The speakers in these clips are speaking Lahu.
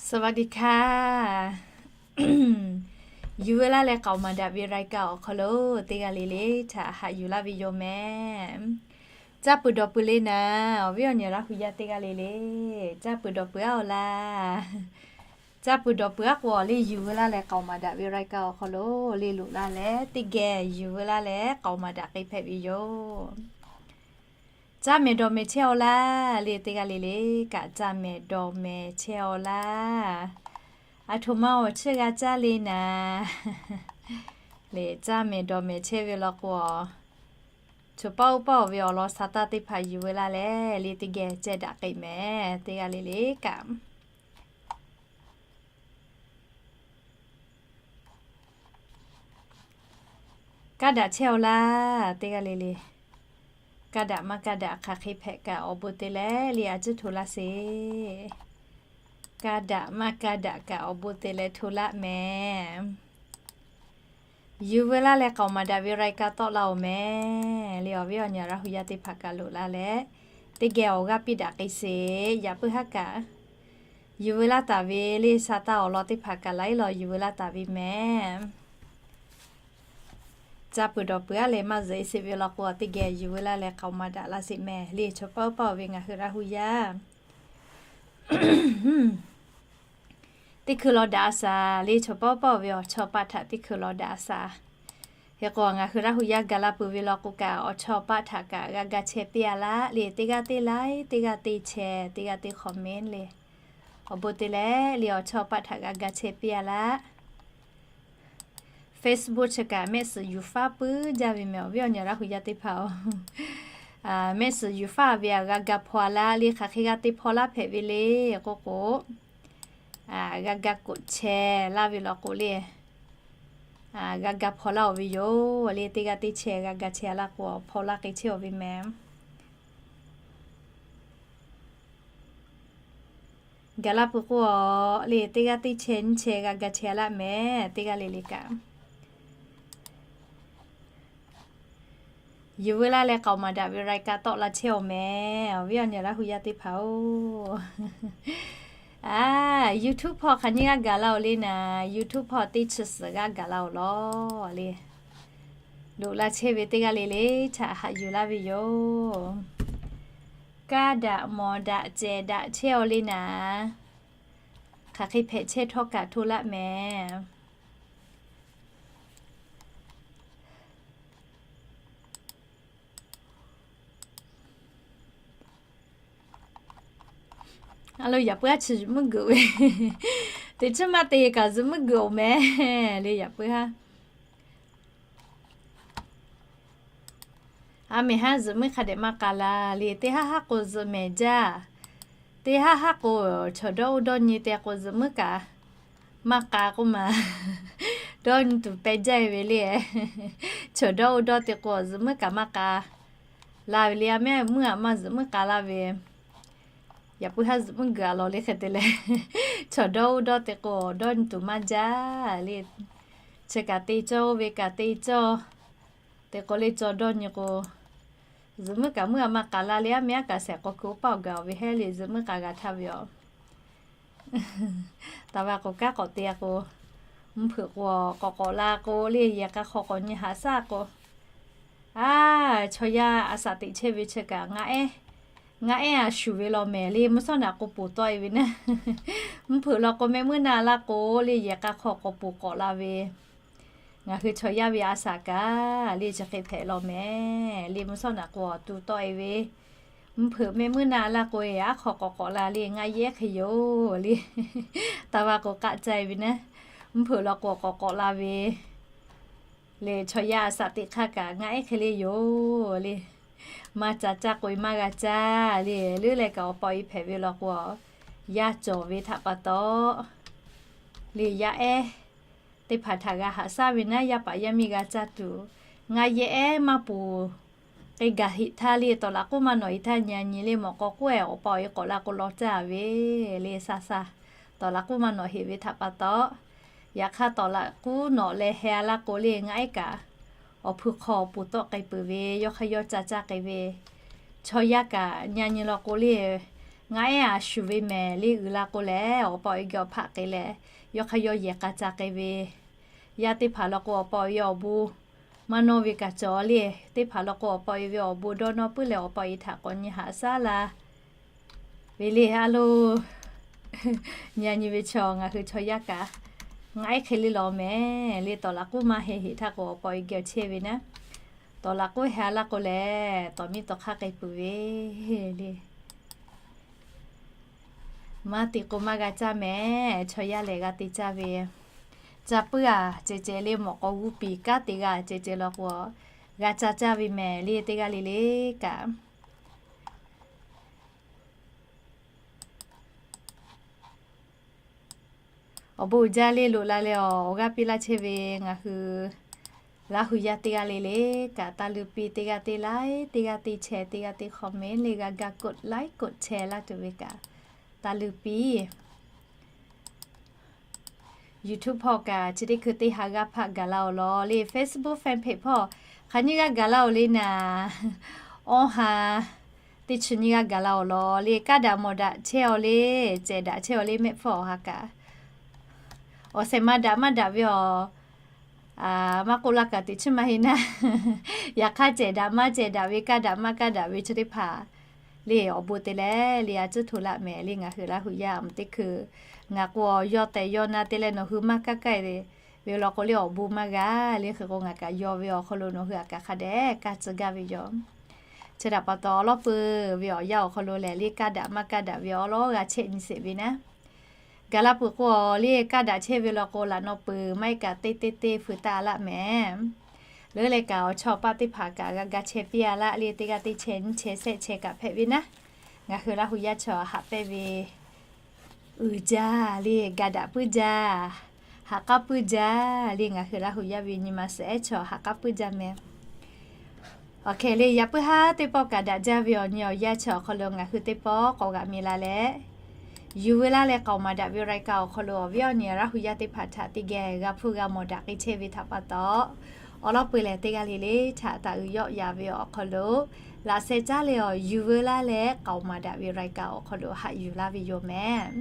สวัสดีค่ะ Yuˬ veu laˇ leh k'aoˍ maˍ daꞈ ve รายการ awˬ hk'aw lo teˇ g'aˇ le le htaꞈ haꞈ yuˬ laˇ ve yoˬ mehˍ. Caˇ pui dawˬ pui le naˍ, awˬ viˉ awˬ nyi Laˇ hu yaˇ teˇ g'aˇ le le, caˇ pui dawˬ pui aˉ-oˬ laˇ. Caˇ pui dawˬ pui aˉ k'o, awˬ le Yuˬ veu laˇ leh k'aoˍ maˍ daꞈ ve รายการ awˬ hk'aw lo le loꞈ laˇ leh, teˇ geh yuˬ veu laˇ leh k'aoˍ maˍ daꞈ k'ai hpehꞈ ve yoˬ. Caˇ mehˍ dawˬ mehˍ chehˇ-aw laˇ le, teˇ g'aˇ le le kaꞈ caˇ mehˍ dawˬ mehˍ chehˇ-aw laˇ. Aˬ htoꞈ ma awˬ chiˇ g'a caˇ le naˍ, le caˇ mehˍ dawˬ mehˍ chehˇ ve law k'o, chaw paˆ uˉ paˆ-oˬ ve awˬ lawn sa taˇ teˇ hpaˍ yuˬ veu laˇ leh, le teˇ geh ceh daꞈ k'ai mehˍ, teˇ g'aˇ le le kaꞈ. Kaˇ daꞈ chehˇ-aw laˇ, teˇ g'aˇ le le. Kaˇ daꞈ maˇ kaˇ daꞈ hk'aˬ hk'e hpehꞈ kaꞈ awˬ bon te leh le a ciˉ hto laˇ sheˍ. Kaˇ daꞈ maˇ kaˇ daꞈ kaꞈ awˬ bon te leh hto laˇ mehˍ. Yuˬ veu laˇ leh k'aoˍ maˍ daꞈ ve รายการ tawˆ laˇ-oˬ mehˍ. Le awˬ viˉ awˬ nyi Laˇ hu yaˇ teˇ hpaˍ kaꞈ loꞈ laˇ leh, teˇ geh awˬ g'aˇ piˇ daꞈ k'ai sheˍ. Yaꞈ puiˉ haˉ kaꞈ yuˬ veu laˇ taˍ ve le sa taˇ awˬ lawn teˇ hpaˍ kaꞈ laiˉ law yuˬ veu laˇ taˍ ve mehˍ. Caˇ pui dawˬ pui aˉ leh maˇ zuhꞈ e sheˍ ve law k'o, teˇ geh yuˬ veu laˇ leh k'aoˍ maˍ daꞈ laˇ sheˍ mehˍ. Le chaw paˆ uˉ paˆ-oˬ ve ngaˬ hui Laˇ hu yaˇ teˇ hkui law daꞈ a shaˍ. Le chaw paˆ uˉ paˆ-oˬ ve awˬ chawˇ paˆ htaꞈ teˇ hkui law daꞈ a shaˍ. Hk'e k'o, ngaˬ hui Laˇ hu yaˇ gaˬ la peuˬ ve law k'o kaꞈ, awˬ chawˇ paˆ htaꞈ kaꞈ g'a ga chehˇ piˇ a laˇ le. Teˇ g'aˇ teˇ like, teˇ g'aˇ teˇ share, teˇ g'aˇ teˇ comment le. Awˬ bon te leh le awˬ chawˇ paˆ htaꞈ g'a ga chehˇ piˇ a laˇ. Facebook chi kaꞈ mehˆ suhˍ yuˬ faˉ puiˉ jaˇ ve mehˍ, awˬ viˉ awˬ nyi Laˇ hu yaˇ teˇ hpaˍ-oˬ. Mehˆ suhˍ yuˬ faˉ ve a g'a ga hpaw a laˇ le, hk'aˬ hk'e g'a te hpaw laˇ hpehꞈ ve le k'oˆ k'o, g'a ga koꞈ chehˇ laˇ ve law k'o le, g'a ga hpaw laˇ-oˬ ve yoˬ le. Teˇ g'aˇ teˇ chehˇ g'a ga chehˇ laˇ k'o, hpaw laˇ k'ai chehˇ-oˬ ve mehˍ. Gaˬ la peuˬ k'o, le teˇ g'aˇ teˇ chehˇ nyiˇ chehˇ g'a ga chehˇ laˇ mehˍ, teˇ g'aˇ le le kaꞈ. Yuˬ veu laˇ leh k'aoˍ maˍ daꞈ ve รายการ tawˆ la chehˇ-oˬ mehˍ, awˬ viˉ awˬ nyi Laˇ hu yaˇ teˇ hpaˍ-oˬ. A, YouTube hpawˇ hk'aˬ nyiˇ g'aˇ gaˬ la-oˬ le naˍ, YouTube hpawˇ teˇ chi suhˍ g'aˇ gaˬ la-oˬ lawˬ le. Loꞈ la chehˇ ve teˇ g'aˇ le le htaꞈ haꞈ yuˬ laˇ ve yoˬ. Kaˇ daꞈ mawˬ daꞈ cehˬ daꞈ chehˇ-aw le naˍ, hk'aˬ hk'e hpehꞈ chehˇ htawˇ kaꞈ hto laˇ mehˍ. A lo, yaꞈ puiˉ aˉ chi zuhꞈ muiˉ geuꞈ ve, teꞈ chiˉ maˇ te kaꞈ zuhꞈ muiˉ geuꞈ-oˬ mehˍ le, yaꞈ puiˉ haˉ. A mehˍ haˉ zuhꞈ muiˉ hk'a dehꞈ maˇ k'a la le. Teˇ haˉ haˉ k'o zuhꞈ mehˍ jaˇ. Teˇ haˉ haˉ k'o, chaw dawˇ oˇ dawˇ nyi te k'o zuhꞈ muiˉ kaꞈ maˇ k'a k'oˆ ma, dawˇ nyi tuˬ peh jaˇ ve le. Chaw dawˇ oˇ dawˇ te k'o zuhꞈ muiˉ kaꞈ maˇ k'a la ve le. A mehˍ muiˉ aꞈ maˇ zuhꞈ muiˉ k'a laˇ ve, yaꞈ puiˉ haˉ zuhꞈ muiˉ geuꞈ-a lawˬ le hk'e te leh, chaw dawˇ oˇ dawˇ te k'o dawˇ nyi tuˬ maˇ jaˇ le. Chi kaꞈ te cawˇ, oˇ ve kaꞈ te cawˇ. Te k'o le, chaw dawˇ nyi k'o, zuhꞈ muiˉ kaꞈ muiˉ aꞈ maˇ k'a la le. A mehˍ aˉ kaꞈ shehˍ k'aw hkui oˇ paˆ awˬ gaˬ awˬ ve hehˉ le, zuhꞈ muiˉ k'a g'a htaˇ ve yoˬ. Taˍ va k'o, kanˉ k'awꞈ te-a k'o, mvuhˇ hpeuꞈ k'o k'awꞈ k'awꞈ la k'o le, yehˬ k'a hk'aw k'awꞈ nyi haꞈ shaˉ k'o, a, chaw yaˇ a shaꞈ teꞈ chehˇ ve chi kaꞈ ngaˆ ehˉ, ngaˆ ehˉ a shuˍ ve law mehˍ le. Mvuhˇ shawˉ naꞈ k'o poˬ tawˆ-e ve naˉ, mvuhˇ hpeuꞈ law k'o mehˆ muiˉ na laˇ k'o le, yehˬ k'a hk'aw k'awꞈ poˬ k'awꞈ la ve, ngaˬ hui chaw yaˇ ve a shaꞈ kaꞈ le chi hk'e hpehꞈ law mehˍ le. Mvuhˇ shawˉ naꞈ k'o awˬ tu tawˆ-e ve, mvuhˇ hpeuꞈ mehˆ muiˉ na laˇ k'o, aˉ hk'aw k'awꞈ k'awꞈ la le, ngaˆ yehˉ hk'e yoˬ le. Taˍ va k'o k'aˆ caˇ-e ve naˉ, mvuhˇ hpeuꞈ law k'o k'awꞈ k'awꞈ la ve le. Chaw yaˇ a shaꞈ teꞈ hk'aˇ kaꞈ ngaˆ ehˉ hk'e le yoˬ le. Maˇ ca caˇ k'o-e maˇ g'a caˇ le. Leuˉ leh kaꞈ awˬ pa awˬ e hpehꞈ ve law k'o, yaˇ cawˬ ve htaꞈ pa taw le, yaˇ ehˉ teˇ hpaˍ htaꞈ g'a haꞈ shaˉ ve naˉ, yaˇ paˍ yaˇ miˇ g'a caˇ tuˬ, ngaˆ yehˉ ehˉ maˇ poˬ k'ai gaˬ heꞈ htaˇ le, tawˍ laꞈ k'oˉ maˇ nawꞈ heꞈ htaˇ nyi a nyi le, mawꞈ k'aw k'oˆ-e awˬ pa awˬ e k'awꞈ la k'o law caˇ ve le, sha sha. Tawˍ laꞈ k'oˉ maˇ nawꞈ heꞈ ve htaꞈ pa taw, yaꞈ hk'aˇ tawˍ laꞈ k'oˉ nawꞈ leh heh a laˇ k'o le, ngaˆ ehˉ kaꞈ awˬ hpui hk'aw awˬ poˬ tawˆ k'ai peuˬ ve, yawˇ hk'aˇ yawˇ ca caˇ k'ai ve, chaw yaˇ kaꞈ nyi a nyi law k'o le, Ngaˬ ehˉ a shuˍ ve mehˍ le uiˍ la k'o lehˬ, awˬ pa awˬ e geh awˬ hpaˆ k'ai leh, yawˇ hk'aˇ yawˇ yehˬ k'a ca k'ai ve yaˇ teˇ hpaˍ law k'o, awˬ pa awˬ e awˬ bon maˇ nawˇ ve kaꞈ cawˬ le. Teˇ hpaˍ law k'o, awˬ pa awˬ e ve awˬ bon dawˇ nawˇ puiˉ leh, awˬ pa awˬ e htaꞈ k'awꞈ nyi haꞈ shaˉ la ve le. A lo, nyi a nyi ve chaw ngaˬ hui chaw yaˇ kaꞈ, ngaˬ ehˉ hk'e le law mehˍ le, tawˍ laꞈ k'oˉ maˇ heh heˍ htaˇ k'o, awˬ pa awˬ e geh awˬ chehˇ ve naˉ, tawˍ laꞈ k'oˉ heh a laˇ k'o lehˬ, tawˍ miˇ tawˍ hk'aˇ k'ai peuˬ ve le. Maˇ te k'o maˇ g'a caˇ mehˍ, chaw yaˇ lehˬ g'a te caˇ ve. Ca puiˉ a ceh ceh le, mawꞈ k'aw g'uˇ piˍ kanˉ te g'a ceh ceh law k'o, g'a ca caˇ ve mehˍ le, teˇ g'aˇ le le kaꞈ. Awˬ bon uiˍ jaˇ le, loꞈ la leh awˬ g'aˇ piˇ laˇ chehˇ ve ngaˬ hui Laˇ hu yaˇ teˇ g'aˇ le le kaꞈ, taˇ luˇ piˇ, teˇ g'aˇ teˇ like, teˇ g'aˇ teˇ share, teˇ g'aˇ teˇ comment le, g'a ga กด like กด share laˇ tuˬ ve kaꞈ, taˇ luˇ piˇ. YouTube hpawˇ kaꞈ chi teˇ hkui teˇ ha g'aˇ hpaˆ gaˬ la awˬ lawn le, Facebook fan page hpawˇ hk'aˬ nyiˇ g'aˇ gaˬ la awˬ le naˍ, awˇ ha teˇ chi nyiˇ g'aˇ gaˬ la awˬ lawn le, kaˇ daꞈ mawˬ daꞈ chehˇ awˬ le, cehˬ daꞈ chehˇ awˬ le, mehˆ hpfuhˇ awˬ ha kaꞈ awˬ shehˍ ma daꞈ maˇ daꞈ ve awˬ maˇ k'oˆ laˇ kaꞈ teꞈ chiˇ maˇ heˆ naˉ. Yaꞈ hk'aˇ cehˬ daꞈ maˇ cehˬ daꞈ ve, kaˇ daꞈ maˇ kaˇ daꞈ ve chi teˇ hpaˍ le, awˬ bon te leh le a cuˉ hto laˆ mehˍ le. Ngaˬ hui Laˇ hu yaˇ awˬ moˍ teˇ hkui ngaˬ k'o, yawˇ tehꞈ yawˇ na te leh nawˬ hui maˇ kaˇ kaˇ ve law k'o le, awˬ bon maˇ g'a le. Hk'e k'o ngaˬ kaꞈ yaw ve awˬ hk'aw lo nawˬ hui aꞈ kaꞈ hk'a dehꞈ kaˇ tcuh gaˇ ve yoˬ. Chi htaꞈ pa taw, awˬ lawˉ peuˬ ve awˬ yanˇ awˬ hk'aw lo lehˬ le, kaˇ daꞈ maˇ kaˇ daꞈ ve awˬ lawˉ g'a chehˇ nyi sheˍ ve naˉ. Gaˬ la peuˬ k'o, awˬ le kaˇ daꞈ chehˇ ve law k'o, laꞈ naw peuˬ maˇ heˆ kaꞈ teˇ teˇ teˇ feu taˇ laˆ mehˍ. Leuˉ leh kaꞈ awˬ chawˇ paˆ teˇ hpaˍ kaꞈ g'a ga chehˇ piˇ a laˆ le, teˇ g'aˇ teˇ chehˇ nyiˇ chehˇ shehˆ chehˇ kaꞈ hpehꞈ ve naˉ. Ngaˬ hui Laˇ hu yaˇ chaw haꞈ pehnˇ ve uiˍ jaˇ le, ga daꞈ puiˉ jaˇ, ha k'aˉ puiˉ jaˇ le. Ngaˬ hui Laˇ hu yaˇ ve nyi ma suhˍ ehˉ chaw ha k'aˉ puiˉ jaˇ mehˍ. Awˬ hkeh le, yaꞈ puiˉ haˉ teˇ pawˆ kaꞈ daꞈ jaˇ ve awˬ nyi awˬ yanˇ chi awˬ hk'aw lo ngaˬ hui teˇ pawˆ k'awꞈ g'aꞈ mi la leh, yuˬ veu laˇ leh k'aoˍ maˍ daꞈ ve รายการ awˬ hk'aw lo awˬ viˉ awˬ nyi Laˇ hu yaˇ teˇ hpaˍ htaꞈ teˇ geh g'a hpuˇ g'a mawˬ daꞈ k'ai chehˇ ve htaꞈ pa taw, awˬ lawˉ peuˬ lehˬ teˇ g'aˇ le le htaꞈ taˍ uiˍ yawˆ yaꞈ ve awˬ hk'aw lo laꞈ sheh caˉ leh awˬ yuˬ veu laˇ leh k'aoˍ maˍ daꞈ ve รายการ awˬ hk'aw lo haꞈ yuˬ laˇ ve yoˬ mehˍ.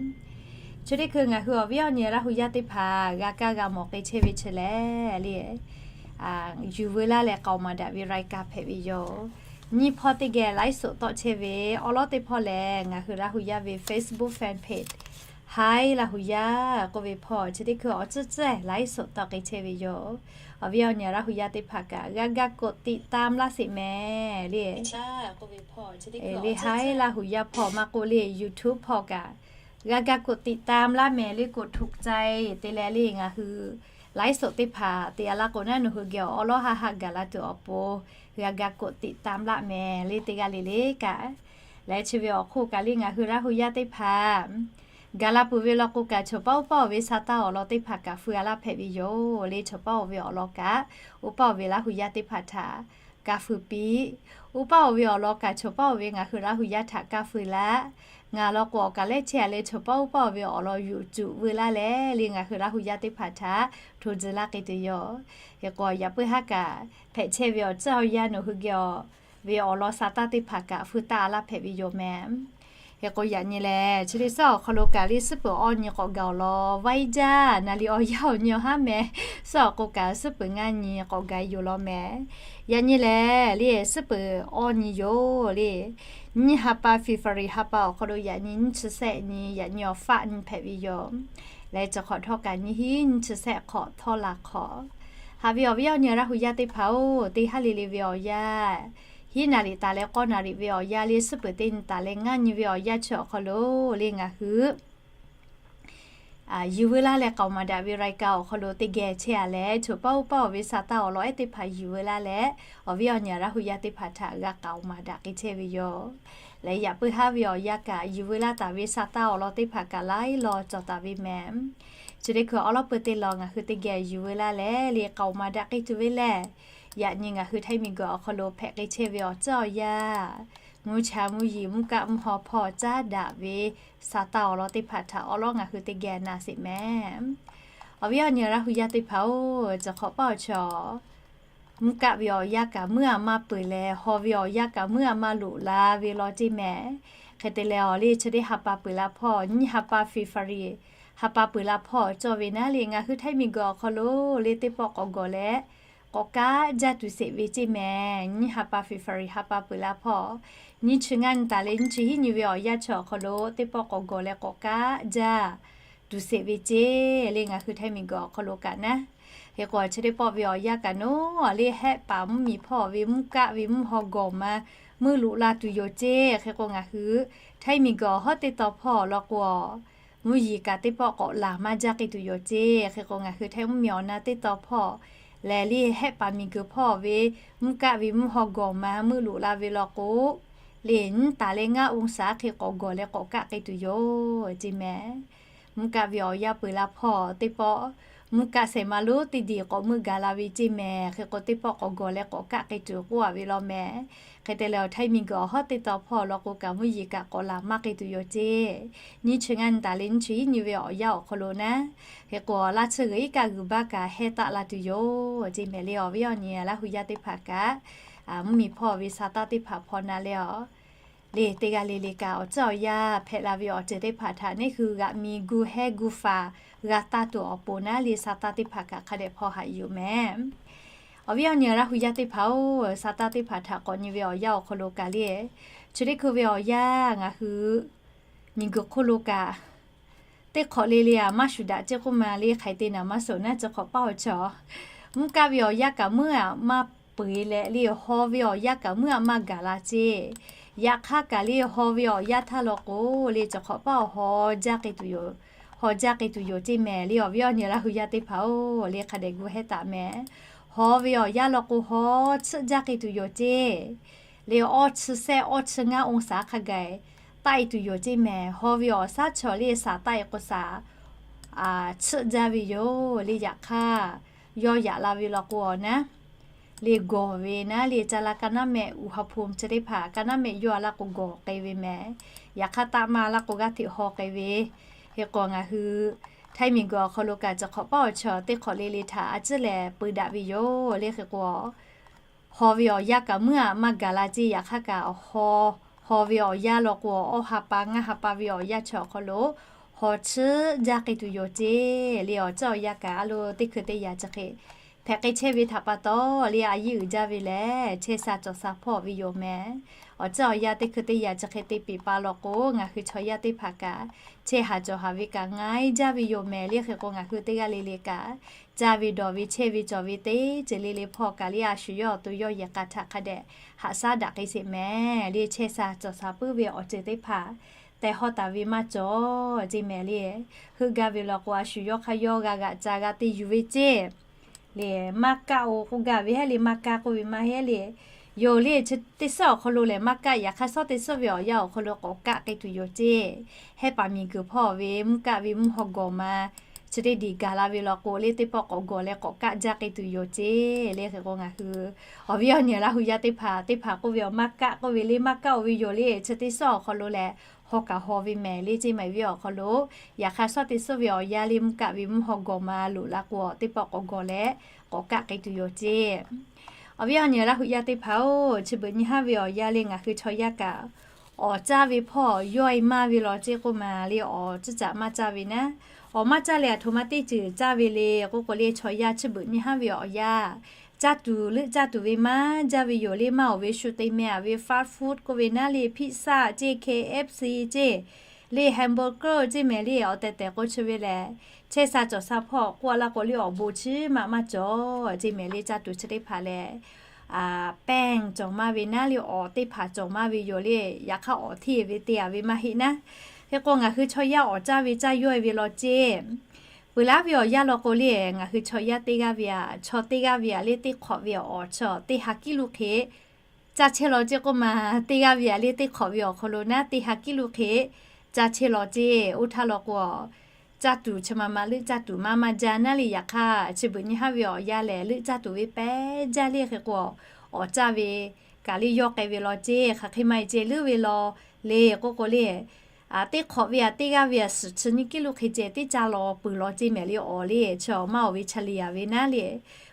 Chi teˇ hkui ngaˬ hui awˬ viˉ awˬ nyi Laˇ hu yaˇ teˇ hpaˍ g'a kaˇ g'a mawˬ k'ai chehˇ ve chi lehˬ le, yuˬ veu laˇ leh k'aoˍ maˍ daꞈ ve รายการ hpehꞈ ve yoˬ. Nyiˇ hpawˇ teˇ geh ไลฟ์สด tawˆ chehˇ ve awˬ lawˉ teˇ hpawˇ lehˬ, ngaˬ hui Laˇ hu yaˇ ve Facebook fan page Hi Laˇ hu yaˇ k'oˆ ve hpawˇ chi teˇ hkui awˬ tcuhˉ tcuhˉ ไลฟ์สด tawˆ k'ai chehˇ ve yoˬ. Awˬ viˉ awˬ nyi Laˇ hu yaˇ teˇ hpaˍ kaꞈ g'a ga กดติดตาม laˇ sheˍ mehˍ le. Le Hi Laˇ hu yaˇ hpawˇ maˇ k'oˆ le, YouTube hpawˇ kaꞈ g'a ga กดติดตาม laˇ mehˍ le, กดถูกใจ te leh le ngaˬ hui ไลฟ์สด teˇ hpaˍ te a laˇ k'o naˉ, nawˬ hui geh awˬ lawˉ haˆ haˆ gaˬ la tuˬ awˬ pon g'a ga กดติดตาม laˇ mehˍ le, teˇ g'aˇ le le kaꞈ. Leh chi ve awˬ hk'oˆ kaꞈ le ngaˬ hui Laˇ hu yaˇ teˇ hpaˍ gaˬ la peuˬ ve law k'o kaꞈ, choˬ paˉ uˉ paˇ oˬ ve sa taˇ awˬ lawn teˇ hpaˍ kaꞈ feu a laˇ hpehꞈ ve yoˬ le. Choˬ paˉ oˬ ve awˬ lawn kaꞈ, uˉ paˇ oˬ ve Laˇ hu yaˇ teˇ hpaˍ htaꞈ kaˇ feu piˇ. Uˉ paˇ oˬ ve awˬ lawn kaꞈ, choˬ paˉ oˬ ve ngaˬ hui Laˇ hu yaˇ htaꞈ kaˇ feu laˇ. Ngaˬ law k'o awˬ kaˬ lehˉ chehˇ a leh, choˬ paˉ uˉ paˇ oˬ ve awˬ lawn yuˬ cuˬ veu laˇ leh le ngaˬ hui Laˇ hu yaˇ teˇ hpaˍ htaꞈ hto tcuh laˇ k'ai tuˬ yoˬ. Hk'e k'o, yaꞈ puiˉ haˉ kaꞈ hpehꞈ chehˇ ve awˬ tcuhˉ awˬ yanˇ nawˬ hui geh awˬ ve awˬ lawn sa taˇ teˇ hpaˍ kaꞈ feu taˇ a laˇ hpehꞈ ve yoˬ mehˍ. Hk'e k'o, yaꞈ nyi lehˬ chi teˇ suhˉ awˬ hk'aw lo kaꞈ le, suhˉ peuˬ awˇ nyi k'awꞈ gaˬ awˬ lawn vaiˇ jaˇ, naˍ liꞈ awˬ yanˇ awˬ nyi awˬ haˉ mehˍ. Suhˉ awˬ k'o kaꞈ suhˉ peuˬ ngaˇ nyi k'awꞈ gaˬ yoˬ law mehˍ. Yaꞈ nyi lehˬ le, suhˉ peuˬ awˇ nyi yoˬ le. Nyiˇ ha pa February ha pa awˬ hk'aw lo yaꞈ nyi nyiˇ chi shehˆ nyi, yaꞈ nyi awˬ faˆ nyi hpehꞈ ve yoˬ. Leh chi hk'awꞈ htawˇ kaꞈ nyiˇ hinˉ nyiˇ chi shehˆ hk'awꞈ htawˇ la hk'awꞈ. Haꞈ ve awˬ viˉ awˬ nyi Laˇ hu yaˇ teˇ hpaˍ oˬ, teˇ haˉ le le ve awˬ yanˇ, hiˉ naˍ riˍ taˍ leh k'awˇ naˍ riˍ ve awˬ yanˇ le, suhˉ peuˬ teˇ nyi taˍ leh ngaˇ nyi ve awˬ yanˇ chi awˬ hk'aw lo le ngaˬ hui yuˬ veu laˇ leh k'aoˍ maˍ daꞈ ve รายการ awˬ hk'aw lo teˇ geh chehˇ a leh, choˬ paˉ uˉ paˇ oˬ ve sa taˇ awˬ lawn ehˉ teˇ hpaˍ yuˬ veu laˇ leh, awˬ viˉ awˬ nyi Laˇ hu yaˇ teˇ hpaˍ htaꞈ g'a k'aoˍ maˍ daꞈ k'ai chehˇ ve yoˬ. Leh yaꞈ puiˉ haˉ ve awˬ yanˇ kaꞈ, yuˬ veu laˇ taˍ ve sa taˇ awˬ lawn teˇ hpaˍ kaꞈ laiˉ law cawˬ taˍ ve mehˍ. Chi teˇ hkui awˬ lawˉ peuˬ teˇ lawn ngaˬ hui teˇ geh yuˬ veu laˇ leh le k'aoˍ maˍ daꞈ k'ai tuˬ ve lehˬ, yaꞈ nyi ngaˬ hui Htaiˇ miˬ guiˬ awˬ hk'aw lo hpehꞈ k'ai chehˇ ve awˬ tcuhˉ awˬ yanˇ, mvuhˇ cha mvuhˇ yeˬ mvuhˇ kaˆ mvuhˇ haw hpawˇ caˉ daꞈ ve sa taˇ awˬ lawn teˇ hpaˍ htaꞈ awˬ lawˉ ngaˬ hui teˇ geh na sheˍ mehˍ. Awˬ viˉ awˬ nyi Laˇ hu yaˇ teˇ hpaˍ oˬ, chi hk'awꞈ paˇ awˬ chaw mvuhˇ kaˆ ve awˬ yanˇ kaꞈ muiˉ a maˇ peuˬ leh, haw ve awˬ yanˇ kaꞈ muiˉ a maˇ loꞈ la ve law ceˇ mehˍ. Hk'e te leh awˬ le chi teˇ ha pa peuˬ la hpawˇ, nyiˇ ha pa February ha pa peuˬ la hpawˇ cawˬ ve naˉ le ngaˬ hui htaiˇ miˬguiˬ awˬ hk'aw lo le teˇ pawˆ k'awꞈ gawˬ leh k'awꞈ kaˆ jaˇ tuˬ sheˍ ve ceˇ mehˍ. Nyiˇ ha pa February ha pa peuˬ la hpawˇ, nyiˇ chi ngaˇ nyi taˍ leh nyiˇ chi hiˉ nyi ve awˬ yanˇ chi awˬ hk'aw lo teˇ pawˆ k'awꞈ gawˬ leh k'awꞈ kaˆ jaˇ tuˬ sheˍ ve ceˇ le ngaˬ hui htaiˇ miˬguiˬ awˬ hk'aw lo kaꞈ naˉ. Hk'e k'o chi teˇ pawˆ ve awˬ yanˇ kaꞈ nawˉ le hehˆ paˍ mvuhˇmiˬ hpawˇ ve mvuhˇ kaˆ ve mvuhˇ haw gawˬ ma meuˆ loꞈ la tuˬ yoˬ ceˇ. Hk'e k'o ngaˬ hui htaiˇ miˬguiˬ awˬ hawˉ teˇ taw hpawˇ law k'o, mvuhˇ yeˬ kaꞈ teˇ pawˆ k'awꞈ laˬ maˇ jaˇ k'ai tuˬ yoˬ ceˇ. Hk'e k'o ngaˬ hui htaiˇ mvuhˇmiˬ awˬ na teˇ taw hpawˇ lehˬ le hehˆ paˍ miˬguiˬ hpawˇ ve mvuhˇ kaˆ ve mvuhˇ haw gawˬ ma meuˆ loꞈ la ve law k'o, le nyiˇ taˍ leh ngaˇ องศา hk'e k'awꞈ gawˬ leh k'awꞈ kaˆ k'ai tuˬ yoˬ ceˇ mehˍ. Mvuhˇ kaˆ ve awˬ yanˇ peuˬ la hpawˇ teˇ pawˆ mvuhˇ kaˆ shehˍ ma lonˉ teˇ diˬ k'awꞈ meuˆ gaˬ la ve ceˇ mehˍ. Hk'e k'o teˇ pawˆ k'awꞈ gawˬ leh k'awꞈ kaˆ k'ai tuˬ k'oˆ a ve law mehˍ. Hk'e te leh awˬ htaiˇ miˬguiˬ awˬ hawˉ teˇ taw hpawˇ law k'o kaꞈ mvuhˇ yeˬ kaꞈ k'awꞈ laˬ maˇ k'ai tuˬ yoˬ ceˇ. Nyiˇ chi ngaˇ nyi taˍ leh nyiˇ chi hiˉ nyi ve awˬ yanˇ awˬ hk'aw lo naˉ. Hk'e k'o laˇ tsuhˇ g'uiˬ iˉ kaˆ g'uiˬ baˆ kaꞈ heh taˆ la tuˬ yoˬ ceˇ mehˍ le awˬ viˉ awˬ nyi Laˇ hu yaˇ teˇ hpaˍ kaꞈ, mvuhˇmiˬ hpawˇ ve sa taˇ teˇ hpaˍ hpaw na leh a le teˇ g'aˇ le le kaꞈ awˬ tcuhˉ awˬ yanˇ hpehꞈ la ve awˬ ceuˬ teˇ hpaˍ htaꞈ neˇ hui g'aꞈ mi gu hehˉ gu faˍ g'a taˇ tuˬ awˬ pon naˉ le sa taˇ teˇ hpaˍ kaꞈ hk'a dehꞈ hpaw haꞈ yuˬ mehˍ. Awˬ viˉ awˬ nyi Laˇ hu yaˇ teˇ hpaˍ-oˬ, sa taˇ teˇ hpaˍ htaꞈ k'awꞈ nyi ve awˬ yanˇ awˬ hk'aw lo kaꞈ le, chi teˇ hkui ve awˬ yanˇ ngaˬ hui miˬguiˬ hk'oˆ lo kaꞈ teˇ hk'awꞈ le le a maˇ shuˍ daꞈ ceˇ k'oˆ ma le hk'aiˬ te naˍ maˇ suhˍ naˉ chi hk'awꞈ paˇ awˬ chaw mvuhˇ kaˆ ve awˬ yanˇ kaꞈ meuˉ aꞈ maˇ peu eˬ leh le haw ve awˬ yanˇ kaꞈ meuˉ aꞈ maˇ gaˬ la ceˇ. Yaꞈ hk'aˇ kaꞈ le haw ve awˬ yanˇ htaˇ law k'o le chi hk'awꞈ paˇ awˬ haw jaˇ k'ai tuˬ yoˬ. Haw jaˇ k'ai tuˬ yoˬ ceˇ mehˍ le awˬ viˉ awˬ nyi Laˇ hu yaˇ teˇ hpaˍ-oˬ, le hk'a dehꞈ gu hehˉ taˍ mehˍ. Haw ve awˬ yanˇ law k'o haw tsuhˆ jaˇ k'ai tuˬ yoˬ ceˇ. Le awˇ chi sehˆ awˇ chi ngaˇ องศา hk'a gaˬ taˆ e tuˬ yoˬ ceˇ mehˍ. Haw ve awˬ shaˉ chaw le saˍ taˆ e k'o saˍ tsuhˆ jaˇ ve yoˬ le. Yaꞈ hk'aˇ yawˇ yaꞈ la ve law k'o awˬ naˉ le gawˬ ve naˉ le ca la ka naˉ mehˆ uˬ ha hpu chi teˇ hpaˍ ka naˉ mehˆ yawˇ a laˇ k'o gawˬ k'ai ve mehˍ. Yaꞈ hk'aˇ taˆ maˇ laˇ k'o g'aˇ hteꞈ haw k'ai ve. Hk'e k'o ngaˬ hui htaiˇ miˬguiˬ awˬ hk'aw lo kaꞈ chi hk'awꞈ paˇ awˬ chaw teˇ hk'awꞈ le le htaꞈ a ciˉ lehˬ peu daꞈ ve yoˬ le. Hk'e k'o haw ve awˬ yanˇ kaꞈ meuˉ aꞈ maˇ gaˬ la ceˇ. Yaꞈ hk'aˇ kaꞈ haw ve awˬ yanˇ law k'o awˇ ha pa ngaˇ ha pa ve awˬ yanˇ chi awˬ hk'aw lo haw tsuhˆ jaˇ k'ai tuˬ yoˬ ceˇ le. Awˬ ceuˬ awˬ yanˇ kaꞈ a lo teˇ hkui teˇ yanˇ chi hk'e hpehꞈ k'ai chehˇ ve htaꞈ pa taw le a yiˇ uiˍ jaˇ ve lehˬ chehˇ sha cawˬ sha hpawˇ ve yoˬ mehˍ. Awˬ ceuˬ awˬ yanˇ teˇ hkui teˇ yanˇ chi hk'e te piˍ pa law k'o ngaˬ hui chaw yaˇ teˇ hpaˍ kaꞈ chehˇ haˍ cawˬ haˍ ve kaꞈ ngaˇ iˉ jaˇ ve yoˬ mehˍ le. Hk'e k'o ngaˬ hui teˇ g'aˇ le le kaꞈ caˇ ve dawˬ ve chehˇ ve cawˬ ve teˇ ceuˬ le le hpawˇ kaꞈ le a shu yawˇ awˬ to yawˇ yehˬ k'a htaꞈ hk'a dehꞈ haꞈ shaˉ daꞈ k'ai sheˍ mehˍ le. Chehˇ sha cawˬ sha puiˉ ve awˬ ceuˬ teˇ hpaˍ tehˬ hawˇ taˍ ve maˇ cawˬ ceˇ mehˍ le. Heuˆ gaˇ ve law k'o a shu yawˇ hk'aˇ yawˇ g'a g'aꞈ ca g'a te yuˬ ve ceˇ le. Maˇ kaˆ-oˬ k'oˆ gaˇ ve heˉ le maˇ kaˆ k'oˆ ve maˇ heˆ le. Yoˬ le chi teˇ suhˉ awˬ hk'aw lo lehˬ maˇ kaˆ. Yaꞈ hk'aˇ shawˉ teˇ suhˉ ve awˬ yanˇ awˬ hk'aw lo k'awꞈ kaˆ k'ai tuˬ yoˬ ceˇ. Hehˉ paˍ miˬguiˬ hpawˇ ve mvuhˇ kaˆ ve mvuhˇ haw gawˬ ma chi teˇ diˬ gaˬ la ve law k'o le teˇ pawˆ k'awꞈ gawˬ leh k'awꞈ kaˆ jaˇ k'ai tuˬ yoˬ ceˇ le. Hk'e k'o ngaˬ hui awˬ viˉ awˬ nyi Laˇ hu yaˇ teˇ hpaˍ teˇ hpaˍ k'oˆ ve awˬ maˇ kaˆ k'oˆ ve le maˇ kaˆ-oˬ ve yoˬ le. Chi teˇ suhˉ awˬ hk'aw lo lehˬ haw kaꞈ haw ve mehˍ le ceˇ maˍ ve awˬ hk'aw lo. Yaꞈ hk'aˇ shawˉ teˇ suhˉ ve awˬ yanˇ le mvuhˇ kaˆ ve mvuhˇ haw gawˬ ma loꞈ la k'o teˇ pawˆ k'awꞈ gawˬ leh k'awꞈ kaˆ k'ai tuˬ yoˬ ceˇ. Awˬ viˉ awˬ nyi Laˇ hu yaˇ teˇ hpaˍ-oˬ, chi beuꞈ nyi haˉ ve awˬ yanˇ le ngaˬ hui chaw yaˇ kaꞈ awˬ caˇ ve hpawˇ yawˇ e maˇ ve law ceˇ k'oˆ ma le awˬ ciˉ caꞈ maˇ caˇ ve naˉ. Awˬ maˇ caˇ leh aˬ htoꞈ ma teˇ ceuˬ caˇ ve le k'oˆ k'o le chaw yaˇ chi beuꞈ nyi haˉ ve awˬ yanˇ caˇ tuˬ leuˆ caˇ tuˬ ve maˇ jaˇ ve yoˬ le. Maˇ oˬ ve shu te meh a ve fast food k'oˆ ve naˉ le pizza ceˇ K F C ceˇ le hamburger ceˇ mehˍ le awˬ tehˬ tehˬ k'o chi ve lehˬ chehˇ sha cawˬ sha hpawˇ k'oˆ a laˇ k'o le awˬ bon chi maˇ maˇ cawˬ ceˇ mehˍ le caˇ tuˬ chi teˇ hpaˍ lehˬ pehnˇ cawˬ maˇ ve naˉ le awˬ teˇ hpaˍ cawˬ maˇ ve yoˬ le. Yaꞈ hk'aˇ awˬ hteˇ ve te a ve maˇ heˆ naˉ. Hk'e k'o ngaˬ hui chaw yaˇ awˬ caˇ ve caˇ yawˇ e ve law ceˇ. Peuˬ laˉ ve awˬ yanˇ law k'o le ngaˬ hui chaw yaˇ teˇ g'aˇ ve a chaw teˇ g'aˇ ve a le teˇ hk'awꞈ ve awˬ chaw teˇ ha kiˉ luˬ hk'e caˇ chehˇ law ceˇ k'oˆ ma. Teˇ g'aˇ ve a le teˇ hk'awꞈ ve awˬ hk'aw lo naˉ teˇ ha kiˉ luˬ hk'e caˇ chehˇ law ceˇ. Oˇ htaˇ law k'o caˇ tuˬ chi ma ma leuˆ caˇ tuˬ maˇ maˇ jaˇ naˉ le. Yaꞈ hk'aˇ chi beuꞈ nyi haˉ ve awˬ yanˇ lehˬ leuˆ caˇ tuˬ ve pehˉ jaˇ le. Hk'e k'o awˬ caˇ ve kaꞈ le yawˇ k'ai ve law ceˇ. Hk'aˬ hk'e maˇ heˆ ceˇ leuˉ ve law le k'oˆ k'o le teˇ hk'awꞈ ve a teˇ g'aˇ ve a suhˍ chi nyiˇ kiˉ luˬ hk'e ceh teˇ caˇ law peuˬ law ceˇ mehˍ le awˬ le chi awˬ maˇ oˬ ve cha le a ve naˉ le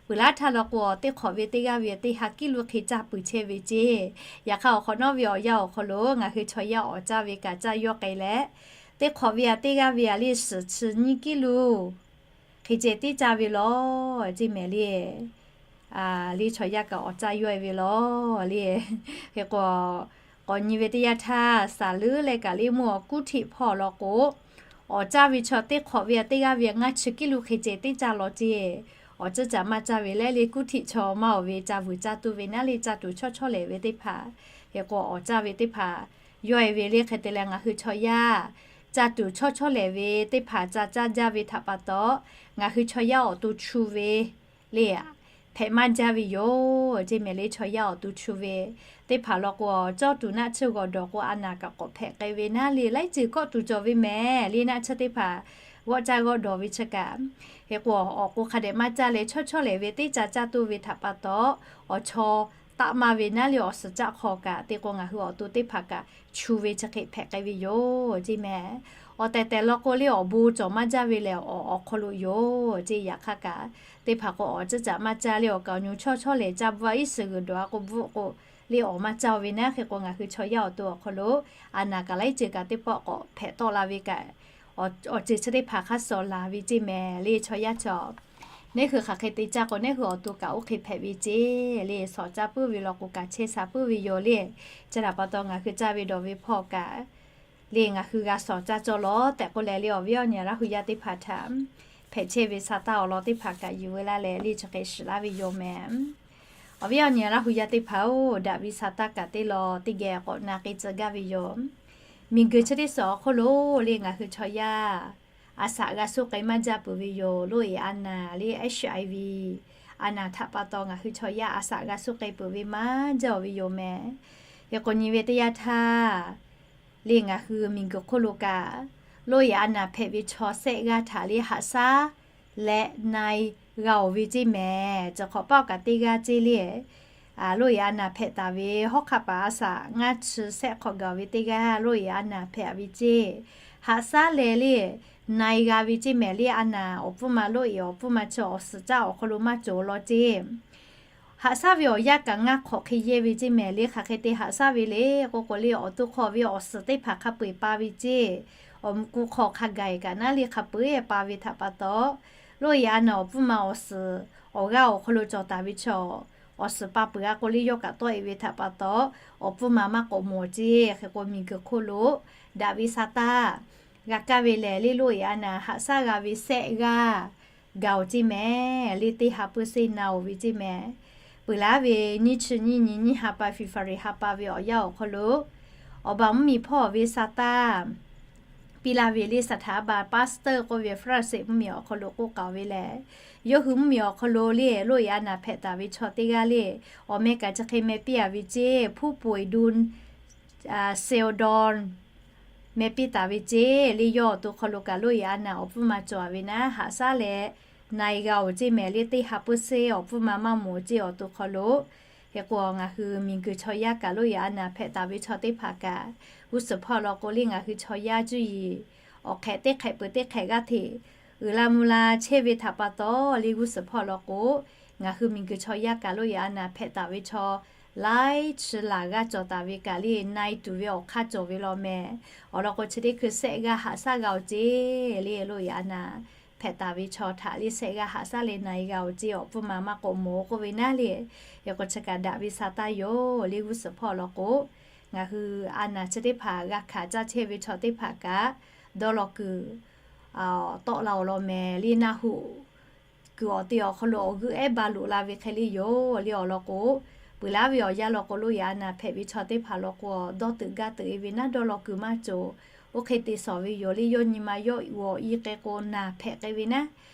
Peuˬ laˇ htaˇ law k'o, teˇ hk'awꞈ ve teˇ g'aˇ ve teˇ ha kiˉ luˇ hk'e caˇ peuˬ chehˇ ve ceˇ. Yaꞈ hk'aˇ, awˬ hk'awꞈ nawˉ ve awˬ yanˇ awˬ hk'aw lo ngaˬ hui chaw yaˇ awˍ caˇ ve kaꞈ caˇ yawˇ k'ai leh, teˇ hk'awꞈ ve aꞈ teˇ g'aˇ ve aꞈ le suhˍ chi nyiˇ kiˉ luˇ hk'e ceh teˇ caˇ ve law ceˇ mehˍ le. Le chaw yaˇ kaꞈ awˍ caˇ yawˇ e ve law le. Hk'e k'o, k'awꞈ nyi ve teˇ yanˇ htaˇ, saˍ leuˉ leh kaꞈ le mvuhˇ awˬ kuˉ hteꞈ hpawˇ law k'o, awˍ caˇ ve chaw teˇ hk'awꞈ ve aꞈ teˇ g'aˇ ve aꞈ ngaˇ chi kiˉ luˇ hk'e ceh teˇ caˇ law ceˇ. Awˬ ceuˇ caꞈ maˇ caˇ ve leh le kuˉ hteꞈ chaw maˇ awˍ ve caˇ vuiˬ caˇ tuˬ ve naˉ le caˇ tuˬ chawˇ chawˇ lehˍ ve teˇ hpaˍ. Hk'e k'o, awˍ caˇ ve teˇ hpaˍ yawˇ e ve le hk'e te leh ngaˬ hui chaw yaˇ caˇ tuˬ chawˇ chawˇ lehˍ ve teˇ hpaˍ ca caˇ jaˇ ve htaꞈ pa taw, ngaˬ hui chaw yaˇ awˬ to chu ve le hpehꞈ maˇ jaˇ ve yoˬ ceˇ mehˍ le. Chaw yaˇ awˬ to chu ve teˇ hpaˍ law k'o, cawˇ tuˬ naˆ tsuhˇ g'awˬ dawˬ k'o, a naˍ kaꞈ k'awꞈ hpehꞈ k'ai ve naˉ le, laiˉ ceuˬ kawˆ tuˬ cawˬ ve mehˍ le. Naˆ tsuhˇ teˇ hpaˍ g'awˆ caˇ g'awˆ dawˬ ve chi kaꞈ, hk'e k'o, awˬ k'o hk'a dehꞈ maˇ caˇ leh chawˇ chawˇ lehˍ ve teˇ ca caˇ tuˬ ve htaꞈ pa taw, awˬ chaw taˆ maˇ ve naˉ le awˬ suhˍ caˆ hk'aw kaꞈ te k'o, ngaˬ hui awˬ to teˇ hpaˍ kaꞈ chu ve chi hk'e hpehꞈ k'ai ve yoˬ ceˇ mehˍ. Awˬ tehˬ tehˬ law k'o le awˬ bon cawˬ maˇ jaˇ ve lehˬ, awˬ awˬ hk'aw lo yoˬ ceˇ. Yaꞈ hk'aˇ kaꞈ, teˇ hpaˍ k'o awˬ ceuˇ caꞈ maˇ caˇ le awˬ kaˍ awˬ nyu chawˇ chawˇ lehˍ caˇ bvuhˆ a iˉ suhˍ g'uiˬ dawˬ a k'o bvuhˆ k'o le awˬ maˇ caˇ ve naˉ. Hk'e k'o, ngaˬ hui chaw yaˇ awˬ to awˬ hk'aw lo a naˍ kaꞈ laiˉ ceuˬ kaꞈ teˇ pawˆ k'awꞈ hpehꞈ tawˆ la ve kaꞈ, awˬ ceuˬ chi teˇ hpaˍ hk'aˇ suh laˬ ve ceˇ mehˍ le. Chaw yaˇ chaw, neˇ hui hk'aˬ hk'e te caˇ k'o, neˇ hui awˬ to kaꞈ oˇ hk'e hpehꞈ ve ceˇ le. Suhˍ caˇ puiˉ ve law k'o kaꞈ chehˇ sha puiˉ ve yoˬ le. Chi htaꞈ pa taw, ngaˬ hui caˇ ve dawˬ ve hpawˇ kaꞈ le ngaˬ hui g'a suhˍ caˇ cawˇ lawˬ tehꞈ k'oˆ leh le, awˬ viˉ awˬ nyi Laˇ hu yaˇ teˇ hpaˍ htaꞈ hpehꞈ chehˇ ve sa taˇ awˬ lawn teˇ hpaˍ kaꞈ yuˬ ve laˇ leh le chi hk'e shiˍ laˇ ve yoˬ mehˍ. Awˬ viˉ awˬ nyi Laˇ hu yaˇ teˇ hpaˍ-oˬ, daꞈ ve sa taˇ kaꞈ teˇ law teˇ geh k'awꞈ na k'ai tcuh gaˇ ve yoˬ. Miˬguiˬ chi teˇ suhˍ awˬ hk'oˆ lo le ngaˬ hui chaw yaˇ a shaꞈ g'a suh k'ai maˇ jaˇ peuˬ ve yoˬ. Loˇ e a naˍ le HIV a naˍ htaꞈ pa taw ngaˬ hui chaw yaˇ a shaꞈ g'a suh k'ai peuˬ ve maˇ jaˇ ve yoˬ mehˍ. Hk'e k'o, nyi ve teˇ yanˇ htaˇ le ngaˬ hui miˬguiˬ hk'oˆ lo kaꞈ, loˇ e a naˍ hpehꞈ ve chaw sehˆ g'aˇ htaꞈ le haꞈ shaˉ leh na e g'a oˬ ve ceˇ mehˍ. Cawˬ hk'awꞈ paˆ kaꞈ teˇ g'aˇ ceˇ le, loˇ e a naˍ hpehꞈ taˍ ve hawˉ hk'aˆ paˍ a shaꞈ ngaˇ chi sehˆ hk'awꞈ gaˬ ve teˇ g'aˇ loˇ e a naˍ hpehꞈ ve ceˇ. Haꞈ shaˉ leh le na e g'a ve ceˇ mehˍ le. A naˍ awˬ pfuhˇ ma loˇ e awˬ pfuhˇ ma chi awˬ suhˍ caˆ awˬ hk'aw lo maˇ cawˬ law ceˇ. Haꞈ shaˉ ve awˬ yanˇ kaꞈ ngaˇ hk'awꞈ hk'e yehˇ ve ceˇ mehˍ le. Hk'aˬ hk'e te haꞈ shaˉ ve le k'o k'o le, awˬ to hk'aw ve awˬ suhˍ teˇ hpaˍ hk'a peu eˬ pa ve ceˇ. Awˬ mvuhˇ kuˬ hk'aw hk'a gaˬ e kaꞈ naˉ le hk'a peu eˬ pa ve htaꞈ pa taw, loˇ e a naˍ awˬ pfuhˇ ma awˬ suhˍ awˬ g'aˇ awˬ hk'aw lo cawˬ taˍ ve chaw awˬ suhˍ pa peuˬ a k'o le, yawˇ kaꞈ tawˆ e ve htaꞈ pa taw, awˬ pfuhˇ ma maˇ k'awꞈ mawˬ ceˇ. Hk'e k'o, miˬguiˬ hk'oˆ lo daꞈ ve sa taˇ g'a kaˇ ve lehˬ le, loˇ e a naˍ haꞈ shaˉ g'a ve sehˆ g'aˇ gaˬ oˬ ceˇ mehˍ le. Teˇ ha pui seˇ na oˬ ve ceˇ mehˍ. Peuˬ laˇ ve nyiˇ chi nyiˇ nyi nyiˇ ha pa February ha pa ve awˬ yanˇ awˬ hk'aw lo, awˬ baˬ mvuhˇmiˬ hpawˇ ve sa taˇ piˇ laˇ ve le, saˍ htaˍ a ba pastor k'oˆ ve France mvuhˇmiˬ awˬ hk'aw lo k'oˆ k'aoˍ ve lehˬ, yawˇ hui mvuhˇmiˬ awˬ hk'aw lo le loˇ e a naˍ hpehꞈ taˍ ve chaw teˇ g'aˇ le, awˬ meh kaꞈ chi hk'e meh piˇ a ve ceˇ, ผู้ป่วยดาวน์ syndrome meh piˇ taˍ ve ceˇ le. Yawˇ awˬ to hk'aw lo kaꞈ loˇ e a naˍ awˬ pfuhˇ ma cawˬ a ve naˉ, haꞈ shaˉ leh na e g'a oˬ ceˇ mehˍ le. Teˇ ha pui seˇ awˬ pfuhˇ ma maˇ mawˬ ceˇ awˬ to hk'aw lo. Hk'e k'o, ngaˬ hui miˬguiˬ chaw yaˇ kaꞈ loˇ e a naˍ hpehꞈ taˍ ve chaw teˇ hpaˍ kaꞈ g'uˇ suhˍ hpawˇ law k'o le, ngaˬ hui chaw yaˇ cuˇ yiˍ awˬ hk'ehꞈ teˇ hk'ehꞈ peuˬ teˇ hk'ehꞈ g'aˇ hteꞈ uiˍ la mvuh la chehˇ ve htaꞈ pa taw le, g'uˇ suhˍ hpawˇ law k'o, ngaˬ hui miˬguiˬ chaw yaˇ kaꞈ loˇ e a naˍ hpehꞈ taˍ ve chaw laiˉ chi laˬ g'aˇ cawˬ taˍ ve kaꞈ le na e tuˬ ve awˬ hk'aˇ cawˬ ve law mehˍ. Awˬ lawn k'o, chi teˇ hkui sehˆ g'aˇ haꞈ shaˉ g'a oˬ ceˇ le, loˇ e a naˍ hpehꞈ taˍ ve chaw htaꞈ le sehˆ g'aˇ haꞈ shaˉ leh na e g'a oˬ ceˇ, awˬ pfuhˇ ma maˇ k'awꞈ mawˬ k'oˆ ve naˉ le. Hk'e k'o, chi kaꞈ daꞈ ve sa taˇ yoˬ le, g'uˇ suhˍ hpawˇ law k'o, ngaˬ hui a naˍ chi teˇ hpaˍ g'a hkanˍ caˇ chehˇ ve chaw teˇ hpaˍ kaꞈ dawˇ law kuiˬ tawˆ la awˬ lawn mehˍ le. Naˆ hoꞈ kuiˬ awˬ te awˬ hk'aw lo awˬ g'euˆ ehˉ ba loꞈ la ve hk'e le yoˬ le. Awˬ lawn k'o, peuˬ laˉ ve awˬ yanˇ law k'o, loˇ e a naˍ hpehꞈ ve chaw teˇ hpaˍ law k'o, dawˇ teuꞈ gaˇ teuꞈ e ve naˉ, dawˇ law kuiˬ maˇ cawˬ. Oˇ hk'e te shawˍ ve yoˬ le. Yawˇ nyi ma yawˇ awˬ i k'ai k'o naˍ hpehꞈ k'ai ve naˉ.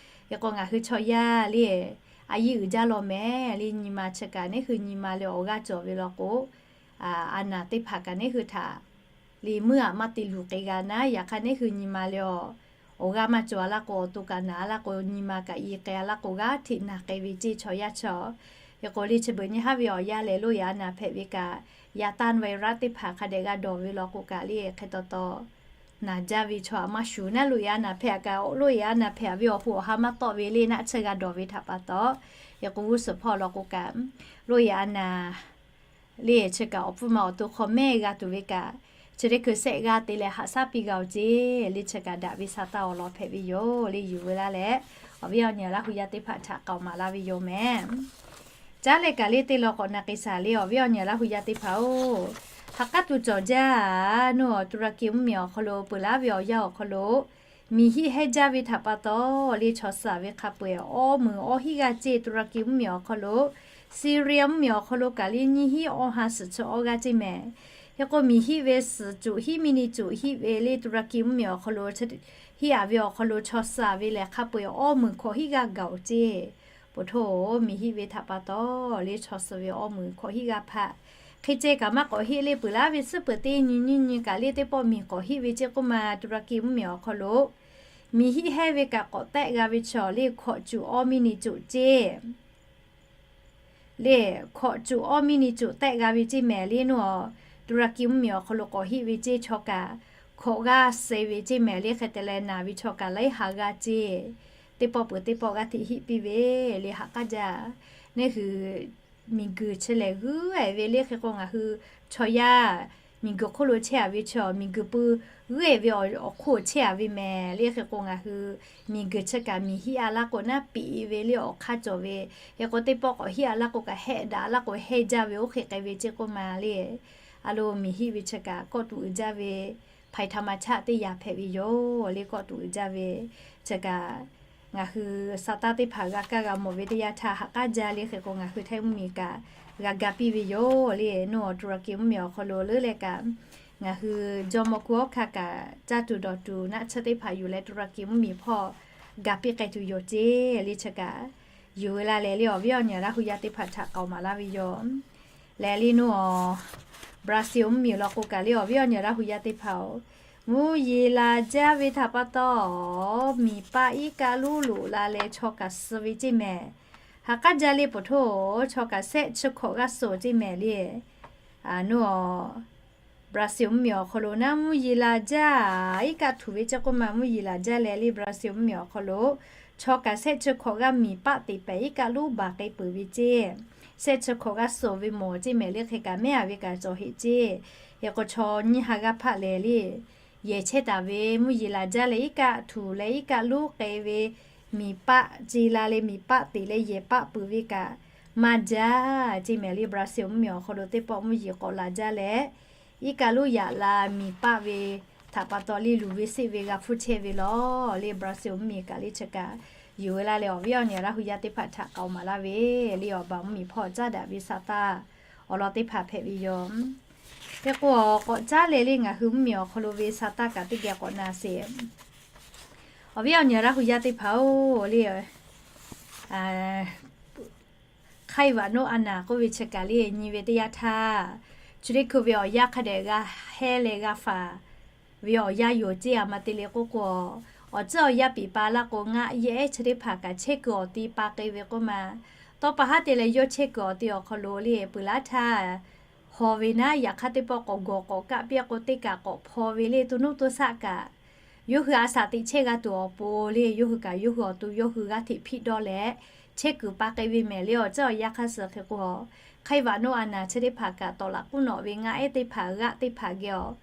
Hk'e k'o, ngaˬ hui chaw yaˇ le a yiˇ uiˍ jaˇ law mehˍ le. Nyi ma chi kaꞈ neˇ hui nyi ma leh awˬ g'aˇ cawˬ ve law k'o, a naˍ teˇ hpaˍ kaꞈ neˇ hui htaꞈ le meuˇ aꞈ maˇ te luˬ k'ai g'a naˉ. Yaꞈ hk'aˇ neˇ hui nyi ma leh awˬ, awˬ g'aˇ maˇ cawˬ a laˇ k'o, awˬ to kaꞈ naˍ a laˇ k'o, nyi ma kaꞈ i k'ai a laˇ k'o, g'aˇ hteꞈ naˬ k'ai ve ceˇ chaw yaˇ chaw. Hk'e k'o, le chi beuꞈ nyi haˉ ve awˬ yanˇ lehˬ, loˇ e a naˍ hpehꞈ ve kaꞈ, yaꞈ tanˇ virus teˇ hpaˍ hk'a dehꞈ g'a dawˬ ve law k'o kaꞈ le, hk'e taw taw naˬ jaˇ ve chaw aꞈ maˇ shuˍ naˉ. Loˇ e a naˍ hpehꞈ kaꞈ, loˇ e a naˍ hpehꞈ ve awˬ hoꞈ awˬ ha maˇ tawˆ ve le, naˆ tsuhˇ g'a dawˬ ve htaꞈ pa taw, Hk'e k'o g'uˇ suhˍ hpawˇ law k'o kaꞈ, loꞈ e a naˍ le chi kaꞈ awˬ pfuhˇ ma awˬ to hk'aw mehˆ g'a tuˬ ve kaꞈ, chi teˇ hkui shehˆ g'aˇ te leh haꞈ shaˉ piˇ g'a-oˬ ceˇ le chi kaꞈ daꞈ ve sa taˇ awˬ lawn hpehꞈ ve yoˬ le. Yuˬ ve laˇ leh, awˬ viˉ awˬ nyi Laˇ hu yaˇ teˇ hpaˍ htaꞈ k'aoˍ maˍ laˇ ve yoˬ mehˍ. Caˉ leh kaꞈ le teˇ lawn k'awꞈ na k'ai shaˍ le, awˬ viˉ awˬ nyi Laˇ hu yaˇ teˇ hpaˍ-oˬ, ha k'aˉ tuˬ cawˬ jaˇ. Nuˇ awˬ Tuˍraˍkiˍ mvuhˇmiˬ awˬ hk'aw lo peuˬ laˇ ve awˬ yanˇ awˬ hk'aw lo miˬ hiˆ hehˇ jaˇ ve htaꞈ pa taw le, chaw suh ve hk'a peu-eˬ awˇ meunˍ awˇ hiˆ g'aˇ ceˇ. Tuˍraˍkiˍ mvuhˇmiˬ awˬ hk'aw lo, Siˍriˍ mvuhˇmiˬ awˬ hk'aw lo kaꞈ le nyiˇ hiˆ awˇ ha suhˍ chi awˇ g'aˇ ceˇ mehˍ. Hk'e k'o miˬ hiˆ ve suhˍ cuꞈ hiˆ miˇ ni cuꞈ hiˆ ve le Tuˍraˍkiˍ mvuhˇmiˬ awˬ hk'aw lo hiˆ aꞈ ve awˬ hk'aw lo chaw suh ve lehˬ hk'a peu-eˬ awˇ meunˍ hkawꞈ hiˆ g'aˇ gaˬ-oˬ ceˇ. Poˬ htoˇ miˬ hiˆ ve htaꞈ pa taw le chaw suh ve awˇ meunˍ hkawꞈ hiˆ g'aˇ hpaˆ. Hk'e ceh kaꞈ maˇ k'awꞈ hiˆ le, peuˬ laˇ ve suhˉ peuˬ teˇ nyi nyiˇ nyi kaꞈ le teˇ pawˆ miˬ k'awꞈ hiˆ ve ceˇ k'oˆ ma, Tuˍraˍkiˍ mvuhˇmiˬ awˬ hk'aw lo miˬ hiˆ hehˇ ve kaꞈ k'awꞈ tehˆ g'a ve chaw le hkawꞈ cuꞈ awˇ miˇ ni cuꞈ ceˇ. Le hkawꞈ cuꞈ awˇ miˇ ni cuꞈ tehˆ g'a ve ceˇ mehˍ le nuˇ awˬ Tuˍraˍkiˍ mvuhˇmiˬ awˬ hk'aw lo k'awꞈ hiˆ ve ceˇ. Chaw kaꞈ hkawꞈ g'aˇ suh ve ceˇ mehˍ le. Hk'e te leh naˬ ve chaw kaꞈ laiˉ ha g'aˇ ceˇ. Teˇ pawˆ peuˬ teˇ pawˆ g'aˇ hteꞈ hiˆ piˇ ve le. Ha k'aˉ jaˇ. Neˇ hui miˬguiˬ chi lehˬ g'uiˇ-e ve le. Hk'e k'o ngaˬ hui chaw yaˇ miˬguiˬ hk'oˆ lo chehˇ-a ve chaw, miˬguiˬ pui g'uiˇ-e ve awˬ hk'oˆ chehˇ-a ve mehˍ le. Hk'e k'o ngaˬ hui miˬguiˬ chi kaꞈ miˬ hiˆ a laˇ k'o naˉ piꞈ ve le awˬ hk'aˇ cawˬ ve. Hk'e k'o teˇ pawˆ k'awꞈ hiˆ a laˇ k'o kaꞈ hehˆ daꞈ laˇ k'o hehˇ jaˇ ve oˇ hk'e k'ai ve ceˇ k'oˆ ma le. A lo miˬ hiˆ ve chi kaꞈ kawˆ tuˬ uiˍ jaˇ ve hpaˍ htaꞈ ma chaˆ teˇ yaꞈ hpehꞈ ve yoˬ le. Kawˆ tuˬ uiˍ jaˇ ve chi kaꞈ ngaˬ hui sa taˇ teˇ hpaˍ g'a kaˇ g'a mawˬ ve teˇ yanˇ htaˇ ha k'aˉ jaˇ le. Hk'e k'o ngaˬ hui Htaiˇ mvuhˇmiˬ kaꞈ g'a ga piˇ ve yoˬ le. Nuˇ awˬ Tuˍraˍkiˍ mvuhˇmiˬ awˬ hk'aw lo leuˉ leh kaꞈ ngaˬ hui jawˇmawˇ hkuˇ awˉ hkaˇ kaꞈ caˇ tuˬ dawˬ tuˬ naˆ tsuhˇ teˇ hpaˍ yuˬ leh Tuˍraˍkiˍ mvuhˇmiˬ hpawˇ ga piˇ k'ai tuˬ yoˬ ceˇ le. Chi kaꞈ yuˬ ve laˇ leh le awˬ viˉ awˬ nyi Laˇ hu yaˇ teˇ hpaˍ htaꞈ k'aoˍ maˍ laˇ ve yoˬ. Leh le nuˇ awˬ Brazil mvuhˇmiˬ law k'o kaꞈ le awˬ viˉ awˬ nyi Laˇ hu yaˇ teˇ hpaˍ-oˬ, mvuhˇ yeˬ laˬ jaˇ ve htaꞈ pa taw miˬ paˆ iˉ kaˆ loˉ loꞈ la leh chaw kaꞈ suh ve ceˇ mehˍ. Ha k'aˉ jaˇ le poˬ htoˇ chaw kaꞈ shehˆ chi hkawꞈ g'aˇ suh ceˇ mehˍ le. Nuˇ awˬ Brazil mvuhˇmiˬ awˬ hk'aw lo naˉ mvuhˇ yeˬ laˬ jaˇ, iˉ kaˆ htuꞈ ve ceˇ k'oˆ ma mvuhˇ yeˬ laˬ jaˇ leh le Brazil mvuhˇmiˬ awˬ hk'aw lo chaw kaꞈ shehˆ chi hkawꞈ g'aˇ miˬ paˆ teꞈ pehˍ iˉ kaˆ loˉ baˬ k'ai peuˬ ve ceˇ. Shehˆ chi hkawꞈ g'aˇ suh ve mawˬ ceˇ mehˍ le. Hk'e kaꞈ mehˉ-a ve kaꞈ cawˬ heꞈ ceˇ. Hk'e k'o chaw nyiˇ ha g'aˇ hpaˆ lehˬ le yehˬ chehˇ taˍ ve mvuhˇ yeˬ laˬ jaˇ leh iˉ kaˆ htuꞈ leh iˉ kaˆ loˉ k'ai ve miˬ paˆ ce la leh miˬ paˆ teꞈ leh yehˬ paˆ peuˬ ve kaꞈ maˇ jaˇ ceˇ mehˍ le. Brazil mvuhˇmiˬ awˬ hk'aw lo teˇ pawˆ mvuhˇ yeˬ k'awꞈ laˬ jaˇ leh iˉ kaˆ loˉ yaꞈ la miˬ paˆ ve htaꞈ pa taw le luˬ ve seˆ ve g'a hpfuhˇ chehˇ ve law le. Brazil mvuhˇmiˬ kaꞈ le chi kaꞈ yuˬ ve laˇ leh awˬ viˉ awˬ nyi Laˇ hu yaˇ teˇ hpaˍ htaꞈ k'aoˍ maˍ laˇ ve le awˬ baˬ mvuhˇmiˬ hpawˇ caˉ daꞈ ve sa taˇ awˬ lawn teˇ hpaˍ hpehꞈ ve yoˬ. Hk'e k'o k'awꞈ caˉ leh le ngaˬ hui mvuhˇmiˬ awˬ hk'aw lo ve sa taˇ kaꞈ teˇ geh k'awꞈ na sheˍ. Awˬ viˉ awˬ nyi Laˇ hu yaˇ teˇ hpaˍ-oˬ le, Hk'aiˇ vaꞈ noˉ a naˍ k'oˆ ve chi kaꞈ le nyi ve teˇ yanˇ htaˇ, chi teˇ hkui ve awˬ yanˇ hk'a dehꞈ g'a hehˇ leh g'a faˍ ve awˬ yanˇ yoˬ ceˇ. A ma te le k'oˆ k'o, awˬ tcuhˉ awˬ yanˇ piˍ pa laˇ k'o ngaˆ yehˉ chi teˇ hpaˍ kaꞈ chehˇ kuiˬ awˬ ti pa k'ai ve k'oˆ ma, tawˇ pa haˉ te leh yawˇ chehˇ kuiˬ awˬ ti awˬ hk'aw lo le peuˬ laˇ htaˇ, haw ve naˉ yaꞈ hk'aˇ teˇ pawˆ k'awꞈ gawˬ k'awꞈ kaˆ piˇ k'o teˇ kaꞈ k'awꞈ hpaw ve le to nuˇ to shaˆ kaꞈ, yawˇ hui a shaꞈ teꞈ chehˇ g'a tuˬ awˬ pon le yawˇ hui kaꞈ yawˇ hui awˬ to yawˇ hui g'aˇ hteꞈ hpiˆ dawˇ leh chehˇ kuiˬ pa k'ai ve mehˍ le. Awˬ tcuhˉ awˬ yanˇ hk'aˇ suh hk'e k'o, Hk'aiˇ vaꞈ noˉ a naˍ chi teˇ hpaˍ kaꞈ tawˍ laꞈ k'uˉ nawꞈ ve ngaˆ ehˉ teˇ hpaˍ g'aˆ teˇ hpaˍ geh awˬ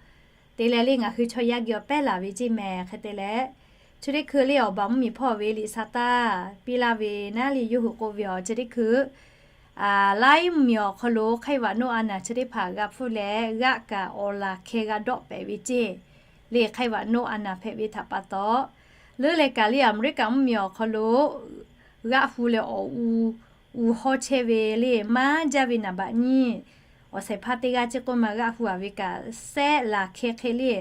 te leh le ngaˬ hui chaw yaˇ geh awˬ pehˉ laˬ ve ceˇ mehˍ. Hk'e te leh, chi teˇ hkui le awˬ baˬ mvuhˇmiˬ hpawˇ ve liꞈ sa taˇ piˇ laˇ ve naˉ le yawˇ hui k'oˆ ve awˬ chi teˇ hkui Laiˉ mvuhˇmiˬ awˬ hk'aw lo Hk'aiˇ vaꞈ noˉ a naˍ chi teˇ hpaˍ g'a hpfuhˇ leh g'aˆ kaꞈ awˬ laˬ hkeh g'a dawˆ pehꞈ ve ceˇ. Le Hk'aiˇ vaꞈ noˉ a naˍ hpehꞈ ve htaꞈ pa taw, leuˉ leh kaꞈ le Aˍmeˍriˆkaˍ mvuhˇmiˬ awˬ hk'aw lo g'aˆ hu leh awˬ u, u hawˇ chehˇ ve le maˇ jaˇ ve naˍ baꞈ nyiˇ awˬ shehˍ hpaˇ teˇ g'aˇ ceˇ k'oˆ ma g'aˆ hu-a ve kaꞈ sehˆ laˬ hkeh hk'e le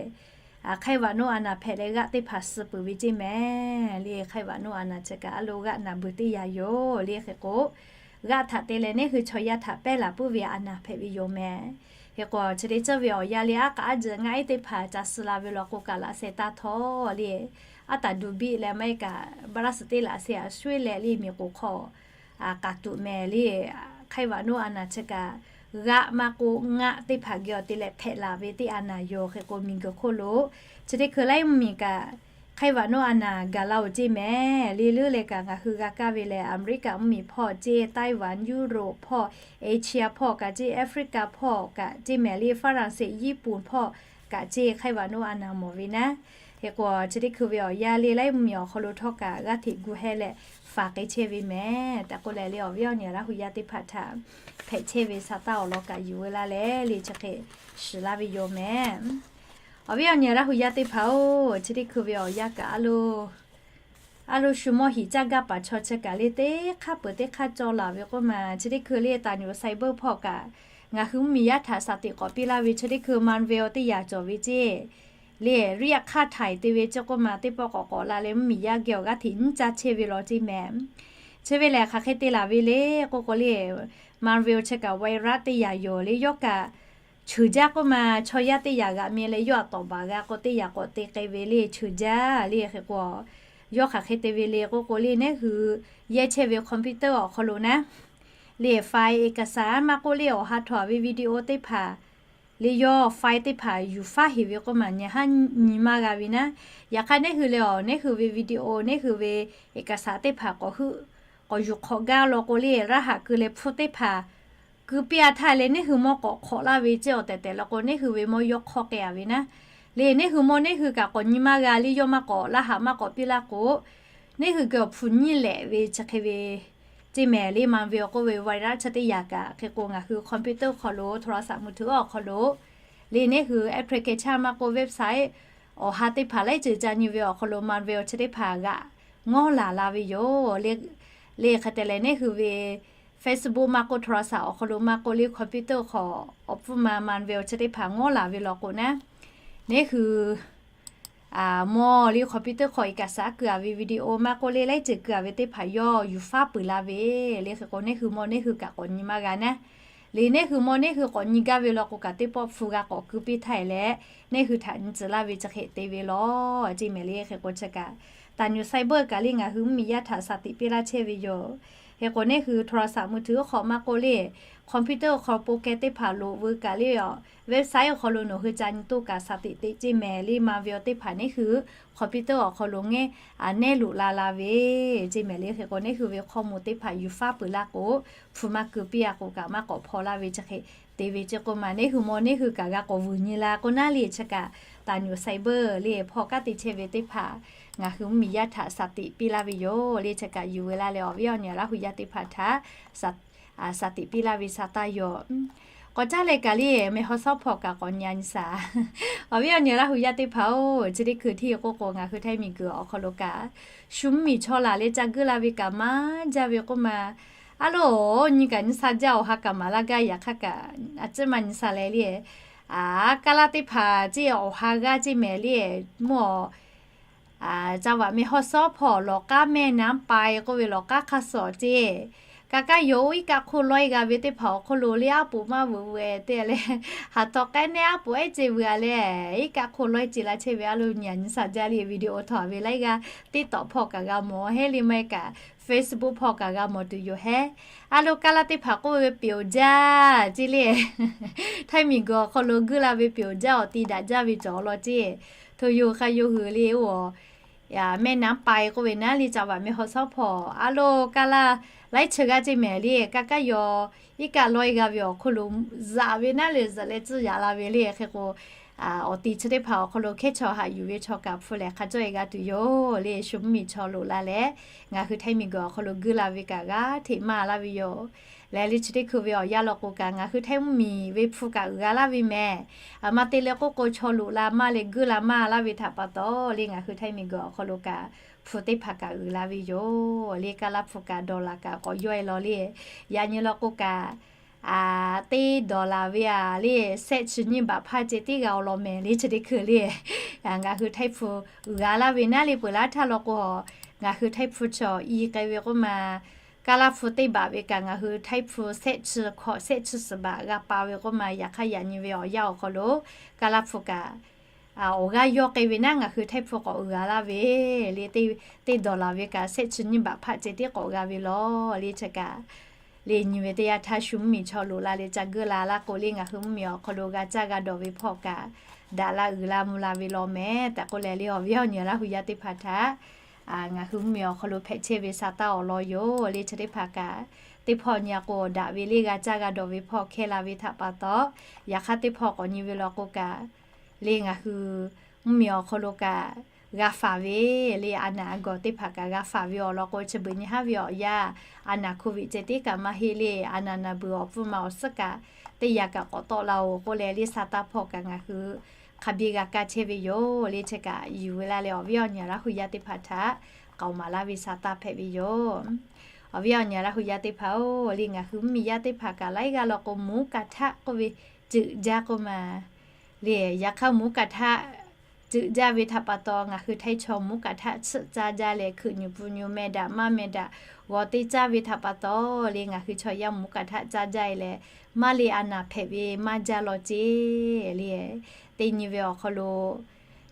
Hk'aiˇ vaꞈ noˉ a naˍ hpehꞈ leh g'aˆ teˇ hpaˍ suh peuˬ ve ceˇ mehˍ. Le Hk'aiˇ vaꞈ noˉ a naˍ chi kaꞈ a lo g'aˆ naˍ beuˬ teˇ yaꞈ yoˬ le. Hk'e k'o, g'aˆ htaꞈ te leh neˇ hui chaw yaˇ htaꞈ pehˉ laˬ puiˉ ve a naˍ hpehꞈ ve yoˬ mehˍ. Hk'e k'o, chi teˇ ceuˬ ve awˬ yanˇ le aˉ k'aˉ a jeuˬ ngaˆ ehˉ teˇ hpaˍ ca suh la ve law k'o kaꞈ laꞈ sheh taˇ htawˇ le, aˉ taˍ duˬ biˆ leh maˇ heˆ kaꞈ baˆ laˇ suhˍ teˇ laꞈ sheh aꞈ shuˉ leh le miˬ k'oˍ hk'aw k'aˍ tuꞈ mehˍ le. Hk'aiˇ vaꞈ noˉ a naˍ chi kaꞈ g'aˆ maˇ k'oˆ ngaˆ teˇ hpaˍ geh awˬ te leh hpehꞈ laˬ ve teˇ a naˍ yoˬ. Hk'e k'o, miˬguiˬ hk'oˆ lo chi teˇ hkui laiˉ mvuhˇmiˬ kaꞈ hk'aiˇ vaꞈ noˉ a naˍ gaˬ la-oˬ ceˇ mehˍ. Le leuˉ leh kaꞈ ngaˬ hui g'a kaˇ ve lehˬ, America mvuhˇmiˬ hpawˇ ceˇ, Taiwan, Europe hpawˇ, Asia hpawˇ kaꞈ ceˇ, Africa hpawˇ kaꞈ ceˇ mehˍ. Le Faˍranˍseˍ, Yiˇpuˍ hpawˇ kaꞈ ceˇ, hk'aiˇ vaꞈ noˉ a naˍ mawˬ ve naˉ. Hk'e k'o, chi teˇ hkui ve awˬ yanˇ le laiˉ mvuhˇmiˬ awˬ hk'aw lo htawˇ kaꞈ g'aˇ hteꞈ gu heh leh faˍ k'ai chehˇ ve mehˍ. Taꞈ k'oˆ leh le awˬ viˉ awˬ nyi Laˇ hu yaˇ teˇ hpaˍ htaꞈ hpehꞈ chehˇ ve sa taˇ awˬ lawn kaꞈ yuˬ ve laˇ leh le chi hk'e shiˍ laˇ ve yoˬ mehˍ. Awˬ viˉ awˬ nyi Laˇ hu yaˇ teˇ hpaˍ-oˬ, chi teˇ hkui ve awˬ yanˇ kaꞈ a lo, a lo shu mawˇ hiˍ caˇ gaˇ paˍ chaw chi kaꞈ le teˇ hk'aˇ peuˬ teˇ hk'aˇ cawˬ laˬ ve k'oˆ ma, chi teˇ hkui le taˍ nyuˬ cyber hpawˇ kaꞈ ngaˬ hui mvuhˇmiˬ yaˇ htaꞈ shaˍ tiꞈ k'awꞈ piˇ laˇ ve chi teˇ hkui Marvel teˇ yanˇ cawˬ ve ceˇ. Le riˇ yaꞈ hk'aˇ htaiˍ te ve ceˇ k'oˆ ma, teˇ pawˆ k'awꞈ k'awꞈ la leh mvuhˇmiˬ yaˇ geh awˬ g'aˇ hteꞈ nyiˉ caˇ chehˇ ve law ceˇ mehˍ. Chi ve lehˬ hk'aˬ hk'e te laˬ ve le k'oˆ k'o le, Marvel chi kaꞈ virus teˇ yanˇ yoˬ le. Yawˇ kaꞈ cheuˬ jaˇ k'oˆ ma, chaw yaˇ teˇ yanˇ g'aꞈ meh leh yawˇ aꞈ tawˍ baˬ g'a k'o teˇ yanˇ k'awꞈ te k'ai ve le cheuˬ jaˇ le. Hk'e k'o, yawˇ hk'aˬ hk'e te ve le k'oˆ k'o le, neˉ hui yehˇ chehˇ ve computer awˬ hk'aw lo naˉ le file เอกสาร maˇ k'oˆ le awˬ ha htawnˍ ve video teˇ hpaˍ le yawˇ file teˇ hpaˍ yuˬ faˉ heˍ ve k'oˆ ma nyi haˉ nyi maˇ g'a ve naˉ. Yaꞈ hk'aˇ neˉ hui leh awˬ neˉ hui ve video, neˉ hui ve เอกสาร teˇ hpaˍ k'awꞈ heuˆ k'awꞈ yuˬ hk'awꞈ gaˇ law k'o le, raˇ haꞈ keu leh hpu teˇ hpaˍ keu piˇ a htaˇ leh neˉ hui mawˇ k'awꞈ hk'awꞈ laˇ ve ceˇ awˬ tehˬ tehˬ law k'o, neˉ hui ve mawˇ yawˇ hk'awˇ k'ai a ve naˉ. Le neˉ hui mawˇ neˉ hui kaꞈ k'awꞈ nyi maˇ g'a le, yawˇ maˇ k'awꞈ laˇ haꞈ maˇ k'awꞈ piˇ laˇ k'o, neˉ hui keu awˬ hpu nyiˇ lehꞈ ve chi hk'e ve ceˇ mehˍ le. Marvel k'oˆ ve virus chi teˇ yanˇ kaꞈ hk'e k'o ngaˬ hui computer awˬ hk'aw lo โทรศัพท์มือถือ awˬ hk'aw lo le neˉ hui application maˇ k'oˆ website awˬ ha teˇ hpaˍ laiˉ ceuˬ ca nyi ve awˬ hk'aw lo Marvel chi teˇ hpaˍ g'aꞈ ngawˉ laˬ la ve yoˬ le. Hk'e te leh neˉ hui ve Facebook maˇ k'oˆ โทรศัพท์ awˬ hk'aw lo maˇ k'oˆ le computer hk'aw awˬ pfuhˇ ma Marvel chi teˇ hpaˍ ngawˉ laˬ ve law k'o naˉ, neˉ hui mawˇ le computer hk'aw เอกสาร keu a ve video maˇ k'oˆ le laiˉ ceuˬ keu a ve teˇ hpaˍ yawˇ yuˬ faˉ peuˬ la ve le. Hk'e k'o neˉ hui mawˇ neˉ hui kaꞈ k'awꞈ nyi maˇ g'a naˉ. Le neˉ hui mawˇ neˉ hui k'awꞈ nyi gaˇ ve law k'o kaꞈ teˇ pawˆ hpu g'a k'awꞈ keu piˇ htaˇ e leh, neˉ hui htaꞈ nyi tcuh laˇ ve chi hk'e te ve law ceˇ mehˍ le. Hk'e k'o chi kaꞈ taˍ nyuˬ cyber kaꞈ le ngaˬ hui mvuhˇmiˬ yaˇ htaꞈ shaˍ tiꞈ piˇ laˇ chehˇ ve yoˬ. Hk'e k'o neˉ hui โทรศัพท์มือถือ awˬ hk'aw maˇ k'oˆ le computer awˬ hk'aw lo โปรแกรม teˇ hpaˍ loꞈ veu kaꞈ le awˬ website awˬ hk'aw lo nawˬ hui ca nyi toˇ kaꞈ shaˍ tiꞈ teꞈ ceˇ mehˍ le. Marvel teˇ hpaˍ neˉ hui computer awˬ hk'aw lo ngeh a nehˉ loꞈ la la ve ceˇ mehˍ le. Hk'e k'o neˉ hui ve ข้อมูล teˇ hpaˍ yuˬ faˉ peuˬ laˇ k'o, hpu maˇ keu piˇ a k'o kaꞈ maˇ k'awꞈ hpaw laˇ ve chi hk'e te ve ceˇ k'oˆ ma, neˉ hui mawˇ neˉ hui kaꞈ g'a k'awꞈ vuiˬ nyi la k'o naˉ le chi kaꞈ taˍ nyuˬ cyber le hpawˇ kanˉ te chehˇ ve teˇ hpaˍ ngaˬ hui mvuhˇmiˬ yaˇ htaꞈ shaˍ tiꞈ piˇ laˇ ve yoˬ le. Chi kaꞈ yuˬ ve laˇ leh awˬ viˉ awˬ nyi Laˇ hu yaˇ teˇ hpaˍ htaꞈ shaˍ tiꞈ piˇ laˇ ve sa taˇ yoˬ. K'awꞈ caˇ leh kaꞈ le Microsoft hpawˇ kaꞈ k'awꞈ nyi a nyi shaˍ. Awˬ viˉ awˬ nyi Laˇ hu yaˇ teˇ hpaˍ-oˬ, chi teˇ hkui hteˇ k'oˆ k'o ngaˬ hui Htaiˇ miˬguiˬ awˬ hk'aw lo kaꞈ shu mvuhˇmiˬ chaw laˬ leh ca guˇ la ve kaꞈ maˇ jaˇ ve k'oˆ ma. A loˬ, nyi kaꞈ nyi sha jaˇ, awˬ ha kaꞈ maˍ laˇ gaˇ. Yaꞈ hk'aˇ kaꞈ a ciˉ maˇ nyi sha leh le, a, kaˇ laˇ teˇ hpaˍ ceˇ awˬ ha g'aˇ ceˇ mehˍ le, mvuhˇ awˬ จังหวัดแม่ฮ่องสอน hpawˇ lawˬ k'aˉ แม่น้ำปาย k'oˆ ve lawˬ k'aˉ hk'a shuˍ ceˇ. Ka kaˇ yoˬ, iˉ kaˆ hk'oˆ lawehˇ g'a ve teˇ hpaˍ awˬ hk'oˆ lo le aˉ poꞈ maˇ veuꞈ veuꞈ te leh, haˍ tawˍ k'ehˉ nehˉ aˉ poꞈ ehˉ ce veuꞈ a leh, iˉ kaˆ hk'oˆ lawehˇ ce la chehˇ ve a loˬ nyi a nyi sha jaˇ le video awˬ htawꞈ ve laiˉ g'aˇ TikTok hpawˇ kaꞈ g'a mawˬ heˉ le maˇ heˆ kaꞈ Facebook hpawˇ kaꞈ g'a mawˬ tuˬ yoˬ heˉ. A loˬ, kaˇ laˇ teˇ hpaˍ k'oˆ ve peuˬ jaˇ ceˇ le. Htaiˇ miˬguiˬ awˬ hk'aw lo guˇ la ve peuˬ jaˇ, awˬ ti daꞈ jaˇ ve cawˬ law ceˇ. Hto yoˬ k'a yoˬ hui le oˬ แม่น้ำปาย k'oˆ ve naˉ le จังหวัดแม่ฮ่องสอน hpawˇ a loˬ, kaˇ laˇ laiˉ chi g'aˇ ceˇ mehˍ le. Ka kaˇ yoˬ, iˉ kaˆ lawehˇ g'a ve awˬ hk'oˆ lo zaꞈ ve naˉ le, zaꞈ leh tcuh yaꞈ la ve le. Hk'e k'o, awˬ ti chi teˇ hpaˍ awˬ hk'aw lo hkehˉ chaw haꞈ yuˬ ve chaw kaꞈ hpu lehˬ hk'a cawˇ e g'a tuˬ yoˬ le. Shu mvuhˇmiˬ chaw loꞈ la leh ngaˬ hui Htaiˇ miˬguiˬ awˬ hk'aw lo guˇ la ve kaꞈ g'aˇ hteꞈ maˇ laˇ ve yoˬ. Leh le chi teˇ hkui ve awˬ yanˇ law k'o kaꞈ ngaˬ hui Htaiˇ mvuhˇmiˬ ve hpu kaꞈ uiˍ g'a laˇ ve mehˍ. Aˬ ma te leh k'oˆ k'o, chaw loꞈ la maˇ leh guˇ la maˇ laˇ ve htaꞈ pa taw le, ngaˬ hui Htaiˇ miˬguiˬ awˬ hk'aw lo kaꞈ hpu teˇ hpaˍ kaꞈ uiˍ la ve yoˬ le. Kaˇ laˇ hpu kaꞈ dawˬ laˬ kaꞈ k'awꞈ yawˇ e law le. Yaꞈ nyi law k'o kaꞈ, a, teˇ dawˬ laˬ ve a le, shehˆ chi nyiˇ baꞈ hpaˇ ceh tiˉ g'a awˬ lawn mehˍ le. Chi teˇ hkui le ngaˬ hui Htaiˇ hpu uiˍ g'a laˇ ve naˉ le. Peuˬ laˇ htaˇ law k'o, ngaˬ hui Htaiˇ hpu chaw i k'ai ve k'oˆ ma, kaˇ laˇ hpu teˇ baꞈ ve kaꞈ ngaˬ hui Htaiˇ hpu shehˆ chi hkawꞈ shehˆ chi suhˍ baꞈ g'a pa ve k'oˆ ma. Yaꞈ hk'aˇ yaꞈ nyi ve awˬ yanˇ awˬ hk'aw lo kaˇ laˇ hpu kaꞈ awˬ g'aˇ yawˇ k'ai ve naˉ ngaˬ hui Htaiˇ hpu k'awꞈ uiˍ g'a laˇ ve le. Teˇ dawˬ laˬ ve kaꞈ shehˆ chi nyiˇ baꞈ hpaˇ ceh tiˉ k'awꞈ g'a ve law le. Chi kaꞈ Le nyi ve teˇ yanˇ htaˇ shu mvuhˇmiˬ chaw loꞈ la leh ca geuˆ la laˇ k'o le, ngaˬ hui mvuhˇmiˬ awˬ hk'aw lo g'a caˇ g'a dawˬ ve hpawˇ kaꞈ daꞈ la uiˍ la mvuh la ve law mehˍ tehꞈ k'oˆ leh le, awˬ viˉ awˬ nyi Laˇ hu yaˇ teˇ hpaˍ htaꞈ ngaˬ hui mvuhˇmiˬ awˬ hk'aw lo hpehꞈ chehˇ ve sa taˇ awˬ lawn yoˬ le. Chi teˇ hpaˍ kaꞈ teˇ hpawˇ nyi a k'o daꞈ ve le, g'a caˇ g'a dawˬ ve hpawˇ hkehˇ la ve htaꞈ pa taw, yaꞈ hk'aˇ teˇ hpawˇ k'awꞈ nyi ve law k'o kaꞈ le, ngaˬ hui mvuhˇmiˬ awˬ hk'aw lo kaꞈ g'a faˍ ve le, a naˍ a gawˬ teˇ hpaˍ kaꞈ g'a faˍ ve awˬ lawn k'o, chi beuꞈ nyi haˉ ve awˬ yanˇ a naˍ โควิด ceh tiˉ kaꞈ maˇ heˆ le, a naˍ naˍ beuˬ awˬ pfuhˇ ma awˬ suhˉ kaꞈ teˇ yanˇ kaꞈ k'awꞈ tawˆ la oˬ k'oˆ leh le, sa taˇ hpawˇ kaꞈ ngaˬ hui hk'a biˇ g'a kaˇ chehˇ ve yoˬ le. Chi kaꞈ yuˬ ve laˇ leh awˬ viˉ awˬ nyi Laˇ hu yaˇ teˇ hpaˍ htaꞈ k'aoˍ maˍ laˇ ve sa taˇ hpehꞈ ve yoˬ. Awˬ viˉ awˬ nyi Laˇ hu yaˇ teˇ hpaˍ-oˬ, le ngaˬ hui mvuhˇmiˬ yaˇ teˇ hpaˍ kaꞈ laiˉ g'aˇ law k'o หมูกระทะ k'oˆ ve ceuꞈ jaˇ k'oˆ ma le. Yaꞈ hk'aˇ หมูกระทะ ceuꞈ jaˇ ve htaꞈ pa taw, ngaˬ hui Htaiˇ chaw หมูกระทะ tsuhˆ caˇ jaˇ leh, hkeuꞈ nyuˬ pu nyuˬ meh daꞈ maˇ meh daꞈ g'aw teˇ caˇ ve htaꞈ pa taw le, ngaˬ hui chaw yaˇ หมูกระทะ caˇ jaˇ e leh, maˇ le a naˍ hpehꞈ ve maˇ jaˇ law ceˇ le. Teˇ nyi ve awˬ hk'aw lo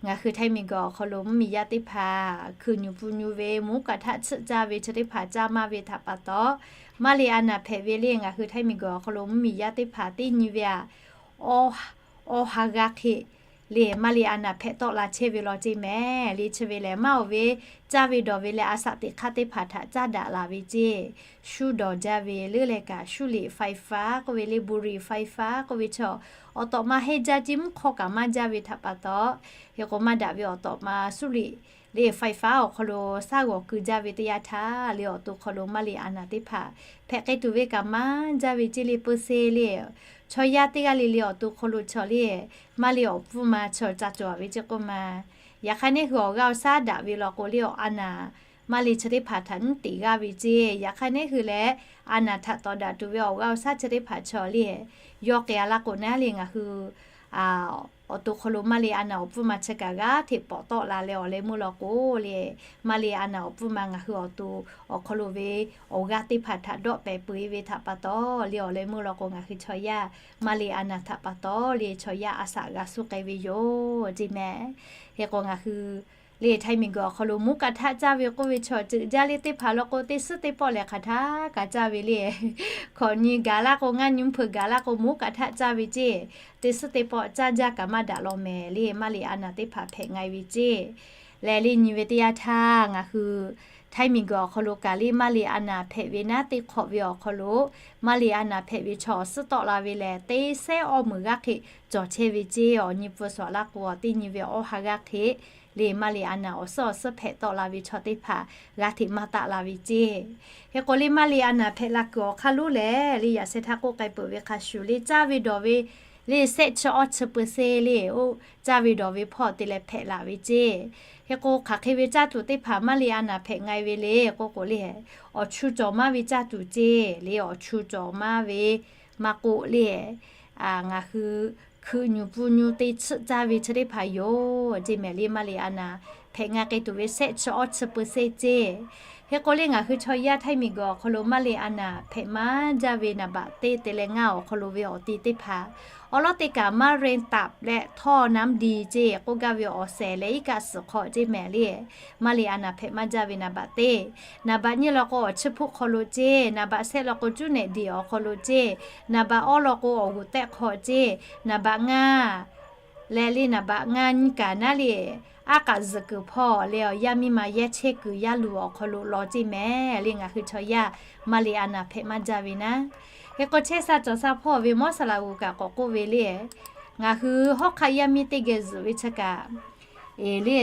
ngaˬ hui Htaiˇ miˬguiˬ awˬ hk'aw lo mvuhˇmiˬ yaˇ teˇ hpaˍ hkeuꞈ nyuˬ pu nyuˬ ve หมูกระทะ tsuhˆ caˇ ve chi teˇ hpaˍ caˇ maˇ ve htaꞈ pa taw, maˇ le a naˍ hpehꞈ ve le. Ngaˬ hui Htaiˇ miˬguiˬ awˬ hk'aw lo mvuhˇmiˬ yaˇ teˇ hpaˍ teˇ nyi ve aꞈ, awˇ ha g'aˇ hk'e le maˇ le a naˍ hpehꞈ tawˆ la chehˇ ve law ceˇ mehˍ le. Chi ve lehˬ, maˇ oˬ ve caˇ ve dawˬ ve leh a saꞈ teꞈ hk'aˇ teˇ hpaˍ htaꞈ caˇ daꞈ laˬ ve ceˇ, shu dawˬ jaˇ ve leuˉ leh kaꞈ, สูบบุหรี่ไฟฟ้า k'oˆ ve le, บุหรี่ไฟฟ้า k'oˆ ve chaw awˬ tawꞈ ma hehnˇ jaˇ ceˇ, mvuhˇ hk'aw kaꞈ maˇ jaˇ ve htaꞈ pa taw, hk'e k'o maˇ daꞈ ve awˬ tawꞈ ma สูบบุหรี่ le ไฟฟ้า awˬ hk'aw lo shaˉ g'awˬ keu jaˇ ve teˇ yanˇ htaˇ le, awˬ to hk'aw lo maˇ le a naˍ teˇ hpaˍ hpehꞈ k'ai tuˬ ve kaꞈ maˇ jaˇ ve ceˇ le. Peu se le, chaw yaˇ teˇ g'aˇ le le awˬ to hk'aw lo chaw le maˇ le awˬ pfuhˇ ma chaw ca cawˬ ve ceˇ k'oˆ ma. Yaꞈ hk'aˇ neˉ hui awˬ g'aˇ awˬ shaˉ daꞈ ve law k'o le, a naˍ maˇ le chi teˇ hpaˍ htaꞈ nyiˉ teꞈ g'aˇ ve ceˇ. Yaꞈ hk'aˇ neˉ hui leh a naˍ htaꞈ tawˍ daꞈ tuˬ ve awˬ g'aˇ awˬ shaˉ chi teˇ hpaˍ chaw le, yawˇ k'ai a laˇ k'o naˉ le, ngaˬ hui awˬ to hk'aw lo maˇ le a naˍ awˬ pfuhˇ ma chi kaꞈ g'aˇ hteꞈ pawˍ tawˆ la leh awˬ leh meuˇ law k'o le, maˇ le a naˍ awˬ pfuhˇ ma ngaˬ hui awˬ to awˬ hk'aw lo ve awˬ g'aˇ teˇ hpaˍ htaꞈ dawˆ pehˍ peu e ve htaꞈ pa taw le, awˬ leh meuˇ law k'o ngaˬ hui chaw yaˇ maˇ le a naˍ htaꞈ pa taw le chaw yaˇ a saꞈ g'a suh k'ai ve yoˬ ceˇ mehˍ. Hk'e k'o ngaˬ hui le Htaiˇ miˬguiˬ awˬ hk'aw lo หมูกระทะ caˇ ve k'oˆ ve chaw ceuꞈ jaˇ le teˇ hpaˍ law k'o, teˇ suhˉ teˇ pawˆ lehˬ hk'aˬ htaˇ kaꞈ caˇ ve le. Hkawꞈ nyi gaˬ laˇ k'o, ngaˇ nyi mvuhˇ hpeuꞈ gaˬ laˇ k'o หมูกระทะ caˇ ve ceˇ, teˇ suhˉ teˇ pawˆ caˇ jaˇ kaꞈ maˇ daꞈ law mehˍ le, maˇ le a naˍ teˇ hpaˍ hpehꞈ nga e ve ceˇ. Lehˬ le nyi ve teˇ yanˇ htaˇ ngaˬ hui Htaiˇ miˬguiˬ awˬ hk'aw lo kaꞈ le maˇ le a naˍ hpehꞈ ve naˉ teˇ hk'awꞈ ve awˬ hk'aw lo maˇ le a naˍ hpehꞈ ve chaw awˬ suhˉ tawˆ la ve lehˬ, teˇ sehˉ awˇ meunˍ g'aˇ hk'e cawˬ chehˇ ve ceˇ. Awˬ nyi pfuhˇ suhˍ laˇ k'o, teˇ nyi ve awˇ ha g'aˇ hk'e le maˇ le a naˍ awˬ suhˉ awˬ suhˉ hpehꞈ tawˆ la ve chaw teˇ hpaˍ g'a hteꞈ maˇ taˆ la ve ceˇ. Hk'e k'o le maˇ le a naˍ hpehꞈ la kuiˬ awˬ hk'aˇ lonˉ lehˬ le, yaꞈ sheh htaˇ k'oˆ k'ai peuˬ ve hk'a shuˍ le, caˇ ve dawˬ ve le sehˆ chi awˇ chi peu se le, oˇ caˇ ve dawˬ ve hpawˇ te leh hpehꞈ la ve ceˇ. Hk'e k'o hk'aˬ hk'e ve caˇ tuˬ teˇ hpaˍ maˇ le a naˍ hpehꞈ nga e ve le k'oˆ k'o le, awˬ chu cawˬ maˇ ve caˇ tuˬ ceˇ le, awˬ chu cawˬ maˇ ve maˇ k'oˆ le, ngaˬ hui hkeuꞈ nyuˬ pu nyuˬ te tsuhˆ caˇ ve chi teˇ hpaˍ yoˬ ceˇ mehˍ le. Maˇ le a naˍ hpehꞈ nga k'ai tuˬ ve sehˆ chi awˇ chi peu se ceˇ. Hk'e k'o le ngaˬ hui chaw yaˇ Htaiˇ miˬguiˬ awˬ hk'aw lo maˇ le a naˍ hpehꞈ maˇ jaˇ ve naˍ baꞈ teˇ te leh ngaˇ awˬ hk'aw lo ve awˬ ti teˇ hpaˍ awˬ lawˉ teˇ kaꞈ มะเร็งตับ lehท่อน้ำดี ceˇ k'oˆ gaˇ ve awˬ shehˍ leh iˉ kaˆ suhˍ hk'aw ceˇ mehˍ le. Maˇ le a naˍ hpehꞈ maˇ jaˇ ve naˍ baꞈ teˇ, naˍ baꞈ nyiˇ law k'o awˬ chiˇ hpuˆ hk'aw lo ceˇ, naˍ baꞈ shehˆ law k'o cuˉ nehꞈ diˬ awˬ hk'aw lo ceˇ, naˍ baꞈ awˇ law k'o awˬ g'uˬ tehˆ hk'aw ceˇ, naˍ baꞈ ngaˇ leh le naˍ baꞈ ngaˇ nyiˇ kaꞈ naˉ le, aˉ k'aꞈ zuhꞈ kuiˬ hpawˇ leh awˬ yaˇ miˇ ma yehˇ chehˇ kuiˬ yaˇ luˬ awˬ hk'aw lo law ceˇ mehˍ le. Ngaˬ hui chaw yaˇ maˇ le a naˍ hpehꞈ maˇ jaˇ ve naˉ. Hk'e k'o chehˇ sha cawˬ sha hpawˇ ve mawˉ saˍ laꞈ g'uˬ kaꞈ k'awꞈ k'oˆ ve le, ngaˬ hui hawˉ hk'aˆ yaˇ miˇ teˇ geh zuhꞈ ve chi kaꞈ e le,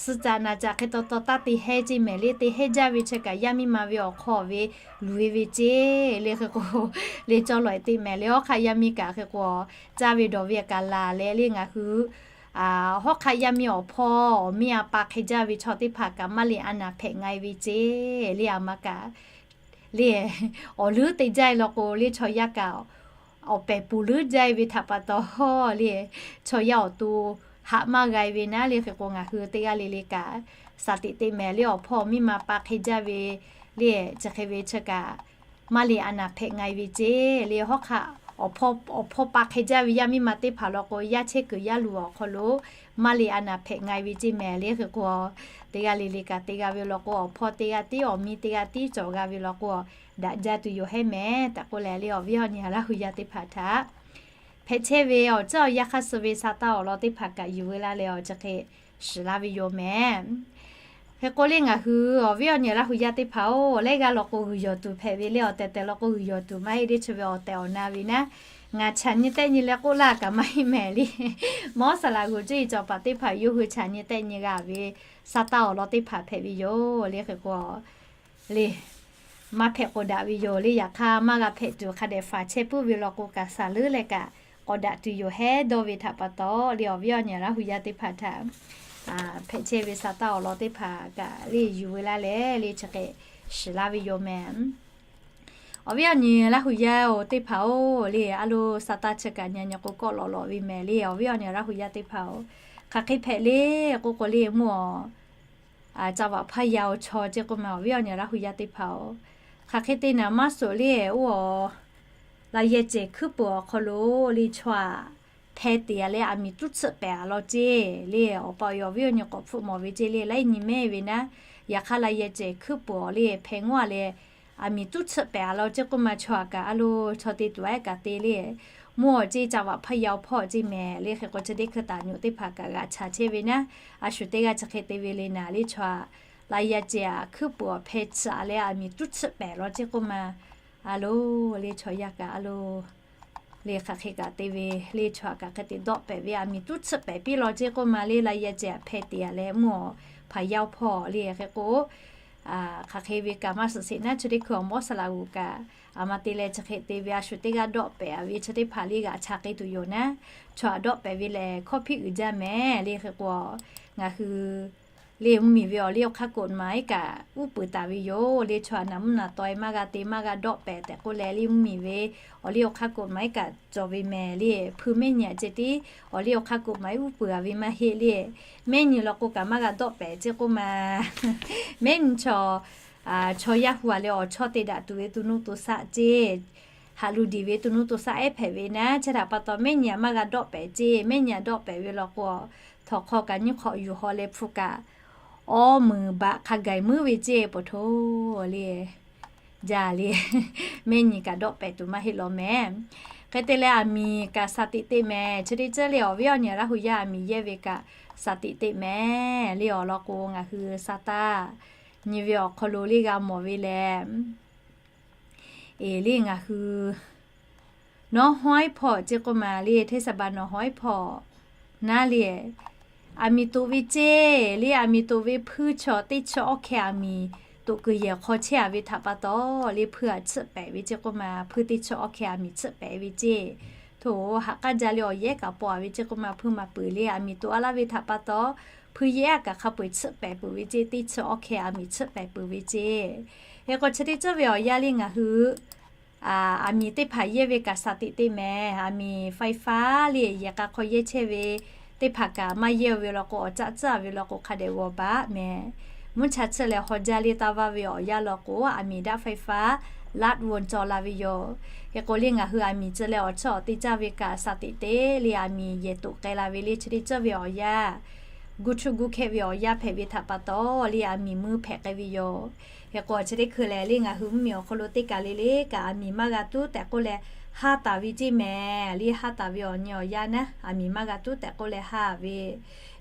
suh caꞈ naˬ caꞈ hk'e taw taw taˇ te hehˇ ceˇ mehˍ le. Te hehˇ jaˇ ve chi kaꞈ yaˇ miˇ ma ve awˬ hk'aw ve luˬ e ve ceˇ le. Hk'e k'o le cawˇ lawˬ e te mehˍ le, hawˉ hk'aˆ yaˇ miˇ kaꞈ hk'e k'o caˇ ve dawˬ ve kaꞈ laˬ leh le ngaˬ hui hawˉ hk'aˆ yaˇ miˇ awˬ hpawˇ awˬ miˇ a pa hk'e jaˇ ve chaw teˇ hpaˍ kaꞈ maˇ le a naˍ hpehꞈ nga e ve ceˇ le. A ma kaꞈ le awˬ leuˉ te jaˇ e law k'o le chaw yaˇ kaꞈ awˬ pehˬ ponˬ leuˉ jaˇ e ve htaꞈ pa taw le chaw yaˇ awˬ to haꞈ maˇ g'a e ve naˉ le. Hk'e k'o ngaˬ hui teˇ g'aˇ le le kaꞈ shaˍ tiꞈ te mehˍ le, awˬ hpawˇ miˇ ma pa hk'e jaˇ ve le chi hk'e ve chi kaꞈ maˇ le a naˍ hpehꞈ nga e ve ceˇ le. Hawˉ hk'aˆ awˬ hpawˇ pa hk'e jaˇ ve yaˇ miˇ ma teˇ hpaˍ law k'o yaˇ chehˇ kuiˬ yaˇ luˬ awˬ hk'aw lo maˇ le a naˍ hpehꞈ nga e ve ceˇ mehˍ le. Hk'e k'o teˇ g'aˇ le le kaꞈ te g'a ve law k'o awˬ hpawˇ teˇ g'aˇ tiˉ awˬ miˇ teˇ g'aˇ tiˉ cawˬ g'a ve law k'o daꞈ jaˇ tuˬ yoˬ hehˉ mehˍ tehꞈ k'oˆ leh le awˬ viˉ awˬ nyi Laˇ hu yaˇ teˇ hpaˍ htaꞈ hpehꞈ chehˇ ve awˬ ceuˬ awˬ yanˇ hk'aˇ suh ve sa taˇ awˬ lawn teˇ hpaˍ kaꞈ yuˬ veu laˇ leh awˬ chi hk'e shiˍ laˇ ve yoˬ mehˍ. Hk'e k'o le ngaˬ hui awˬ viˉ awˬ nyi Laˇ hu yaˇ teˇ hpaˍ-oˬ, lehˬ g'a law k'o g'uiˬ yawˬ tuˬ hpehꞈ ve le awˬ tehˬ tehˬ law k'o g'uiˬ yawˬ tuˬ maˇ heˆ le chi ve awˬ tehˬ awˬ na ve naˉ, ngaˬ chaꞈ nyi tehˆ nyi leh k'oˆ laˇ kaꞈ maˇ heˆ mehˍ le. Mawˇ saˍ laꞈ g'uˬ cuˇ yiˍ cawˬ paˍ teˇ hpaˍ yawˇ hui chaꞈ nyi tehˆ nyi g'a ve sa taˇ awˬ lawn teˇ hpaˍ hpehꞈ ve yoˬ le. Hk'e k'o le maˇ hpehꞈ k'awꞈ daꞈ ve yoˬ le. Yaꞈ hk'aˇ maˇ g'a hpehꞈ tuˬ hk'a dehꞈ faˍ chehˇ puiˉ ve law k'o kaꞈ saˍ leuˉ leh kaꞈ k'awꞈ daꞈ tuˬ yoˬ hehˉ dawˇ ve htaꞈ pa taw le awˬ viˉ awˬ nyi Laˇ hu yaˇ teˇ hpaˍ htaꞈ hpehꞈ chehˇ ve sa taˇ awˬ lawn teˇ hpaˍ kaꞈ le yuˬ veu laˇ leh le chi hk'e shiˍ laˇ ve yoˬ mehˍ. Awˬ viˉ awˬ nyi Laˇ hu yaˇ-oˬ teˇ hpaˍ-oˬ le a lo sa taˇ chi kaꞈ nyi nyi k'o kawˆ lawꞈ lawꞈ ve mehˍ le awˬ viˉ awˬ nyi Laˇ hu yaˇ teˇ hpaˍ-oˬ. Hk'aˬ hk'e hpehꞈ le k'oˆ k'o le mvuhˇ awˬ ca vaꞈ hpaˇ yaˇ-oˬ chaw ceˇ k'oˆ ma awˬ viˉ awˬ nyi Laˇ hu yaˇ teˇ hpaˍ-oˬ, hk'aˬ hk'e te naˍ maˇ suhˍ le oˇ awˬ laꞈ yehˬ cehˬ hkuiˉ peuˬ awˬ hk'aw lo le chaw aꞈ hpeh teꞈ a leh aˬ miˍ tuˉ tsuhˆ pehˍ a law ceˇ le awˬ pa awˬ viˉ awˬ nyi k'awꞈ hpfuhˆ mawˬ ve ceˇ le laiˉ nyi mehˆ ve naˉ, yaꞈ hk'aˇ laꞈ yehˬ cehˬ hkuiˉ peuˬ awˬ le hpeh ngawˇ a leh aˬ miˍ tuˉ tsuhˆ pehˍ a law ceˇ k'oˆ ma chaw aꞈ kaꞈ a lo chaw te tuˬ a kaꞈ te le mvuhˇ awˬ ceˇ ca vaꞈ hpaˇ yaˇ-oˬ hpawˇ ceˇ mehˍ le. Hk'e k'o chi teˇ hkui taˍ nyoꞈ teˇ hpaˍ kaꞈ g'aꞈ chaꞈ chehˇ ve naˉ, a shu teˇ g'aˇ chi hk'e te ve le naˍ le chaw aꞈ laꞈ yehˬ cehˬ aꞈ hkuiˉ peuˬ awˬ hpeh tsuhˆ a leh aˬ miˍ tuˉ tsuhˆ pehˍ law ceˇ k'oˆ ma a lo le chaw yaˇ kaꞈ a lo le hk'aˬ hk'e kaꞈ te ve le chaw aꞈ kaꞈ hk'e te dawˆ pehˍ ve aˬ miˍ tuˉ tsuhˆ pehˍ piˇ law ceˇ k'oˆ ma le laꞈ yehˬ cehˬ aꞈ hpeh teꞈ a leh mvuhˇ awˬ hpaˍ yaˇ-oˬ hpawˇ le hk'e k'o hk'aˬ hk'e ve kaꞈ maˇ suhˍ sheˍ naˉ chi teˇ hkui awˬ mawˇ saˍ laꞈ g'uˬ kaꞈ aˬ ma te leh chi hk'e te ve a shu teˇ g'aˇ dawˆ pehˍ a ve chi teˇ hpaˍ le g'aꞈ chaꞈ k'ai tuˬ yoˬ naˉ, chaw aꞈ dawˆ pehˍ ve lehˬ hkawˇ hpiˇ uiˍ jaˇ mehˍ le. Hk'e k'o ngaˬ hui le mvuhˇmiˬ ve awˬ liˇ awˬ hk'aˇ กฎหมาย kaꞈ uˉ peunˍ taˍ ve yoˬ le chaw aꞈ naˍ mvuhˇ naˍ taw e maˇ g'a te maˇ g'a dawˆ pehˍ tehꞈ k'oˆ leh le mvuhˇmiˬ ve awˬ liˇ awˬ hk'aˇ กฎหมาย kaꞈ cawˬ ve mehˍ le. Hpui mehˆ nyi aꞈ ceh tiˉ awˬ liˇ awˬ hk'aˇ กฎหมาย uˉ peunˍ a ve maˇ heˆ le mehˆ nyi law k'o kaꞈ maˇ g'a dawˆ pehˍ ceˇ k'oˆ ma mehˆ nyi chaw chaw yaˇ hu a leh awˬ chawˇ te daꞈ tuˬ ve to nuˇ to shaˆ ceˇ, haꞈ lu diˬ ve to nuˇ to shaˆ ehˉ hpehꞈ ve naˉ chi htaꞈ pa taw mehˆ nyi aꞈ maˇ g'a dawˆ pehˍ ceˇ. Mehˆ nyi aꞈ dawˆ pehˍ ve law k'o, htawnˍ hk'aw kaꞈ nyiˇ hk'awꞈ yuˬ haw leh hpu kaꞈ awˇ meunˍ baꞈ hk'a gaˬ muiˉ ve ceˇ peuˬ hto le jaˇ le. Mehˆ nyi kaꞈ dawˆ pehˍ tuˬ maˇ heˆ law mehˍ. Hk'e te leh aˬ miˍ kaꞈ shaˍ tiꞈ teꞈ mehˍ chi teˇ ceuˬ le awˬ viˉ awˬ nyi Laˇ hu yaˇ aˬ miˍ yehˇ ve kaꞈ shaˍ tiꞈ teꞈ mehˍ le awˬ lawn k'o ngaˬ hui sa taˇ nyi ve awˬ hk'aw lo le g'a mawˬ ve lehˬ, eˬ le ngaˬ hui nawˉ hawˉ hpawˇ ceˇ k'oˆ ma le hteˇ saˍ baˍ nawˬ hawˉ hpawˇ naˉ le aˬ miˍ toꞈ ve ceˇ le aˬ miˍ toꞈ ve hpuiˇ chaw teˇ chi awˇ hkeh aˬ miˍ toꞈ kuiˬ yehˬ hk'aw chehˇ a ve htaꞈ pa taw le hpuiˇ aꞈ tsuhˆ pehˍ ve ceˇ k'oˆ ma hpuiˇ teˇ chi awˇ hkeh aˬ miˍ tsuhˆ pehˍ ve ceˇ. Hto haꞈ k'aˉ jaˇ le awˬ yehˉ kaꞈ paw a ve ceˇ k'oˆ ma hpuiˇ maˍ peuˬ le aˬ miˍ toꞈ a laˇ ve htaꞈ pa taw hpuiˇ yehˉ aꞈ kaꞈ hk'a peu-eˬ tsuhˆ pehˍ peuˬ ve ceˇ. Teˇ chi awˇ hkeh aˬ miˍ tsuhˆ pehˍ peuˬ ve ceˇ. Hk'e k'o chi teˇ ceuˬ ve awˬ yanˇ le ngaˬ hui aˬ miˍ teˇ hpaˍ yehˇ ve kaꞈ shaˍ tiꞈ teꞈ mehˍ. Aˬ miˍ ไฟฟ้า le yehˬ k'a hk'aw yehˇ chehˇ ve teˇ hpaˍ kaꞈ maˇ yehˇ ve law k'o awˬ caˆ tcuhˉ a ve law k'o hk'a dehꞈ g'awˬ baˬ mehˍ. Mvuhˇ cha tsuhˆ leh haw jaˇ le taˇ vaˇ ve awˬ yanˇ law k'o aˬ miˍ daꞈ ไฟฟ้า laꞈ วน cawˬ la ve yoˬ. Hk'e k'o le ngaˬ hui aˬ miˍ tcuh leh awˬ chawˇ awˬ te caˇ ve kaꞈ shaˍ tiꞈ teꞈ le aˬ miˍ yehˬ toꞈ k'ai la ve le chi teˇ ceuˬ ve awˬ yanˇ gu chuˇ gu hkehˇ ve awˬ yanˇ hpehꞈ ve htaꞈ pa taw le aˬ miˍ mui hpehꞈ k'ai ve yoˬ. Hk'e k'o chi teˇ hkui lehˬ le ngaˬ hui mvuhˇmiˬ awˬ hk'aw lo teˇ kaˬ le le kaꞈ aˬ miˍ maˇ g'a tuˉ tehꞈ k'oˆ leh haˇ taˍ ve ceˇ mehˍ. Le haˇ taˍ ve awˬ nyi awˬ yanˇ naˉ aˬ miˍ maˇ g'a tuˉ tehꞈ k'oˆ leh haˇ ve.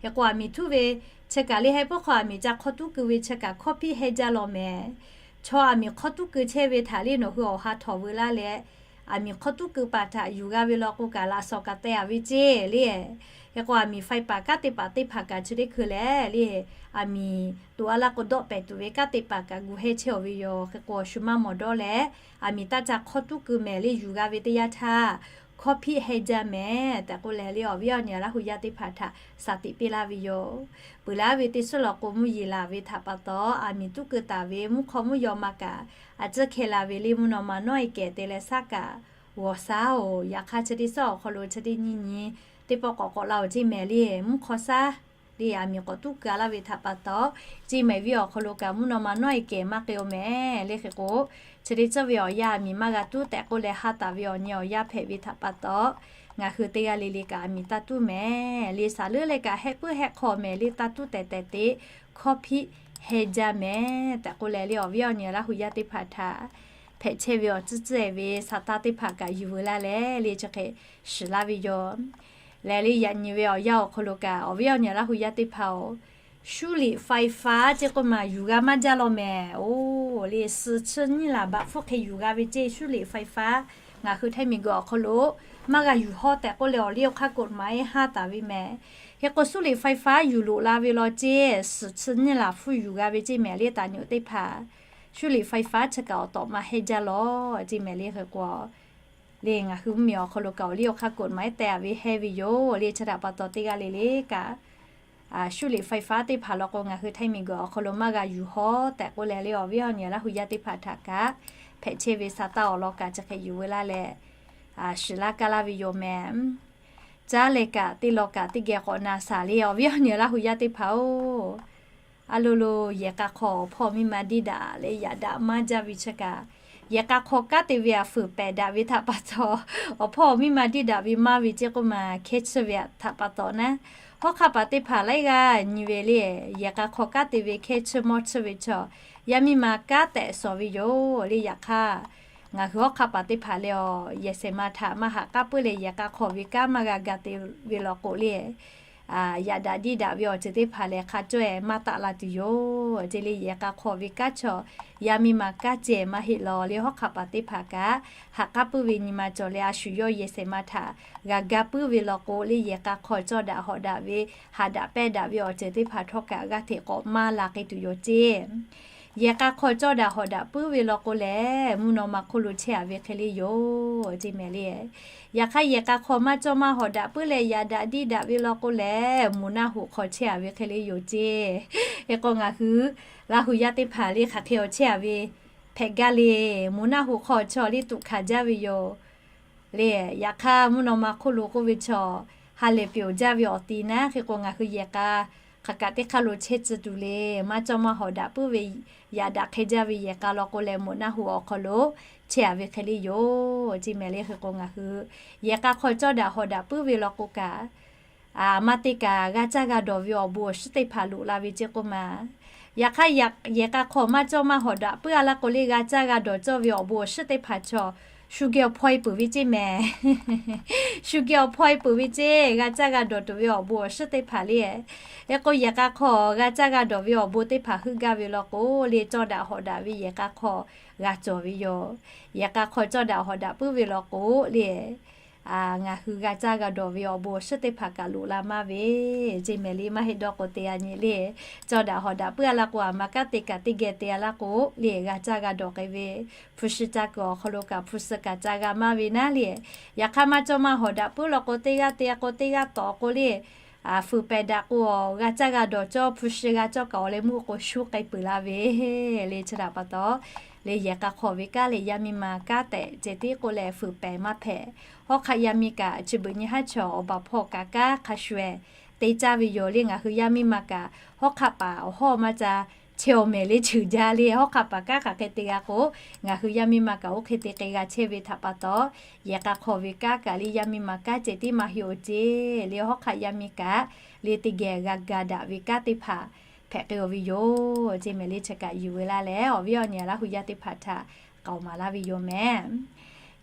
Hk'e k'o aˬ miˍ htuˉ ve chi kaˬ le heh puiˉ hk'aw aˬ miˍ ca hk'aw tuˉ keu ve chi kaˬ hkawˇ hpiˇ heh jaˇ law mehˍ. Chaw aˬ miˍ hk'aw tuˉ keu chehˇ ve htaꞈ le nawˬ hui awˬ ha htawnˍ veu laˇ leh aˬ miˍ hk'aw tuˉ keu paˍ htaꞈ yuˬ g'a ve law k'o kaꞈ laꞈ shawnˍ kaꞈ teh a ve ceˇ le. Hk'e k'o aˬ miˍ ไฟป่า kanˉ te paˍ teˇ hpaˍ kaꞈ chi teˇ hkui lehˬ le aˬ miˍ toꞈ a laˇ k'o dawˆ pehˍ tuˬ ve kanˉ te paˍ kaꞈ gu heh chehˇ a ve yoˬ. Hk'e k'o awˬ shu maˇ mawˬ dawˇ leh aˬ miˍ taˇ ca hk'aw tuˉ keu mehˍ le yuˬ g'a ve teˇ yanˇ htaˇ hkawˇ hpiˇ heh jaˇ mehˍ tehꞈ k'oˆ leh le awˬ viˉ awˬ nyi Laˇ hu yaˇ teˇ hpaˍ htaꞈ shaˍ tiꞈ piˇ laˇ ve yoˬ. Peuˬ laˇ ve teˇ suhˉ law k'o mvuhˇ yeˬ laˬ ve htaꞈ pa taw aˬ miˍ tuˉ keu taˍ ve mvuhˇ hk'aw mvuhˇ yaw ma kaꞈ a ciˉ hkeh la ve le mvuhˇ naw ma nawˉ e kehˬ te leh shaˉ kaꞈ g'awˬ shaˉ oˬ. Yaꞈ hk'aˇ chi teˇ suhˉ awˬ hk'aw lo chi teˇ nyi nyi teˇ pawˆ k'awꞈ k'awꞈ la oˬ ceˇ mehˍ le mvuhˇ hk'aw shaˉ le aˬ miˍ k'awꞈ tuˉ keu a laˇ ve htaꞈ pa taw ceˇ mehˍ viˉ awˬ hk'aw lo kaꞈ mvuhˇ naw ma nawˉ e kehˬ maˇ k'ai oˬ mehˍ le. Hk'e k'o chi teˇ suhˉ ve awˬ yanˇ aˬ miˍ maˇ g'a tuˉ tehꞈ k'oˆ leh haˇ taˍ ve awˬ nyi awˬ yanˇ hpehꞈ ve htaꞈ pa taw ngaˬ hui teˇ g'aˇ le le kaꞈ aˬ miˍ taˇ tuˉ mehˍ le. Shaˍ leuˉ leh kaꞈ heh puiˉ heh hk'aw mehˍ le taˇ tuˉ tehꞈ tehꞈ te hkawˇ hpiˇ heh jaˇ mehˍ tehꞈ k'oˆ leh le awˬ viˉ awˬ nyi Laˇ hu yaˇ teˇ hpaˍ htaꞈ hpehꞈ chehˇ ve awˬ tcuhˉ tcuhˉ-e ve sa taˇ teˇ hpaˍ kaꞈ yuˬ veu laˇ leh le chi hk'e shiˍ laˇ ve yoˬ. Lehˬ le yaꞈ nyi ve awˬ yanˇ awˬ hk'aw lo kaꞈ awˬ viˉ awˬ nyi Laˇ hu yaˇ teˇ hpaˍ-oˬ, shuˉ liꞈ faiˍ faˉ ceˇ k'oˆ maˬ yuˬ g'a maˇ jaˇ law mehˍ. Oˬ le suhˍ chi nyiˇ laˬ baꞈ hpfuhˇ hk'e yuˬ g'a ve ceˇ shuˉ liꞈ faiˍ faˉ ngaˬ hui htaiˇ miˬ guiˬ awˬ hk'aw lo maˇ g'a yuˬ hawˉ tehꞈ k'oˆ leh awˬ liˇ awˬ hk'aˇ กฎหมาย haˉ taˍ ve mehˍ. Hk'e k'o shuˉ liꞈ faiˍ faˉ yuˬ loꞈ la ve law ceˇ suhˍ chi nyiˇ laˬ hpfuhˇ yuˬ g'a ve ceˇ mehˍ le taˍ nyi teˇ hpaˍ shuˉ liꞈ faiˍ faˉ chi kaꞈ awˬ tawꞈ maˇ hehnˇ jaˇ law ceˇ mehˍ le. Hk'e k'o le ngaˬ hui mvuhˇ miˬ awˬ hk'aw lo kaꞈ awˬ liˇ awˬ hk'aˇ กฎหมาย tehꞈ ve hehnˇ ve yoˬ le chi htaꞈ pa taw teˇ g'aˇ le le kaꞈ shuˉ liꞈ faiˍ faˉ teˇ hpaˍ law k'o ngaˬ hui htaiˇ miˬ guiˬ awˬ hk'aw lo maˇ g'a yuˬ hawˉ tehꞈ k'oˆ leh le awˬ viˉ awˬ nyi Laˇ hu yaˇ teˇ hpaˍ htaꞈ kaꞈ hpehꞈ chehˇ ve sa taˇ awˬ lawn kaꞈ chi hk'e yuˬ veu laˇ leh shiˍ laˇ kaˇ laˇ ve yoˬ mehˍ. Caˉ leh kaꞈ teˇ law kaꞈ teˇ geh k'awꞈ na shaˍ le awˬ viˉ awˬ nyi Laˇ hu yaˇ teˇ hpaˍ-oˬ, a lo lo yehˬ k'a hk'aw awˬ hpawˇ miˇ ma diˇ daꞈ leh yaꞈ daꞈ maˇ jaˇ ve chi kaꞈ yehˬ k'a hk'aw kanˉ te ve a fuiˍ pehˍ daꞈ ve htaꞈ pa taw awˬ hpawˇ miˇ ma diˇ daꞈ ve maˇ ve ceˇ k'oˆ maˬ hkehˇ tsuhˇ ve htaꞈ pa taw naˉ, hawˉ hk'aˆ paˍ teˇ hpaˍ laiˉ g'aˇ nyi ve le yehˬ k'a hk'aw kanˉ te ve hkehˇ tsuhˇ mawˇ tsuhˇ ve chaw yaˇ miˇ ma kanˉ tehꞈ shawˍ ve yoˬ le. Yaꞈ hk'aˇ ngaˬ hui hawˉ hk'aˆ paˍ teˇ hpaˍ leh awˬ yehˬ shehˍ ma htaꞈ maˇ haꞈ k'aˉ puiˉ leh yehˬ k'a hk'aw ve kanˉ maˇ g'a ga te ve law k'o le yaꞈ daꞈ diˇ daꞈ ve awˬ ceuˬ teˇ hpaˍ lehˬ hk'a cawˇ-e maˇ taˆ la tuˬ yoˬ ceˇ le. Yehˬ k'a hk'aw ve kanˉ chaw yaˇ miˇ ma kanˉ ceh maˇ heˆ law le hawˉ hk'aˆ paˍ teˇ hpaˍ kaꞈ haꞈ k'aˉ puiˉ ve nyi ma cawˬ leh a shu yawˇ yehˬ shehˍ ma htaꞈ g'a ga puiˉ ve law k'o le yehˬ k'a hk'aw cawˇ daꞈ hawꞈ daꞈ ve haꞈ daꞈ pehnˇ daꞈ ve awˬ ceuˬ teˇ hpaˍ htawˇ kaꞈ g'aˇ hteꞈ k'awꞈ maˇ la k'ai tuˬ yoˬ ceˇ. Yehˬ k'a hk'aw cawˇ daꞈ hawꞈ daꞈ puiˉ ve law k'o lehˬ mvuhˇ naw ma hk'oˆ lo chehˇ a ve hk'e le yoˬ ceˇ mehˍ le. Yaꞈ hk'aˇ yehˬ k'a hk'aw maˇ cawˇ maˇ hawꞈ daꞈ puiˉ leh yaꞈ daꞈ diˇ daꞈ ve law k'o lehˬ moˍ naˆ hoꞈ hk'aw chehˇ a ve hk'e le yoˬ ceˇ. Hk'e k'o ngaˬ hui Laˇ hu yaˇ teˇ hpaˍ le hk'aˬ hk'e awˬ chehˇ a ve hpehꞈ gaˇ le. Moˍ naˆ hoꞈ hk'aw chaw le tuꞈ hkanˍ jaˇ ve yoˬ le. Yaꞈ hk'aˇ mvuhˇ naw ma hk'oˆ lo k'oˆ ve chaw ha lehˬ peuˬ jaˇ ve awˬ ti naˉ. Hk'e k'o ngaˬ hui yehˬ k'a hk'aˬ kaꞈ teˇ hk'aˇ lo chehˇ tcuh tuˬ le. Maˇ cawˇ maˇ hawꞈ daꞈ puiˉ ve yaꞈ daꞈ hk'e jaˇ ve yehˬ k'a law k'o lehˬ moˍ naˆ hoꞈ awˬ hk'aw lo chehˇ a ve hk'e le yoˬ ceˇ mehˍ le. Hk'e k'o ngaˬ hui yehˬ k'a hk'aw cawˇ daꞈ hawꞈ daꞈ puiˉ ve law k'o kaꞈ maˇ te kaꞈ g'a caˇ g'a dawˬ ve awˬ bon awˬ shiˉ teˇ hpaˍ loꞈ la ve ceˇ k'oˆ maˬ. Yaꞈ hk'aˇ yehˬ k'a hk'aw maˇ cawˇ maˇ hawꞈ daꞈ puiˉ a laˇ k'o le g'a caˇ g'a dawˬ cawˇ ve awˬ bon awˬ shiˉ teˇ hpaˍ chaw shu geh awˬ hpaw-e peuˬ ve ceˇ mehˍ. Shu geh awˬ hpaw-e peuˬ ve ceˇ g'a caˇ g'a dawˬ tuˬ ve awˬ bon awˬ shiˉ teˇ hpaˍ le. Hk'e k'o yehˬ k'a hk'aw g'a caˇ g'a dawˬ ve awˬ bon teˇ hpaˍ heuˆ gaˇ ve law k'o le cawˇ daꞈ hawꞈ daꞈ ve yehˬ k'a hk'aw g'a cawˬ ve yoˬ. Yehˬ k'a hk'aw cawˇ daꞈ hawꞈ daꞈ puiˉ ve law k'o le ngaˬ hui g'a caˇ g'a dawˬ ve awˬ bon awˬ shiˉ teˇ hpaˍ kaꞈ loꞈ la maˇ ve ceˇ mehˍ le. Maˇ heˆ dawˇ k'o te a nyi le cawˇ daꞈ hawꞈ daꞈ puiˉ a laˇ k'o a ma kanˉ te kaꞈ teˇ geh te a laˇ k'o le g'a caˇ g'a dawˬ k'ai ve hpu shi ca kuiˬ awˬ hk'aw lo kaꞈ hpu shi kaꞈ ca g'a maˇ ve naˉ le. Yaꞈ hk'aˇ maˇ cawˇ maˇ hawꞈ daꞈ puiˉ law k'o teˇ g'aˇ te a k'o teˇ g'aˇ tawˍ k'o le fuiˍ pehˍ daꞈ k'o g'a caˇ g'a dawˬ cawˇ hpu shi g'a cawˇ kaꞈ awˬ leh meuˇ k'o shu k'ai peuˬ la ve le. Chi htaꞈ pa taw le yehˬ k'a hk'aw ve kanˉ leh yaˇ miˇ ma kanˉ tehꞈ ceh tiˉ k'oˆ leh fuiˍ pehˍ maˇ hpehꞈ. Hawˉ hk'aˆ yaˇ miˇ kaꞈ chi beuꞈ nyi haˉ chaw awˬ baˬ hpawˇ kaꞈ kanˉ hk'a shuˍ-eh te caˇ ve yoˬ le. Ngaˬ hui yaˇ miˇ ma kaꞈ hawˉ hk'aˆ paˍ awˬ hawˉ maˇ ca chehˇ awˬ mehˍ le ceuˬ jaˇ le. Hawˉ hk'aˆ paˍ kanˉ hk'aˬ hk'e te g'a k'o ngaˬ hui yaˇ miˇ ma kaꞈ oˇ hk'e te k'ai g'a chehˇ ve htaꞈ pa taw yehˬ k'a hk'aw ve kanˉ kaꞈ le yaˇ miˇ ma kanˉ ceh tiˉ maˇ heˆ-oˬ ceˇ le. Hawˉ hk'aˆ yaˇ miˇ kaꞈ le teˇ geh g'a ga daꞈ ve kanˉ teˇ hpaˍ hpehꞈ k'ai-oˬ ve yoˬ ceˇ mehˍ le. Chi kaꞈ yuˬ veu laˇ leh awˬ viˉ awˬ nyi Laˇ hu yaˇ teˇ hpaˍ htaꞈ k'aoˍ maˍ laˇ ve yoˬ mehˍ.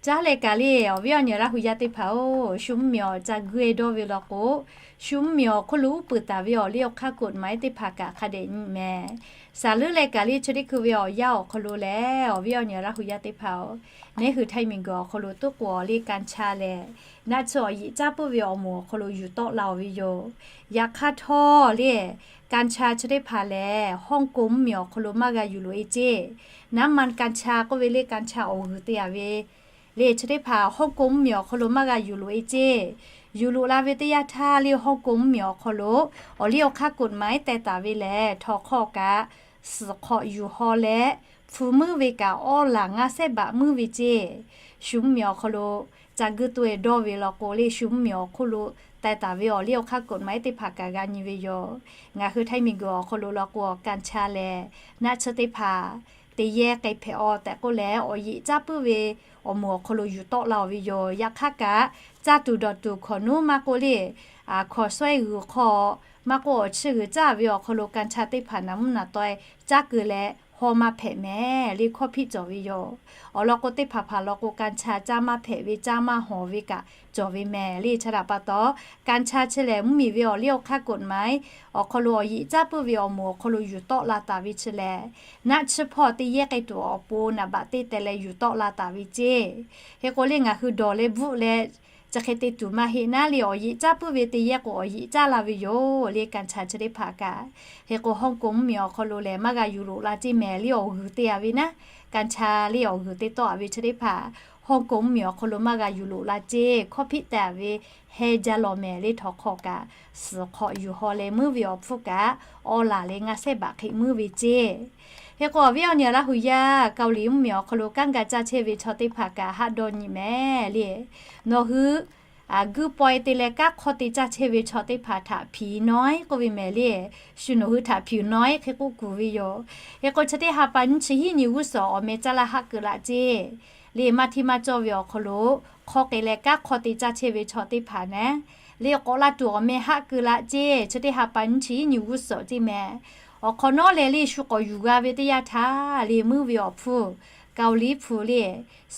Caˉ leh kaꞈ le awˬ viˉ awˬ nyi Laˇ hu yaˇ teˇ hpaˍ-oˬ, shu mvuhˇ miˬ awˬ ca guˇ-e dawˇ ve law k'o shu mvuhˇ miˬ awˬ hk'oˆ lo uˉ peunˍ taˍ ve awˬ liˇ awˬ hk'aˇ กฎหมาย teˇ hpaˍ kaꞈ hk'a dehꞈ nyi mehˍ. Saˍ leuˉ leh kaꞈ le chi teˇ hkui ve awˬ yanˇ awˬ hk'aw lo lehˬ awˬ viˉ awˬ nyi Laˇ hu yaˇ teˇ hpaˍ-oˬ, neˇ hui htaiˇ miˬ guiˬ awˬ hk'aw lo tuˉ k'o awˬ liˇ กัญชา lehˬ naˆ tsuhˇ awˬ yeꞈ caˉ puiˉ ve awˬ moˍ awˬ hk'aw lo yuˬ tawˆ la-oˬ ve yoˬ. Yaꞈ hk'aˇ htawˇ le กัญชา chi teˇ hpaˍ lehˬ Hawˉ kong mvuhˇ miˬ awˬ hk'aw lo maˇ g'a yuˬ loꞈ-e ceˇ. Naˉ man กัญชา k'oˆ ve le กัญชา awˬ g'uiˬ te-a ve le chi teˇ hpaˍ Hawˉ kong mvuhˇ miˬ awˬ hk'aw lo maˇ g'a yuˬ loꞈ-e ceˇ. Yuˬ loꞈ la ve teˇ yanˇ htaˇ le Hawˉ kong mvuhˇ miˬ awˬ hk'aw lo awˬ liˇ awˬ hk'aˇ กฎหมาย teh taˍ ve lehˬ htawnˍ hk'aw kaꞈ suhˍ hk'awꞈ yuˬ haw leh hpu meuˇ ve kaꞈ awˇ laˬ ngaˇ sehˉ baꞈ meuˇ ve ceˇ. Shu mvuhˇ miˬ awˬ hk'aw lo ca guˇ tuˬ-e dawˇ ve law k'o le shu mvuhˇ miˬ awˬ hk'oˆ lo teh taˍ ve awˬ liˇ awˬ hk'aˇ กฎหมาย teˇ hpaˍ kaꞈ g'a nyi ve yoˬ. Ngaˬ hui htaiˇ miˬ guiˬ awˬ hk'aw lo law k'o กัญชา lehˬ naˆ tsuhˇ teˇ hpaˍ te yehˇ k'ai hpehꞈ-aw tehꞈ k'oˆ leh awˬ yeꞈ caˉ puiˉ ve awˬ moˍ awˬ hk'aw lo yuˬ tawˆ la-oˬ ve yoˬ. Yaꞈ hk'aˇ kaꞈ caˇ tuˬ dawˬ tuˬ hkawꞈ nuˉ maˇ k'oˆ le hkawꞈ suhˉ-e g'uiˬ hk'aw maˇ k'oˆ awˬ chiˇ g'uiˬ caˇ ve awˬ hk'aw lo กัญชา teˇ hpaˍ naˍ mvuhˇ naˍ taw-e caˇ keu leh hawˇ maˇ hpehꞈ mehˍ le hkawˇ hpiˆ cawˬ ve yoˬ. Awˬ lawn k'o, teˇ hpaˍ hpaˍ lawn k'o, กัญชา caˇ maˇ hpehꞈ ve, caˇ maˇ hawˍ ve kaꞈ cawˬ ve mehˍ le. Chi htaꞈ pa taw, กัญชา chi lehˬ, mvuhˇmiˬ ve awˬ liˇ awˬ hk'aˇ กฎหมาย awˬ hk'aw lo awˬ yeꞈ caˇ puiˉ ve awˬ moˍ awˬ hk'aw lo yuˬ tawˆ la taˍ ve chi lehˬ, naˆ tsuhˇ hpawˇ teˇ yehˇ k'ai tuˬ awˬ pon naˍ baꞈ teˇ teh leh yuˬ tawˆ la taˍ ve ceˇ. Hk'e k'o le, ngaˬ hui dawˬ leh bvuhˆ leh chi hk'e te tuˬ maˇ heˆ naˉ le, awˬ yeꞈ caˇ puiˉ ve teˇ yehˇ k'o awˬ yeꞈ caˇ la ve yoˬ le กัญชา chi teˇ hpaˍ kaꞈ. Hk'e k'o, Hawˇ koˍ mvuhˇmiˬ awˬ hk'aw lo lehˬ, maˇ g'a yuˬ loꞈ la ceˇ mehˍ le awˬ g'uiˬ te a ve naˉ, กัญชา le awˬ g'uiˬ te tawˆ a ve chi teˇ hpaˍ, Hawˇ koˍ mvuhˇmiˬ awˬ hk'aw lo maˇ g'a yuˬ loꞈ la ceˇ hkawˇ hpiˆ te a ve heh jaˇ lawˬ mehˍ le htawnˍ hk'aw kaꞈ suhˍ hk'awꞈ yuˬ haw leh muiˉ ve awˬ hpfuhˇ kaꞈ, awˬ laˬ leh ngaˇ sehˉ baꞈ hk'e muiˉ ve ceˇ. Hk'e k'o, awˬ viˉ awˬ nyi Laˇ hu yaˇ เกาหลี mvuhˇmiˬ awˬ hk'aw lo kanˉ ga caˇ chehˇ ve chaw teˇ hpaˍ kaꞈ haˆ dawˇ nyi mehˍ le. Nawˬ hui guˇ pawehˇ te leh kanˉ hk'awˇ te caˇ chehˇ ve chaw teˇ hpaˍ htaꞈ ผีน้อย k'oˆ ve mehˍ le. Shu nawˬ hui htaꞈ ผีน้อย hk'e k'oˆ kuˬ ve yoˬ. Hk'e k'o, chi teˇ ha pa nyiˇ chi hiˉ nyi g'uˇ suhˍ awˬ meh caˇ laˇ haˆ keu laˇ ceˇ le. Maˇ hteˇ maˇ cawˇ ve awˬ hk'aw lo hk'aw k'ai leh kanˉ hk'awˇ te caˇ chehˇ ve chaw teˇ hpaˍ naˉ le, k'awꞈ la tuˬ awˬ meh haˆ keu laˇ ceˇ. Chi teˇ ha pa nyiˇ chi hiˉ nyi g'uˇ suhˍ ceˇ mehˍ. Awˬ hk'awꞈ nawˉ leh le shu k'awꞈ yuˬ g'a ve teˇ yanˇ htaˇ le, muiˉ ve awˬ hpfuhˇ เกาหลี hpu le,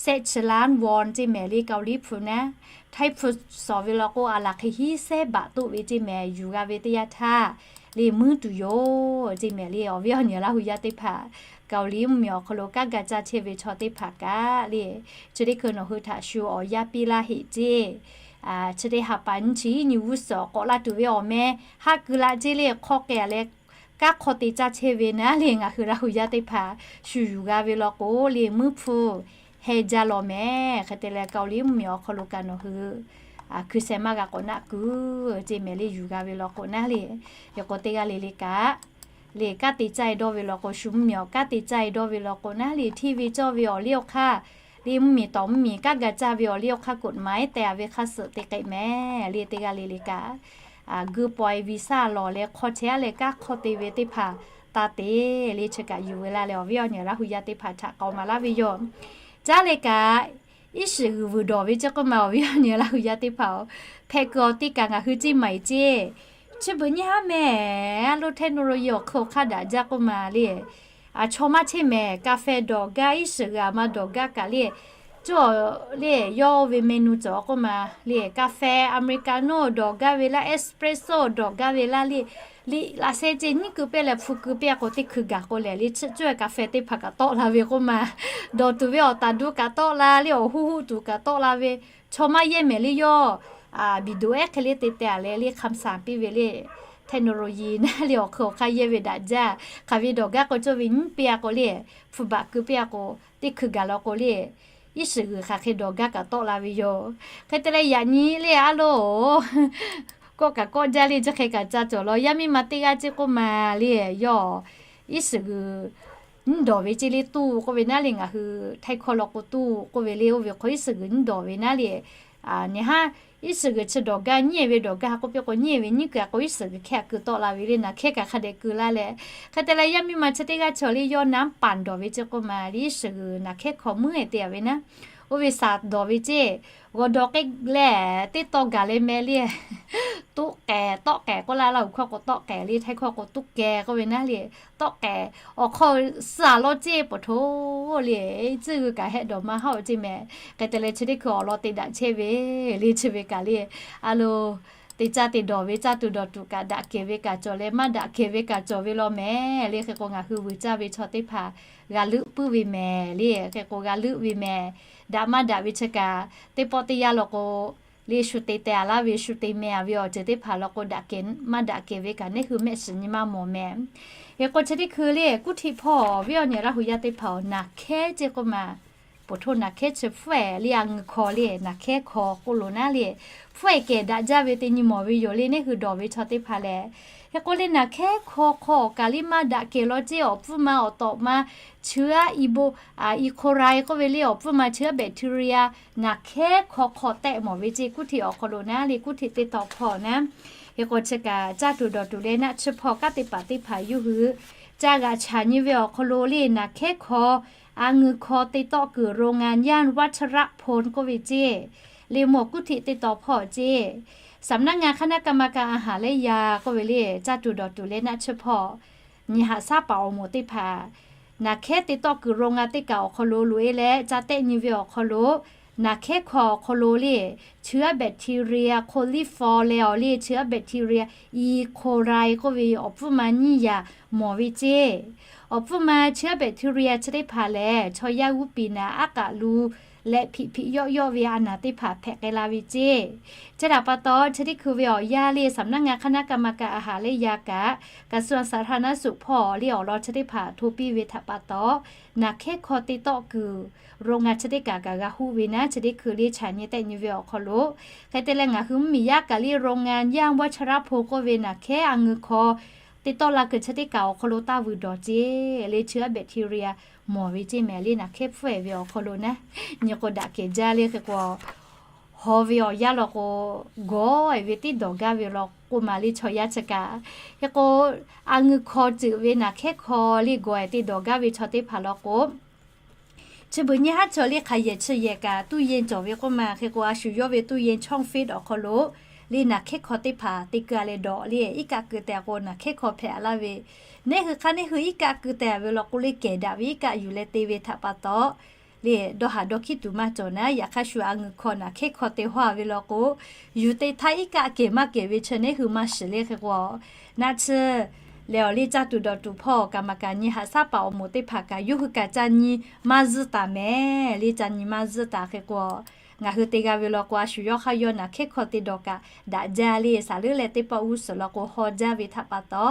sehˆ chi ล้าน won ceˇ mehˍ le เกาหลี hpu naˉ. Htaiˇ hpu sawˍ ve law k'o, a laˬ hk'e hiˉ sehˉ baꞈ toˆ ve ceˇ mehˍ. Yuˬ g'a ve teˇ yanˇ htaˇ le, muiˉ tuˬ yoˬ ceˇ mehˍ le. Awˬ viˉ awˬ nyi Laˇ hu yaˇ teˇ hpaˍ, เกาหลี mvuhˇmiˬ awˬ hk'aw lo kanˉ ga caˇ chehˇ ve chaw teˇ hpaˍ kaꞈ le, chi teˇ hkui nawˬ hui htaꞈ shu awˬ yaˇ piˇ laˇ heˆ ceˇ. Chi teˇ ha pa nyiˇ chi hiˉ nyi g'uˇ suhˍ k'awꞈ la tuˬ ve awˬ meh haˆ keu laˇ ceˇ le. Hk'aw k'ai a leh kanˉ hk'awˇ te caˇ chehˇ ve naˉ le, ngaˬ hui Laˇ hu yaˇ teˇ hpaˍ shu yuˬ g'a ve law k'o le, muiˉ hpu heh jaˇ lawˬ mehˍ. Hk'e te leh เกาหลี mvuhˇmiˬ awˬ hk'aw lo kaꞈ nawˬ hui hkui sheh maˇ g'a k'awꞈ naˆ kuiˬ ceˇ mehˍ le. Yuˬ g'a ve law k'o naˉ le, hk'e k'o teˇ g'aˇ le le kaꞈ le, kanˉ te caˇ e dawˇ ve law k'o, shu mvuhˇmiˬ awˬ kanˉ te caˇ e dawˇ ve law k'o naˉ le, hteˇ ve cawˇ ve awˬ liˇ awˬ hk'aˇ le, mvuhˇmiˬ tawˍ mvuhˇmiˬ kanˉ ga caˇ ve awˬ liˇ awˬ hk'aˇ กฎหมาย teh a ve hk'aˇ suhˍ te k'ai mehˍ le. Teˇ g'aˇ le le kaꞈ guˇ pawehˇ วีซ่า lawˬ leh hk'aw chehˇ a leh kanˉ hk'awˇ te ve teˇ hpaˍ taˇ te le. Chi kaꞈ yuˬ ve laˇ leh awˬ viˉ awˬ nyi Laˇ hu yaˇ teˇ hpaˍ htaꞈ k'aoˍ maˍ laˇ ve yoˬ. Caˇ leh kaꞈ, iˉ shiˍ g'uiˬ vuiˬ dawˬ ve ceˇ k'oˆ ma, awˬ viˉ awˬ nyi Laˇ hu yaˇ teˇ hpaˍ-oˬ, hpehꞈ kuiˬ awˬ teˇ kaꞈ ngaˬ hui ceˇ maˍ e ceˇ. Chi beuꞈ nyiˇ haˉ mehˍ, a lo technology awˬ hk'e awˬ hk'aˇ daꞈ jaˇ k'oˆ ma le. Chaw maˇ chehˇ mehˍ, กาแฟ dawˬ gaˇ, iˉ shiˍ g'uiˬ a ma dawˬ gaˇ kaꞈ le, cawˇ le yawˇ ve menu cawˬ k'oˆ ma le, กาแฟ Americano dawˬ gaˇ ve laˇ, espresso dawˬ gaˇ ve laˇ le. Liꞈ laꞈ sheh ceˇ nyiˉ keu pehˇ leh hpu keu pehˇ a k'o, teˇ hkui gaˬ k'o lehˬ le, chi cawˇ กาแฟ teˇ hpaˍ kaꞈ tawˆ la ve k'oˆ ma. Dawˬ tuˬ ve awˬ taˍ du kaꞈ tawˆ la le, awˬ huˇ huˆ tuˬ kaꞈ tawˆ la ve, chaw maˇ yehˇ mehˍ le yawˇ. Biˬ doˍ ehˉ hk'e le te teh a leh le คำสั่ง piˇ ve le, technology naˉ le awˬ hk'e awˬ hk'aˇ yehˇ ve daꞈ jaˇ. Hk'aˬ ve dawˬ gaˇ k'o cawˇ ve nyiˉ pehˇ a k'o le, hpu baꞈ keu pehˇ a k'o, teˇ hkui gaˬ law k'o le, iˉ shiˍ g'uiˬ hk'aˬ hk'e dawˬ gaˇ kaꞈ tawˆ la ve yoˬ. Hk'e te leh yaꞈ nyi le a lo kawˆ kaꞈ kawˆ jaˇ le, chi hk'e kaꞈ ca cawˬ law. Yaˇ miˇ ma teˇ g'aˇ ceˇ k'oˆ ma le, yawˇ iˉ shiˍ g'uiˬ nyiˉ dawˬ ve ceˇ le, tuˇ k'oˆ ve naˉ le, ngaˬ hui Htaiˇ hkawˇ law k'o tuˇ k'oˆ ve le, oˇ ve hk'aw iˉ shiˍ g'uiˬ nyiˉ dawˬ ve naˉ le. Nyi haˉ iˉ shiˍ g'uiˬ chi dawˬ gaˇ nyiˉ ve dawˬ gaˇ k'oˆ piˇ k'o, nyiˉ ve nyiˉ keu a k'o iˉ shiˍ g'uiˬ hkeh a keu tawˆ la ve le, naˬ hkehˉ kaꞈ hk'a dehꞈ keu laˇ leh. Hk'e te leh yaˇ miˇ ma chi teˇ g'aˇ cawˬ le, yawˇ น้ำปั่น dawˬ ve ceˇ k'oˆ ma le, iˉ shiˍ g'uiˬ naˬ hkehˉ hk'aw muiˉ e te a ve naˉ. Oˇ ve saˍ dawˬ ve ceˇ, g'awˬ dawˬ k'ai leh teˇ taw gaˬ leh meh le, tuˆ k'ehˍ tawˆ k'ehˍ k'oˆ laˇ, Laˇ huˍ hkawˇ k'o tawˆ k'ehˍ le, Htaiˇ hkawˇ k'o tuˆ kehˍ k'oˆ ve naˉ le. Tawˆ k'ehˍ awˬ hk'aw suh a law ceˇ, paˬ hto le, tcuhˇ g'uiˬ kaꞈ heh dawˬ ma haˉ o ceˇ mehˍ. Hk'e te leh chi teˇ hkui awˬ lawn te daꞈ chehˇ ve le, chi ve kaꞈ le, a lo te caˇ te dawˬ ve caˇ tuˬ dawˬ tuˬ kaꞈ daꞈ kehˬ ve kaꞈ cawˬ leh, maˇ daꞈ kehˬ ve kaꞈ cawˬ ve law mehˍ le. Hk'e k'o ngaˬ hui vuiˬ caˇ ve chaw teˇ hpaˍ g'a leuˆ puiˉ ve mehˍ le. Hk'e k'o g'a leuˆ ve mehˍ. Daꞈ maˇ daꞈ ve chi kaꞈ, teˇ pawˆ teˇ yanˇ law k'o le, shu te teh a laˇ ve, shu te meh a ve awˬ ceuˬ teˇ hpaˍ law k'o, daꞈ kehˬ maˇ daꞈ kehˬ ve kaꞈ neˇ hui mehˆ shiˍ nyi maˇ mawˬ mehˍ. Hk'e k'o chi teˇ hkui le, kuˇ htiꞈ hpawˇ awˬ viˉ awˬ nyi Laˇ huˍ yaˇ teˇ hpaˍ-oˬ, naˬ hkehˉ ceˇ k'oˆ ma, paˬ hto naˬ hkehˉ chi hpfuhˇ ehˍ le, a ngeuˬ hk'aw le, naˬ hkehˉ hk'aw k'oˆ lo naˉ le, hpfuhˇ ehˍ kehˬ daꞈ jaˇ ve te nyi mawˬ ve yoˬ le, neˇ hui dawˬ ve chaw teˇ hpaˍ lehˬ. Hk'e k'o le, naˬ hkehˉ hk'aw hk'aw awˬ kaˬ liˇ maˇ daꞈ kehˬ law ceˇ, awˬ pfuhˇ ma awˬ tawꞈ ma chi aˉ i bo, i k'o ra e k'oˆ ve le, awˬ pfuhˇ ma chi aˉ bacteria, naˬ hkehˉ hk'aw hk'aw tehˆ mawˬ ve ceˇ. Kuˇ htiꞈ awˬ hk'aw lo naˉ le, kuˇ htiꞈ teˇ taw hpawˇ naˉ. Hk'e k'o chi kaꞈ caˇ tuˬ dawˬ tuˬ leh naˆ tsuhˇ hpawˇ kanˉ te paˍ teˇ hpaˍ yawˇ hui caˇ g'a chaꞈ nyi ve awˬ hk'aw lo le, naˬ hkehˉ hk'aw a ngeuˬ hk'aw te tawˆ kuiˬ โรงงาน ย่านวัชรพล k'oˆ ve ceˇ. Le mawˬ kuˇ htiꞈ teˇ taw hpawˇ ceˇ. สำนักงานคณะกรรมการอาหารและยา k'oˆ ve le, caˇ tuˬ dawˬ tuˬ leh naˆ tsuhˇ hpawˇ nyi haꞈ shaˉ paˍ awˬ moˍ teˇ hpaˍ naˬ hkehˉ te tawˆ kuiˬ โรงงาน teˇ kaꞈ awˬ hk'aw lo loꞈ e leh ca tehˆ nyi ve awˬ hk'aw lo, naˬ hkehˉ hkaw awˬ hcolo le, เชื้อแบคทีเรีย coliform leh awˬ le เชื้อแบคทีเรีย E. coli k'oˆ ve awˬ pfuhˇ ma nyiˇ yaꞈ mawˬ ve ceˇ. Awˬ pfuhˇ ma เชื้อแบคทีเรีย chi teˇ hpaˍ lehˬ, chaw yaˇ g'uˇ piˍ naˍ aˉ k'aꞈ lu leh hpiꞈ hpiꞈ yawˆ yawˆ ve a naˬ teˇ hpaˍ hpehꞈ k'ai la ve ceˇ. Chi htaꞈ pa taw, chi teˇ hkui ve awˬ yanˇ le สำนักงานคณะกรรมการอาหารและยา kaꞈ กระทรวงสาธารณสุข hpawˇ le awˬ lawn chi teˇ hpaˍ hto piˇ ve htaꞈ pa taw, naˬ hkehˉ hkaw te tawˆ kuiˬ โรงงาน chi teˇ kaꞈ kaꞈ g'a huˆ ve naˉ, chi teˇ hkui le chaꞈ nyi tehˆ nyi ve awˬ hk'aw lo. Hk'e te leh ngaˬ hui mvuhˇmiˬ yaˇ kaꞈ le โรงงาน ย่านวัชรพล k'oˆ ve naˬ hkehˉ a ngeu hkaw te tawˆ la kuiˬ chi teˇ kaꞈ awˬ hk'aw lo taˇ vuiˬ dawˬ ceˇ le, เชื้อแบคทีเรีย mawˬ ve ceˇ mehˍ le naˬ hkehˉ hpfuhˇ e ve awˬ hk'aw lo naˉ, nyi k'o daꞈ kehˬ jaˇ le hk'e k'o, haw ve awˬ yanˇ law k'o, gawˬ e ve teˇ dawˬ gaˇ ve law k'o maˬ le chaw yaˇ chi kaꞈ. Hk'e k'o, a ngeu hkaw ceuˬ ve naˬ hkehˉ hkaw le gawˬ e te dawˬ gaˇ ve chaw teˇ hpaˍ law k'o, chi beuꞈ nyi haˉ chaw le hk'aˬ yehˬ chi yehˬ kaꞈ ตู้เย็น cawˬ ve k'oˆ ma. Hk'e k'o, a shu yawˇ ve ตู้เย็น ช่องฟรีซ awˬ hk'aw lo le naˬ hkehˉ hkaw teˇ hpaˍ te keu a leh dawˬ le iˉ kaˆ keu te a k'o, naˬ hkehˉ hkaw hpehꞈ a laˇ ve, neˇ hui hk'aˇ neˇ hui iˉ kaˆ keu te a ve law k'o le, kehˬ daꞈ ve iˉ kaˆ yuˬ leh te ve htaꞈ pa taw le, dawˇ haˍ dawˇ hkiˉ tuˬ maˇ cawˬ naˉ. Yaꞈ hk'aˇ shu a ngeu hkaw naˬ hkehˉ hkaw te hawˇ a ve law k'o, yuˬ te htaˇ iˉ kaˆ kehˬ maˇ kehˬ ve chi neˇ hui maˇ shiˍ le hk'e k'o, naˆ tsuhˇ leh awˬ le caˇ tuˬ dawˬ tuˬ hpawˇ kaˍ maˍ kaˍ nyi haꞈ shaˉ paˍ awˬ moˍ teˇ hpaˍ kaꞈ yawˇ hui kaꞈ ca nyi maˇ zuhˇ taˍ mehˍ le, ca nyi maˇ zuhˇ taˍ hk'e k'o, ngaˬ hui te g'a ve law k'o, a shu yawˇ hk'aˇ yawˇ naˬ hkehˉ hk'aw te dawˬ kaꞈ daꞈ jaˇ le. Saˍ leuˉ leh teˇ pawˆ g'uˇ suhˍ law k'o haw jaˇ ve htaꞈ pa taw,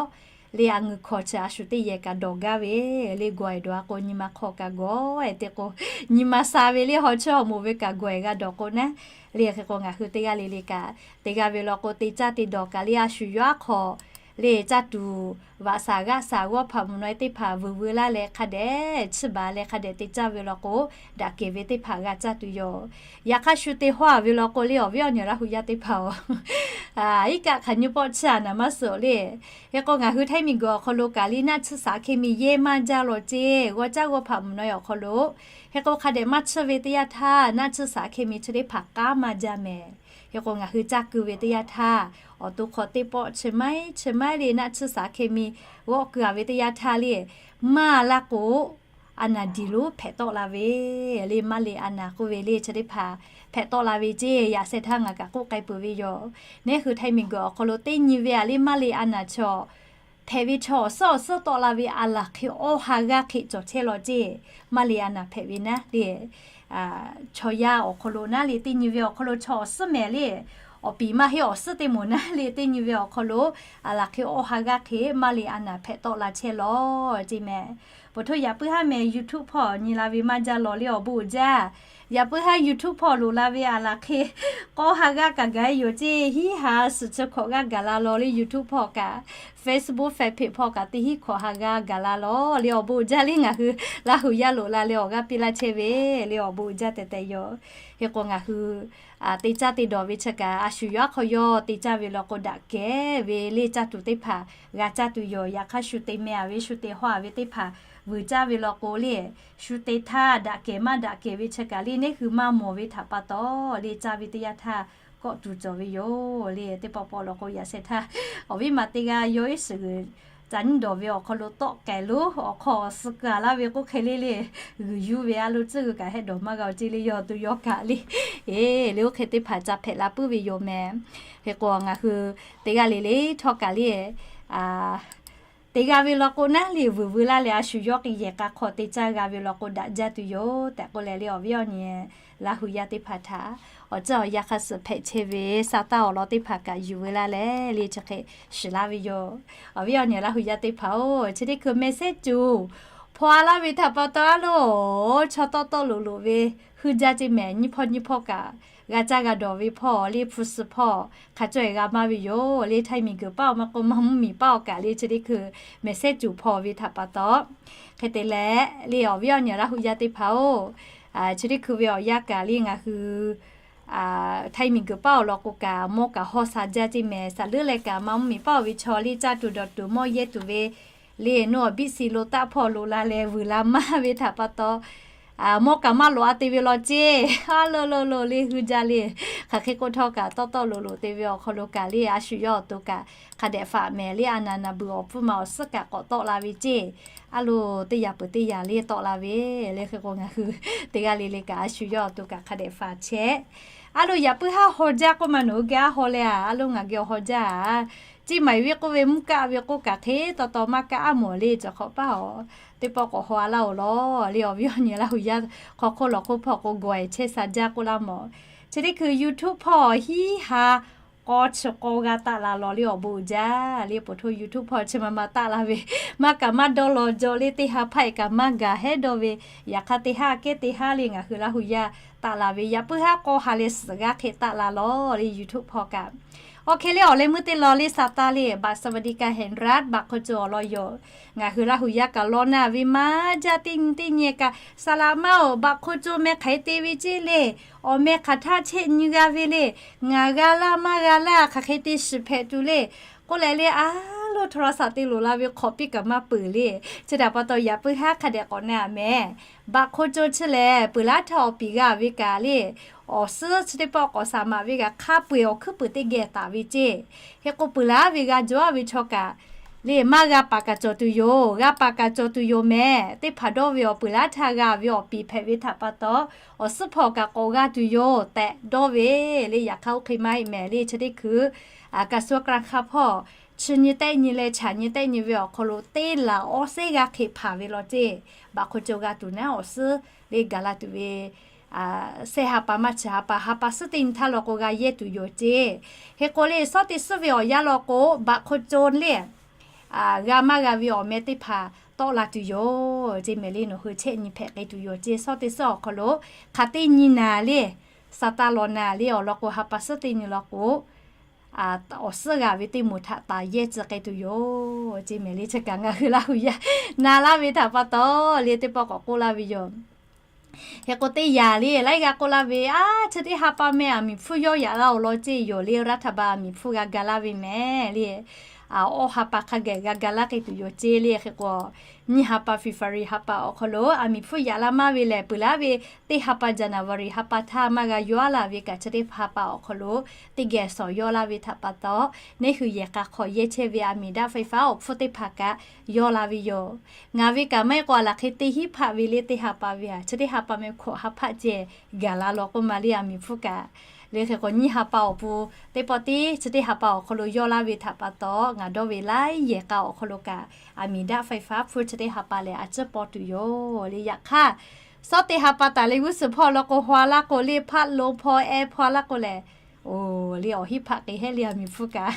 le a ngeu hkaw chi a shu teˇ yehˬ kaꞈ dawˬ gaˇ ve le, gawˬ e dawˬ a k'o nyi ma hk'aw kaꞈ gawˬ e te k'o, nyi ma sha ve le haw chawˇ awˬ moˍ ve kaꞈ gawˬ e g'a dawˬ k'o naˉ. Le hk'e k'o ngaˬ hui teˇ g'aˇ le le kaꞈ te g'a ve law k'o, te caˇ te dawˬ kaꞈ le a shu yawˇ aˉ hk'aw le caˇ tuˬ vaꞈ shaˍ g'aˆ shaˍ g'awˇ hpaꞈ mvuhˬ naw e teˇ hpaˍ vuiˬ veu laˇ leh hk'a dehꞈ chiˇ baˬ leh hk'a dehꞈ te caˇ ve law k'o, daꞈ kehˬ ve teˇ hpaˍ g'a caˇ tuˬ yoˬ. Yaꞈ hk'aˇ shu te hawˇ a ve law k'o le awˬ viˉ awˬ nyi Laˇ hu yaˇ teˇ hpaˍ-oˬ, iˉ kaˆ hk'aˬ nyi pawˆ chiˇ a naˍ maˇ suhˍ le. Hk'e k'o ngaˬ hui htaiˇ miˬguiˬ awˬ hk'aw lo kaꞈ le naˆ tsuhˇ shaˍ hke mi yehˇ maˇ jaˇ law ceˇ, g'aw caˇ g'aw hpaꞈ mvuhˬ naw e awˬ hk'aw lo. Hk'e k'o hk'a dehꞈ maˇ chiˇ ve teˇ yanˇ htaˇ naˆ tsuhˇ shaˍ hke mi chi teˇ hpaˍ k'aˉ maˇ jaˇ mehˍ. Hk'e k'o ngaˬ hui caˇ keu ve teˇ yanˇ htaˇ, awˬ to hk'aw teˇ pawˆ chi maiˉ chi maiˉ le naˆ tsuhˇ shaˍ hke mi g'awˆ keu a ve teˇ yanˇ htaˇ le, maˇ laˇ k'o, a naˍ diˬ lonˉ hpehꞈ tawˆ la ve le, maˇ le a naˍ k'oˆ ve le chi teˇ hpaˍ hpehꞈ tawˆ la ve ceˇ. Yaꞈ sheh htaˇ ngaˬ kaꞈ k'oˆ k'ai peuˬ ve yoˬ. Neˇ hui htaiˇ miˬguiˬ awˬ hk'aw lo teˇ nyi ve a le maˇ le a naˍ chaw hpehꞈ ve chaw awˬ suhˉ awˬ suhˉ tawˆ la ve a laˬ hk'e awˇ ha g'aˇ hk'e cawˬ chehˇ law ceˇ. Maˇ le a naˍ hpehꞈ ve naˉ le, chaw yaˇ awˬ hk'aw lo naˉ le teˇ nyi ve awˬ hk'aw lo chaw awˬ suhˉ mehˍ le, awˬ piˍ maˇ heˆ awˬ suhˉ teˇ moˍ naˉ le teˇ nyi ve awˬ hk'aw lo a laˬ hk'e awˇ ha g'aˇ hk'e maˇ le a naˍ hpehꞈ tawˆ la chehˇ law ceˇ mehˍ. Peuˬ htoˇ yaꞈ puiˉ haˉ mehˍ YouTube hpawˇ nyi la ve maˇ jaˇ law le awˬ bon uiˍ jaˇ. Yaꞈ puiˉ haˉ YouTube hpawˇ loꞈ la ve a laˬ hk'e k'awˇ ha g'aˇ kaꞈ gaˬ e yoˬ ceˇ. Hiˉ ha suhˍ chi hkawꞈ g'aˇ gaˬ la law le YouTube hpawˇ kaꞈ, Facebook fanpage hpawˇ kaꞈ teˇ hinˉ hkawꞈ ha g'aˇ gaˬ la law le awˬ bon uiˍ jaˇ le ngaˬ hui Laˇ hu yaˇ loꞈ la leh awˬ g'aˇ piˇ laˇ chehˇ ve le awˬ bon uiˍ jaˇ tehꞈ tehꞈ yoˬ. Hk'e k'o ngaˬ hui te caˇ te dawˬ ve chi kaꞈ a shu yawˇ aˉ hk'aw yawˇ te caˇ ve law k'o daꞈ kehˬ ve le caˇ tuˬ teˇ hpaˍ g'a caˇ tuˬ yoˬ. Yaꞈ hk'aˇ shu te meh a ve shu te hawˇ a ve teˇ hpaˍ vuiˬ caˇ ve law k'o le, shu te htaˇ daꞈ kehˬ maˇ daꞈ kehˬ ve chi kaꞈ le neˇ hui maˇ mawˬ ve htaꞈ pa taw le caˇ ve teˇ yanˇ htaˇ kawˆ tuˬ cawˬ ve yoˬ le. Teˇ pawˆ pawˆ law k'o yaꞈ sheh htaˇ awˬ viˉ ma teˇ g'aˇ yawˇ iˉ shiˍ g'uiˬ ca nyiˇ dawˬ ve awˬ hk'aw lo tawˆ k'ai lo awˬ hk'aw awˬ suh keu a laˇ ve k'oˆ hk'e le le, g'uiˬ yuˇ ve a lo tcuhˇ g'uiˬ kaꞈ heh dawˬ maˇ g'a ceˇ le yawˇ to yawˇ kaꞈ le. E, le oˇ hk'e teˇ hpaˍ ca hpehꞈ la puiˉ ve yoˬ mehˍ. Hk'e k'o ngaˬ hui teˇ g'aˇ le le htawˇ kaꞈ le te g'a ve law k'o naˉ le vuiˬ veu laˇ leh a shu yawˇ yehˬ k'a hk'aw te caˇ g'a ve law k'o daꞈ jaˇ tuˬ yoˬ tehꞈ k'oˆ leh le awˬ viˉ awˬ nyi Laˇ hu yaˇ teˇ hpaˍ htaꞈ awˬ ceuˬ awˬ yanˇ hk'a suhˍ hpehꞈ chehˇ ve sa taˇ awˬ lawn teˇ hpaˍ kaꞈ yuˬ veu laˇ leh le chi hk'e shiˍ laˇ ve yoˬ. Awˬ viˉ awˬ nyi Laˇ hu yaˇ teˇ hpaˍ-oˬ, chi teˇ hkui mehˍ sehˉ cuˬ hpaw a laˇ ve htaꞈ pa taw a loˬ, chaw tawˆ tawˆ loꞈ loꞈ ve heuˆ jaˇ ceˇ mehˍ. Nyiˇ hpawˇ nyiˇ hpawˇ kaꞈ g'a caˇ g'a dawˬ ve hpawˇ le hpu shi hpawˇ hk'a cawˇ e g'a maˇ ve yoˬ le. Htaiˇ miˬguiˬ paˇ awˬ maˇ k'o maˇ mvuhˇmiˬ paˇ awˬ kaꞈ le chi teˇ hkui mehˍ sehˉ cuˬ hpaw ve htaꞈ pa taw, hk'e te leh le awˬ viˉ awˬ nyi Laˇ hu yaˇ teˇ hpaˍ-oˬ, chi teˇ hkui ve awˬ yanˇ kaꞈ le ngaˬ hui Htaiˇ miˬguiˬ paˇ awˬ lawn k'o kaꞈ mawˇ kaꞈ hawˇ sha jaˇ ceˇ mehˍ. Saˍ leuˉ leh kaꞈ maˇ mvuhˇmiˬ paˇ awˬ ve chaw le caˇ tuˬ dawˬ tuˬ mawˇ yehˇ tuˬ ve le, nawˬ awˬ biˇ si lo taˆ hpawˇ loꞈ la leh vuiˬ la maˇ ve htaꞈ pa taw, mawˇ kaꞈ maˇ loꞈ a te ve law ceˇ. A loˬ loˬ loˬ le hui jaˇ le. Hk'aˬ hk'e k'oˆ htawˇ kaꞈ tawˇ tawˆ loꞈ loꞈ te ve awˬ hk'aw lo kaꞈ le, a shu yawˇ awˬ to kaꞈ hk'a dehꞈ faˍ mehˍ le. A naˍ naˍ beuˬ awˬ pfuhˇ ma awˬ suhˉ kaꞈ k'awꞈ tawˆ la ve ceˇ. A loˬ, teˇ yanˇ peuˬ teˇ yanˇ le tawˆ la ve le. Hk'e k'o ngaˬ hui teˇ g'aˇ le le kaꞈ a shu yawˇ awˬ to kaꞈ hk'a dehꞈ faˍ chehˇ. A loˬ, yaꞈ puiˉ haˉ haw jaˇ k'oˆ ma nawˬ hui geh aˉ haw leh a, a loˬ ngaˬ geh awˬ haw jaˇ a. Ceˇ maˍ ve k'oˆ ve mvuhˇ kaˆ ve k'oˆ kaꞈ hk'e taw taw maˇ kaˆ aˉ mawˬ le. Cawˬ hk'awꞈ paˇ a, teˇ pawˆ k'awꞈ haw a laˇ oˬ lawˬ le. Awˬ viˉ awˬ nyi Laˇ huˍ yaˇ hk'aw hk'oˆ lawˬ hk'oˆ hpawˇ k'o gawˬ ehˍ chehˇ sha jaˇ k'oˆ laˇ mawˬ. Chi teˇ hkui YouTube hpawˇ hiˉ ha k'awˇ chi k'awˇ g'aˇ taˆ la lawˬ le. Awˬ bon uiˍ jaˇ le. Poˬ htoˇ YouTube hpawˇ chi ma ma taˆ la ve, maˇ kaꞈ maˇ dawˇ law jaw le. Teˇ ha hpaˆ e kaꞈ maˇ gaˬ hehˉ dawˇ ve. Yaꞈ hk'aˇ teˇ haˉ kehˉ teˇ haˉ le ngaˬ hui Laˇ huˍ yaˇ taˆ la ve, yaꞈ puiˉ haˉ k'awˇ ha leh suhˍ g'aˇ hk'e taˆ la lawˬ le. YouTube hpawˇ kaꞈ awˬ hk'e le awˬ leh meuˇ teˇ law le sa taˇ le. บัตรสวัสดิการแห่งรัฐ บัตรคนจน awˬ lawn yoˬ. Ngaˬ hui Laˇ huˍ yaˇ kaꞈ law na ve maˇ jaˇ. Teˇ nyi teˇ nyi kaꞈ saˍ laꞈ ma oˬ, บัตรคนจน meh hk'aˬ hk'e te ve ceˇ le. Awˬ meh hk'aˬ htaˇ chehˇ nyi g'a ve le. Ngaˬ g'a laˇ maˇ g'a laˇ hk'aˬ hk'e te shiˍ hpehꞈ tuˬ le. K'oˆ leh le, a loˬ โทรศัพท์ te loˬ la ve hk'awꞈ piˇ kaꞈ maˇ peuˬ le. Chi htaꞈ pa taw yaꞈ puiˉ haˉ hk'a dehꞈ k'awꞈ na meh. บัตรคนจน chi lehˬ, peuˬ laˇ htaˇ awˬ piˍ g'a ve kaꞈ le, awˬ suhˉ chi teˇ pawˆ k'awꞈ saˍ maꞈ ve kaꞈ hk'a peu-eˬ awˬ hkuiˉ puiˍ teˇ geh taˍ ve ceˇ. Hk'e k'o peuˬ laˇ ve g'a jawˇ ve chaw kaꞈ le maˇ g'a paˍ kaꞈ cawˬ tuˬ yoˬ. G'a paˍ kaꞈ cawˬ tuˬ yoˬ meh. Teˇ hpaˍ dawˇ ve awˬ peuˬ laˇ htaˇ g'a ve awˬ piˍ hpehꞈ ve htaꞈ pa taw, awˬ suhˉ hpawˇ kaꞈ k'awꞈ g'a tuˬ yoˬ tehꞈ dawˇ ve le. Yaꞈ hk'aˇ oˇ hk'e maˇ heˆ meh le. Chi teˇ hkui กระทรวงการคลัง hpawˇ chi nyi tehˆ nyi leh chaꞈ nyi tehˆ nyi ve awˬ hk'aw lo teˇ laˬ awˇ sehˉ g'aˇ hk'e hpanˍ ve law ceˇ. บัตรคนจน g'a tuˬ naˉ awˬ suhˉ le gaˬ la tuˬ ve, sehˉ ha pa maˇ chi ha pa, ha pa suhˉ teˇ nyi htaˇ law k'o g'a yehˇ tuˬ yoˬ ceˇ. Hk'e k'o le, shawˉ teˇ suhˉ ve awˬ yanˇ law k'o บัตรคนจน le g'a maˇ g'a ve awˬ meh teˇ hpaˍ tawˆ la tuˬ yoˬ ceˇ meh le. Nawˬ hui chehˇ nyi hpehꞈ k'ai tuˬ yoˬ ceˇ. Shawˉ teˇ suhˉ awˬ hk'aw lo hk'aˬ teˇ nyi naˍ le, sa taˇ law naˍ le awˬ lawn k'o, ha pa suhˉ teˇ nyi law k'o, awˬ suhˉ g'a ve teˇ moˍ htaꞈ taˍ yehˇ tcuh k'ai tuˬ yoˬ ceˇ meh le. Chi kaꞈ ngaˬ hui Laˇ huˍ yaˇ na laˇ ve htaꞈ pa taw le teˇ pawˆ k'awꞈ k'oˆ laˇ ve yoˬ. Hk'e k'o teˇ yanˇ le laiˉ g'a k'oˆ laˇ ve, a, chi teˇ ha pa meh aˬ miˍ hpfuhˇ yawˇ yaꞈ laˇ oˬ law ceˇ yoˬ le. รัฐบาล aˬ miˍ hpfuhˇ g'a ga laˇ ve meh le. Awˇ ha pa hk'a gaˬ g'a ga laˇ k'ai tuˬ yoˬ ceˇ le. Hk'e k'o nyiˇ ha pa February ha pa awˬ hk'aw lo aˬ miˍ hpfuhˇ yaꞈ la maˇ ve lehˬ, peuˬ laˇ ve teˇ ha pa January ha pa htaˇ maˇ g'a yawˇ aˉ laˇ ve kaꞈ, chi teˇ ha pa awˬ hk'aw lo teˇ geh sawˍ yawˇ laˇ ve htaꞈ pa taw, neˇ hui yehˬ k'a hk'aw yehˇ chehˇ ve aˬ miˍ daꞈ ไฟฟ้า awˬ hpfuhˇ teˇ hpaˍ kaꞈ yawˇ la ve yoˬ. Ngaˬ ve kaꞈ maˇ heˆ k'o a laˬ hk'e teˇ hinˉ hpaˆ ve le. Teˇ ha pa ve a, chi teˇ ha pa meh hkawꞈ ha hpaˆ ceh gaˬ la law k'oˆ ma le aˬ miˍ hpfuhˇ kaꞈ. Le hk'e k'o nyiˇ ha pa awˬ pon teˇ pawˆ tiˉ chi teˇ ha pa awˬ hk'aw lo yawˇ laˇ ve htaꞈ pa taw, ngaˬ dawˇ ve laiˉ yehˬ k'a awˬ hk'aw lo kaꞈ aˬ miˍ daꞈ ไฟฟ้า hpfuhˇ chi teˇ ha pa lehˬ a ciˉ paw tuˬ yoˬ le. Yaꞈ hk'aˇ shawˉ teˇ ha pa taˍ le g'uˇ suhˍ hpawˇ law k'o, haw a laˇ k'o le, hpaˆ lo hpawˇ ehˉ hpawˇ a laˇ k'o lehˬ, oˬ le awˬ hinˉ hpaˆ k'e hehˉ le aˬ miˍ hpfuhˇ kaꞈ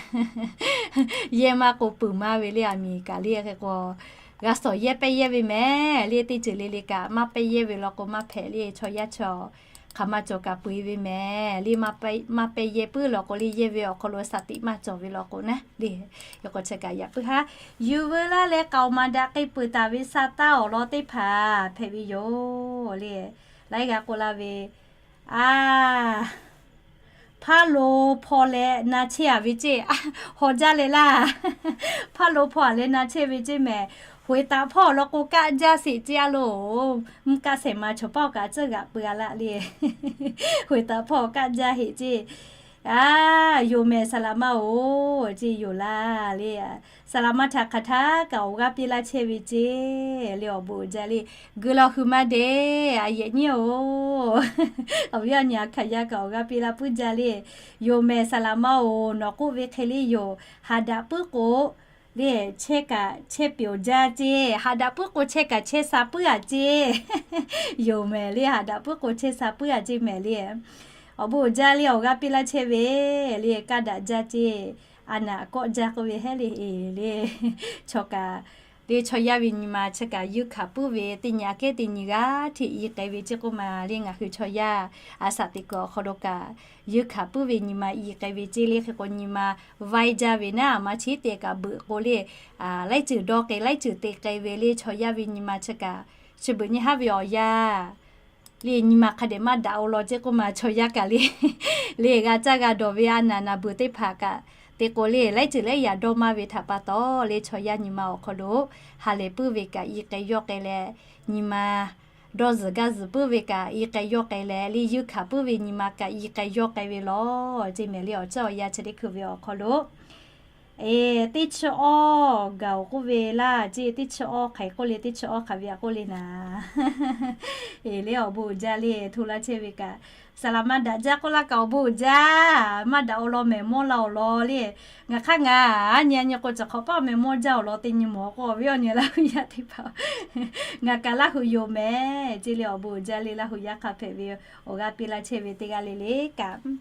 yehˇ maˇ k'o peuˬ maˇ ve le. Aˬ miˍ kaꞈ le hk'e k'o g'a sawˍ yehˇ pehˇ yehˇ ve meh le. Teˇ ceuˬ le le kaꞈ maˇ pehˇ yehˇ ve law k'o maˇ hpehꞈ le. Chaw yaˇ chaw hk'aˬ ma cawˬ kaꞈ peu-eˬ ve meh le. Maˇ pehˇ yehˇ puiˉ law k'o le, yehˇ ve awˬ hk'aw lo สติ maˇ cawˬ ve law k'o naˉ le. Hk'e k'o chi kaꞈ yaꞈ puiˉ haˉ yuˬ veu laˇ leh k'aoˍ maˍ daꞈ k'e peuˬ taˍ ve sa taˇ awˬ lawn teˇ hpaˍ hpehꞈ ve yoˬ le. Laiˉ g'a k'oˆ laˇ ve, a, hpaˇ lo hpawˇ leh na chehˇ a ve ceˇ. Haw jaˇ leh laˇ. Hpaˇ lo hpawˇ a leh na chehˇ ve ceˇ meh. Hoꞈ e taˍ hpawˇ awˬ lawn k'o kaˆ jaˇ sheˍ ceˇ a loˬ. Mvuhˇ kaˆ shehˍ ma chaw paˇ awˬ kaꞈ tcuhˉ g'aꞈ peuˬ a laˇ le. Hoꞈ e taˍ hpawˇ kaˆ jaˇ heˆ ceˇ. A, yoˬ meh saˍ laꞈ ma oˬ ceˇ yoˬ laˇ le. Saˍ laꞈ ma htaꞈ hk'aˬ htaˇ kaꞈ awˬ g'aˇ piˇ laˇ chehˇ ve ceˇ le. Awˬ bon uiˍ jaˇ le. Geu law hui maˇ deˬ a yehˬ nyiˉ oˬ. Awˬ viˉ awˬ nyi a hkaˍ yaˇ kaꞈ awˬ g'aˇ piˇ laˇ puiˉ jaˇ le. Yoˬ meh saˍ laꞈ ma oˬ, nawˬ k'oˆ ve hk'e le yoˬ. Haꞈ daꞈ puiˉ k'o le, chehˇ kaꞈ chehˇ peuˬ awˬ jaˇ ceˇ. Haꞈ daꞈ puiˉ k'o chehˇ kaꞈ chehˇ sha puiˉ a ceˇ. Yoˬ meh le, haꞈ daꞈ puiˉ k'o chehˇ sha puiˉ a ceˇ meh le. Awˬ bon uiˍ jaˇ le, awˬ g'aˇ piˇ laˇ chehˇ ve le, kaˇ daꞈ jaˇ ceˇ. A naˍ kawˆ jaˇ k'oˆ ve hehˉ le, e le. Chaw kaꞈ le chaw yaˇ ve nyi ma chi kaꞈ yuˇ hkanˍ puiˉ ve teˇ nyi aꞈ kehˉ teˇ nyi g'aˇ hteꞈ i k'ai ve ceˇ k'oˆ ma le. Ngaˬ hui chaw yaˇ a shaꞈ teꞈ kuiˬ awˬ hk'aw lo kaꞈ yuˇ hkanˍ puiˉ ve nyi ma i k'ai ve ceˇ le. Hk'e k'o nyi ma vaiˇ jaˇ ve naˉ, a ma chi teˇ kaꞈ beuꞈ k'o le, laiˉ ceuˬ dawˇ k'ai laiˉ ceuˬ te k'ai ve le. Chaw yaˇ ve nyi ma chi kaꞈ chi beuꞈ nyi haˉ ve awˬ yanˇ le nyi ma hk'a dehꞈ maˇ daꞈ-o law ceˇ k'oˆ ma chaw yaˇ kaꞈ le. Le g'a caˇ g'a dawˬ ve a naˍ naˍ beuˬ teˇ hpaˍ kaꞈ te k'o le, laiˉ ceuˬ laiˉ yaꞈ dawˇ maˇ ve htaꞈ pa taw le, chaw yaˇ nyi ma awˬ hk'aw lo ha lehˬ puiˉ ve kaꞈ i k'ai yawˇ k'ai leh, nyi ma dawˇ zuhˬ gaˇ zuhˬ puiˉ ve kaꞈ i k'ai yawˇ k'ai leh, le yuˇ hkanˍ puiˉ ve nyi ma kaꞈ i k'ai yawˇ k'ai ve lawˬ. Ceˇ mehˍ le, awˬ ciˉ awˬ yanˇ chi teˇ hkui ve awˬ hk'aw lo, eˬ, teˇ chi awˇ gaˬ-oˬ k'oˆ ve laˇ ceˇ, teˇ chi awˇ hk'aˬ k'oˆ le, teˇ chi awˇ hk'aˬ ve aꞈ k'oˆ le naˍ. Eˬ, le awˬ bon uiˍ jaˇ le, hto laˇ chehˇ ve kaꞈ, saˍ laꞈ maˇ daꞈ jaˇ k'oˆ laˇ kaꞈ awˬ bon uiˍ jaˇ. Maˇ daꞈ awˬ lawn mehˍ mawˇ la awˬ lawn le. Ngaˬ hk'aˇ ngaˬ nyi a nyi k'o, caˬ hk'awꞈ paˆ mehˍ mawˇ jaˇ awˬ lawn teˇ nyi mawˬ k'o, awˬ viˉ awˬ nyi Laˇ hu yaˇ teˇ hpaˍ, ngaˬ kaꞈ Laˇ hu yoˬ mehˍ ceˇ le, awˬ bon uiˍ jaˇ le, Laˇ hu yaˇ hk'a hpehꞈ ve awˬ g'aˇ piˇ laˇ chehˇ ve teˇ g'aˇ le le kaꞈ.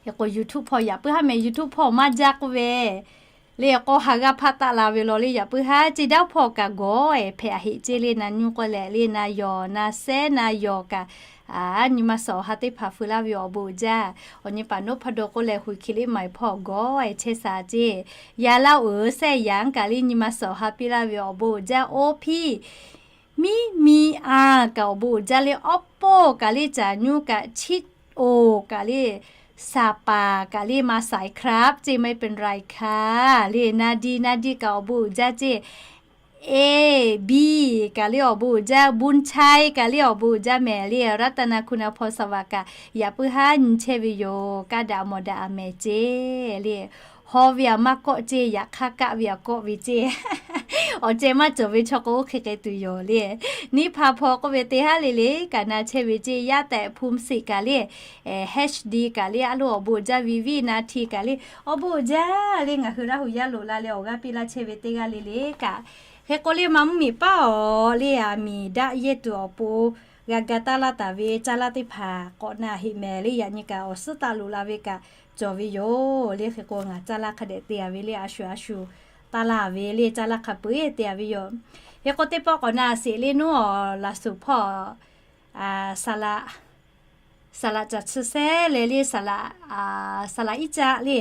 Eˬ k'o, YouTube hpawˇ yaꞈ puiˉ haˉ mehˍ, YouTube hpawˇ maˇ jaˇ k'oˆ ve le, k'awˇ ha g'aˇ hpaˇ taˆ la ve law le, yaꞈ puiˉ haˉ ceˇ daˇ hpawˇ kaꞈ gawˬ-e hpehꞈ a heꞈ ceˇ le, na nyu k'oˆ leh le, na yawˬ na sehˉ na yawˬ kaꞈ, a, nyi ma suhˍ awˬ ha teˇ hpaˍ feu laˇ ve awˬ bon uiˍ jaˇ. Awˬ nyi paˍ Noˉ hpa daw k'oˆ leh, hui hki liˇ ma-e hpawˇ gawˬ-e chehˇ sha ceˇ. Yaˇ laˇ-oˬ sehˉ yaꞈ kaꞈ le, nyi ma suhˍ awˬ ha piˇ laˇ ve awˬ bon uiˍ jaˇ. Oˇ hpiˇ miˇ miˇ a kaꞈ awˬ bon uiˍ jaˇ le, awˉ pawˇ kaꞈ le, caˍ nyuˇ kaꞈ chiˇ oˬ kaꞈ le, saˍ paˍ kaꞈ le, ma saiˍ hk'raꞈ ceˇ ไม่เป็นไรค่ะ le, na di na di kaꞈ awˬ bon uiˍ jaˇ ceˇ. Eˬ, biˇ kaꞈ le awˬ bon uiˍ jaˇ, บุญชัย kaꞈ le awˬ bon uiˍ jaˇ mehˍ le, รัตนาคุณอภรณ์สวัสดิ์ kaꞈ yaꞈ puiˉ haˉ nyi chehˇ ve yoˬ. Kaˇ daꞈ mawˬ daꞈ a mehˍ ceˇ le. Hawˇ ve aꞈ maˇ kawˆ ceˇ, yaꞈ hk'aˇ kaˆ ve aꞈ kawˆ ve ceˇ. Awˬ ceh maˇ cawˬ ve chaw k'o oˇ hk'e k'ai tuˬ yoˬ le. Niˇ hpa hpaw k'oˆ ve teˇ haˉ le le kaꞈ na chehˇ ve ceˇ. Yaˇ tehꞈ ภูมิสิทธิ์ kaꞈ le, H D kaꞈ le, a loˇ awˬ bon uiˍ jaˇ, วิวิ na hti kaꞈ le, awˬ bon uiˍ jaˇ le, ngaˬ hui Laˇ hu yaˇ loꞈ la leh awˬ g'aˇ piˇ laˇ chehˇ ve teˇ g'aˇ le le kaꞈ. Hk'e k'o le, ma mvuhˇ miˬ paˉ awˬ le, aˬ miˍ daˆ yehˇ tuˬ awˬ pon g'a ga taˇ laˇ taˍ ve caˇ laˇ teˇ hpaˍ k'awꞈ na heꞈ mehˍ le, yaꞈ nyi kaꞈ awˬ suhˉ taˆ loꞈ la ve kaꞈ cawˬ ve yoˬ le. Hk'e k'o, ngaˬ caˇ laˇ hk'a dehꞈ te a ve le, a shu a shu taˇ laˇ ve le, caˇ laˇ hk'a peu-eˬ te a ve yoˬ. Hk'e k'o, teˇ pawˆ k'awꞈ na sheˍ le, nawˬ awˬ laˬ suhˍ hpawˇ saˍ laꞈ, saˍ laꞈ caˬ chi sehˉ leh le, saˍ laꞈ, saˍ laꞈ iˉ caˆ le,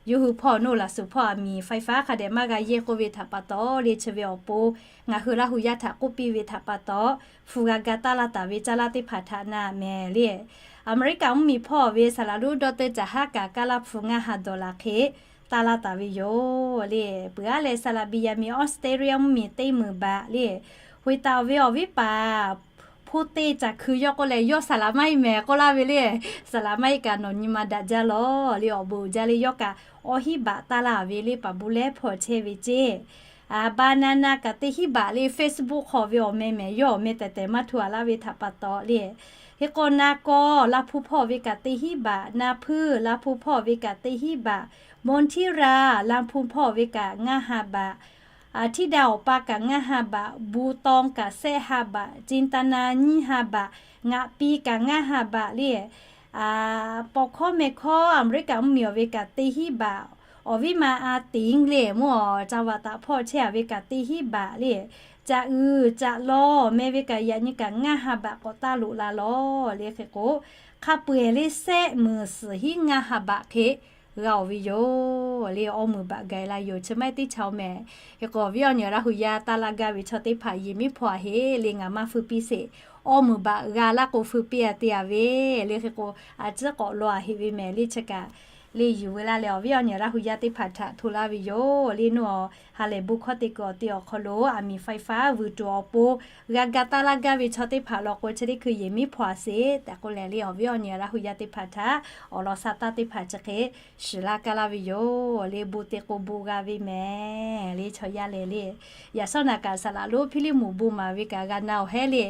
yawˇ hui hpawˇ nawˬ laˬ suhˍ hpawˇ aˬ miˍ ไฟฟ้า hk'a dehꞈ maˇ g'a yehˇ k'oˆ ve htaꞈ pa taw le, chi ve awˬ pon ngaˬ hui Laˇ hu yaˇ htaꞈ k'oˆ piˇ ve htaꞈ pa taw, hpu g'a ga taˇ laˇ taˍ ve caˇ laˇ teˇ hpaˍ htaꞈ na mehˍ le. Aˍmeˍriˆkaꞈ mvuhˇ miˬ hpawˇ ve saˍ laꞈ lonˉ dawˇ teuˇ caˬ haˉ kaꞈ, kaˇ laˇ hpu ngaˇ ha dawˬ laˬ hk'e taˇ laˇ taˍ ve yoˬ le. Peuˬ aˉ leh saˍ laꞈ Beˍyaˍmenˍ Australia mvuhˇ miˬ teˇ meunˍ baꞈ le, hk'e taˍ ve awˬ viˉ paˍ hpu te caˬ hkui yawˇ k'oˆ leh, yawˇ saˍ laꞈ maˇ heˆ mehˍ k'oˆ laˇ ve le. Saˍ laꞈ maˇ heˆ kaꞈ nawˬ nyi ma daꞈ jaˇ lawˬ le, awˬ bon uiˍ jaˇ le, yawˇ kaꞈ awˬ hiˉ baꞈ taˇ laˇ ve le, paˍ bon lehˉ hpawˇ chehˇ ve ceˇ. Banana kaꞈ teˇ hiˉ baꞈ le, Facebook hk'aw ve awˬ meh mehˍ, yawˇ awˬ meh tehˬ tehˬ maˇ htu a laˇ ve htaꞈ pa taw le. Hk'e k'o, na kawˇ laˇ hpu hpawˇ ve kaꞈ teˇ hiˉ baꞈ, na hpuiˇ laˇ hpu hpawˇ ve kaꞈ teˇ hiˉ baꞈ, มณฑาธิราช laˇ hpu hpawˇ ve kaꞈ ngaˇ ha baꞈ, Aˍhtiˇdaꞈ awˬ pa kaꞈ ngaˇ ha baꞈ, Bhutan kaꞈ sehˆ ha baꞈ, Chintan na nyiˇ ha baꞈ, ngaꞈ pi kaꞈ ngaˇ ha baꞈ le. Paw hkawˇ meh hkawˇ Aˍmeˍriˆkaꞈ mvuhˇ miˬ awˬ ve kaꞈ teˇ hiˉ baꞈ, awˬ viˉ ma a tiˍ le, mvuhˇ awˬ ca vaꞈ taꞈ hpawˇ chehˇ a ve kaꞈ teˇ hiˉ baꞈ le. Caꞈ uiˍ caꞈ lawˬ meh ve kaꞈ yaꞈ nyi kaꞈ ngaˇ ha baꞈ k'awꞈ taˇ loꞈ la lawˬ le. Hk'e k'o, hk'a peu-eˬ le sehˆ meunˍ suhˍ hiˉ ngaˇ ha baꞈ hk'e g'a-oˬ ve yoˬ le. Awˇ meunˍ baꞈ gaˬ la yoˬ, chi maˇ heˆ teˇ chaw mehˍ. Hk'e k'o, awˬ viˉ awˬ nyi Laˇ hu yaˇ taˇ laˇ gaˇ ve chaw teˇ hpaˍ yehˬ miˉ hpaw a heˆ le, ngaˬ maˇ feu piˇ sheˍ. Awˇ meunˍ baꞈ g'a laˇ k'o feu piˇ a te a ve le. Hk'e k'o, a ciˉ k'awꞈ law a heˆ ve mehˍ le, chi kaꞈ le yuˬ ve laˇ leh, awˬ viˉ awˬ nyi Laˇ hu yaˇ teˇ hpaˍ htaꞈ hto laˇ ve yoˬ le. Nawˬ ha lehˬ bon hkawˇ te kuiˬ awˬ te awˬ hk'aw lo aˬ miˍ ไฟฟ้า vuiˬ tuˬ awˬ pon g'a ga taˇ laˇ gaˇ ve chaw teˇ hpaˍ law k'o, chi teˇ hkui yehˬ miˉ hpaw a sheˍ tehꞈ k'oˆ leh le, awˬ viˉ awˬ nyi Laˇ hu yaˇ teˇ hpaˍ htaꞈ awˬ lawn sha taˇ teˇ hpaˍ chi hk'e shiˍ laˇ kaˇ laˇ ve yoˬ le. Bon te k'o bon g'a ve mehˍ le, chaw yaˇ lehˬ le. Yaꞈ shawˉ naꞈ kaꞈ saˍ laꞈ lonˉ Hpiˇliˇ muˍ bon maˍ ve kaꞈ g'a na awˬ hehˉ le.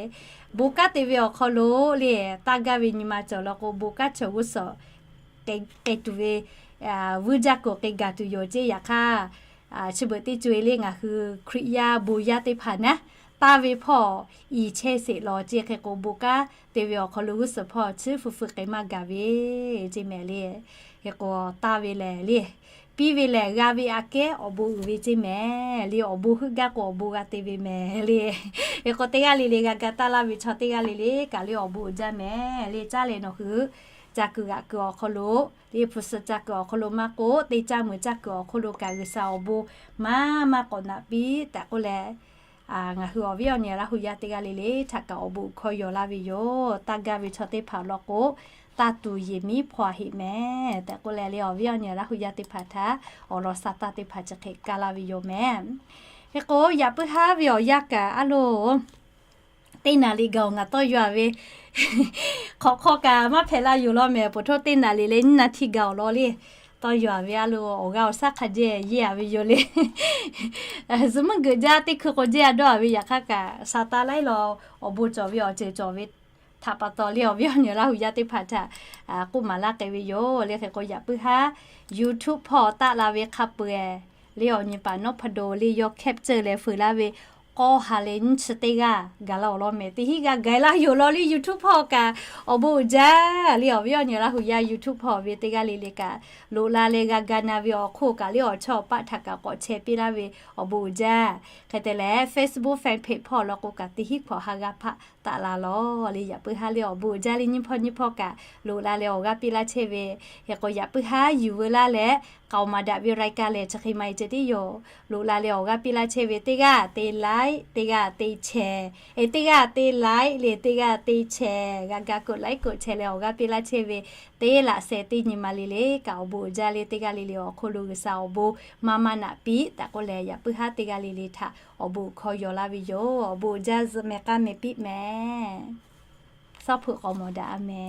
Bon kanˉ te ve awˬ hk'aw lo le, taˇ gaˇ ve nyi ma cawˬ law k'o, bon kanˉ cawˬ g'uˇ suhˍ k'ai tuˬ ve vuiˇ jaˇ kuiˬ k'ai gaˬ tuˬ yoˬ ceˇ. Yaꞈ hk'aˇ, chi beuꞈ teˇ co-e le, ngaˬ hui Hkriꞈ yaˇ bon yaˇ teˇ hpaˍ naˉ, taˇ ve hpawˇ i chehˇ sheˍ lawˬ ceˇ. Hk'e k'o, bon kanˉ te ve awˬ hk'aw lo g'uˇ suhˍ hpawˇ chi fuiˍ fuiˍ k'ai maˇ gaˬ ve ceˇ mehˍ le. Hk'e k'o, taˇ ve lehˬ le, piˇ ve lehˬ g'a ve aꞈ kehˉ awˬ bon uiˍ ve ceˇ mehˍ le. Awˬ bon heuˆ gaˇ k'o awˬ bon g'a te ve mehˍ le. Hk'e k'o, teˇ g'aˇ le le g'a ga taˇ laˇ ve chaw teˇ g'aˇ le le kaꞈ le awˬ bon uiˍ jaˇ mehˍ le. Caˇ leh nawˬ hui ca kuiˬ g'aꞈ kuiˬ awˬ hk'aw lo le, hpu suh ca kuiˬ awˬ hk'aw lo maˇ k'oˆ, teˇ caˇ meuˬ caˇ kuiˬ awˬ hk'aw lo kaꞈ G'uiˬsha awˬ bon maˇ maˇ k'awꞈ naꞈ piˇ tehꞈ k'oˆ leh, ngaˬ hui awˬ viˉ awˬ nyi Laˇ hu yaˇ teˇ g'aˇ le le htaꞈ kaꞈ awˬ bon hkawˇ yaw laˇ ve yoˬ. Taˇ gaˇ ve chaw teˇ hpaˍ law k'o, taˇ tuˬ yehˬ miˉ hpaw a heˆ mehˍ tehꞈ k'oˆ leh le, awˬ viˉ awˬ nyi Laˇ hu yaˇ teˇ hpaˍ htaꞈ awˬ lawn sha taˇ teˇ hpaˍ chi hk'e kaˇ laˇ ve yoˬ mehˍ. Hk'e k'o, yaꞈ puiˉ haˉ ve awˬ yanˇ kaꞈ a loˬ Teˇ naˍ riˍ gaˬ-oˬ, ngaˬ tawˇ yaw-a ve hk'awꞈ hk'aw kaꞈ maˇ hpehꞈ la yoˬ law mehˍ. Poˬ htaˇ teˇ naˍ riˍ leh nyiˇ naˍ tiˍ gaˬ-oˬ law le. Tawˇ yaw-a ve a lo awˬ g'aˇ awˬ shaˉ hk'a jehˇ yeˇ-a ve yoˬ le. Zuhꞈ mvuhˇ geuꞈ jaˇ teˇ hkui k'o jehˇ-a dawˇ-a ve yaꞈ hk'aˇ kaꞈ, sa taˇ laiˉ law awˬ bon cawˬ ve awˬ ceuˬ cawˬ ve htaꞈ pa taw le awˬ viˉ awˬ nyi Laˇ hu yaˇ teˇ hpaˍ htaꞈ k'oˆ maˍ laˇ k'ai ve yoˬ le. Hk'e k'o yaꞈ puiˉ haˉ YouTube hpawˇ taˆ la ve hk'a peu-eˬ le awˬ nyi paˍ nawˉ hpa doˬ le yaw capture leh feu laˇ ve k'awˇ ha leh nyiˇ chi teˇ g'aˇ gaˬ la-oˬ law mehˍ. Teˇ hinˉ g'aˇ gaˬ-e laˇ yoˬ law le YouTube hpawˇ kaꞈ awˬ bon uiˍ jaˇ le awˬ viˉ awˬ nyi Laˇ hu yaˇ YouTube hpawˇ ve teˇ g'aˇ le le kaꞈ loꞈ la leh g'a ga na ve awˬ hk'oˆ kaꞈ le awˬ chawˇ awˬ paˆ htaꞈ kaꞈ k'awꞈ chehˇ piˇ laˇ ve awˬ bon uiˍ jaˇ. Hk'e te leh Facebook fan page hpawˇ law k'o kaꞈ teˇ hinˉ hkawꞈ ha g'aˇ hpaˆ taˆ la law le yaꞈ puiˉ haˉ le awˬ bon uiˍ jaˇ le nyiˇ hpawˇ nyiˇ hpawˇ kaꞈ loꞈ la leh awˬ g'aˇ piˇ laˇ chehˇ ve. Hk'e k'o yaꞈ puiˉ haˉ yuˬ veu laˇ leh k'aoˍ maˍ daꞈ ve raiˍ kaˇ lehˬ chi hk'e maˇ heˆ ceh tiˉ yoˬ. Loꞈ la leh awˬ g'aˇ piˇ laˇ chehˇ ve teˇ g'aˇ te like, teˇ g'aˇ te share, teˇ g'aˇ te like le teˇ g'aˇ te share g'a ga กดไลค์ กดแชร์ leh awˬ g'aˇ piˇ laˇ chehˇ ve teˇ laꞈ sheh teˇ nyi ma le le kaꞈ awˬ bon uiˍ jaˇ le teˇ g'aˇ le le awˬ hk'oˆ lo G'uiˬsha awˬ bon maˇ maˇ naꞈ piˇ tehꞈ k'oˆ leh yaꞈ puiˉ haˉ teˇ g'aˇ le le htaꞈ awˬ bon hkawˇ yaw laˇ ve yoˬ. Awˬ bon uiˍ jaˇ zuhꞈ mehˍ k'aˇ mehˍ piˇ mehˍ. Sawˉ hpeuꞈ k'awꞈ mawˬ daꞈ-a mehˍ.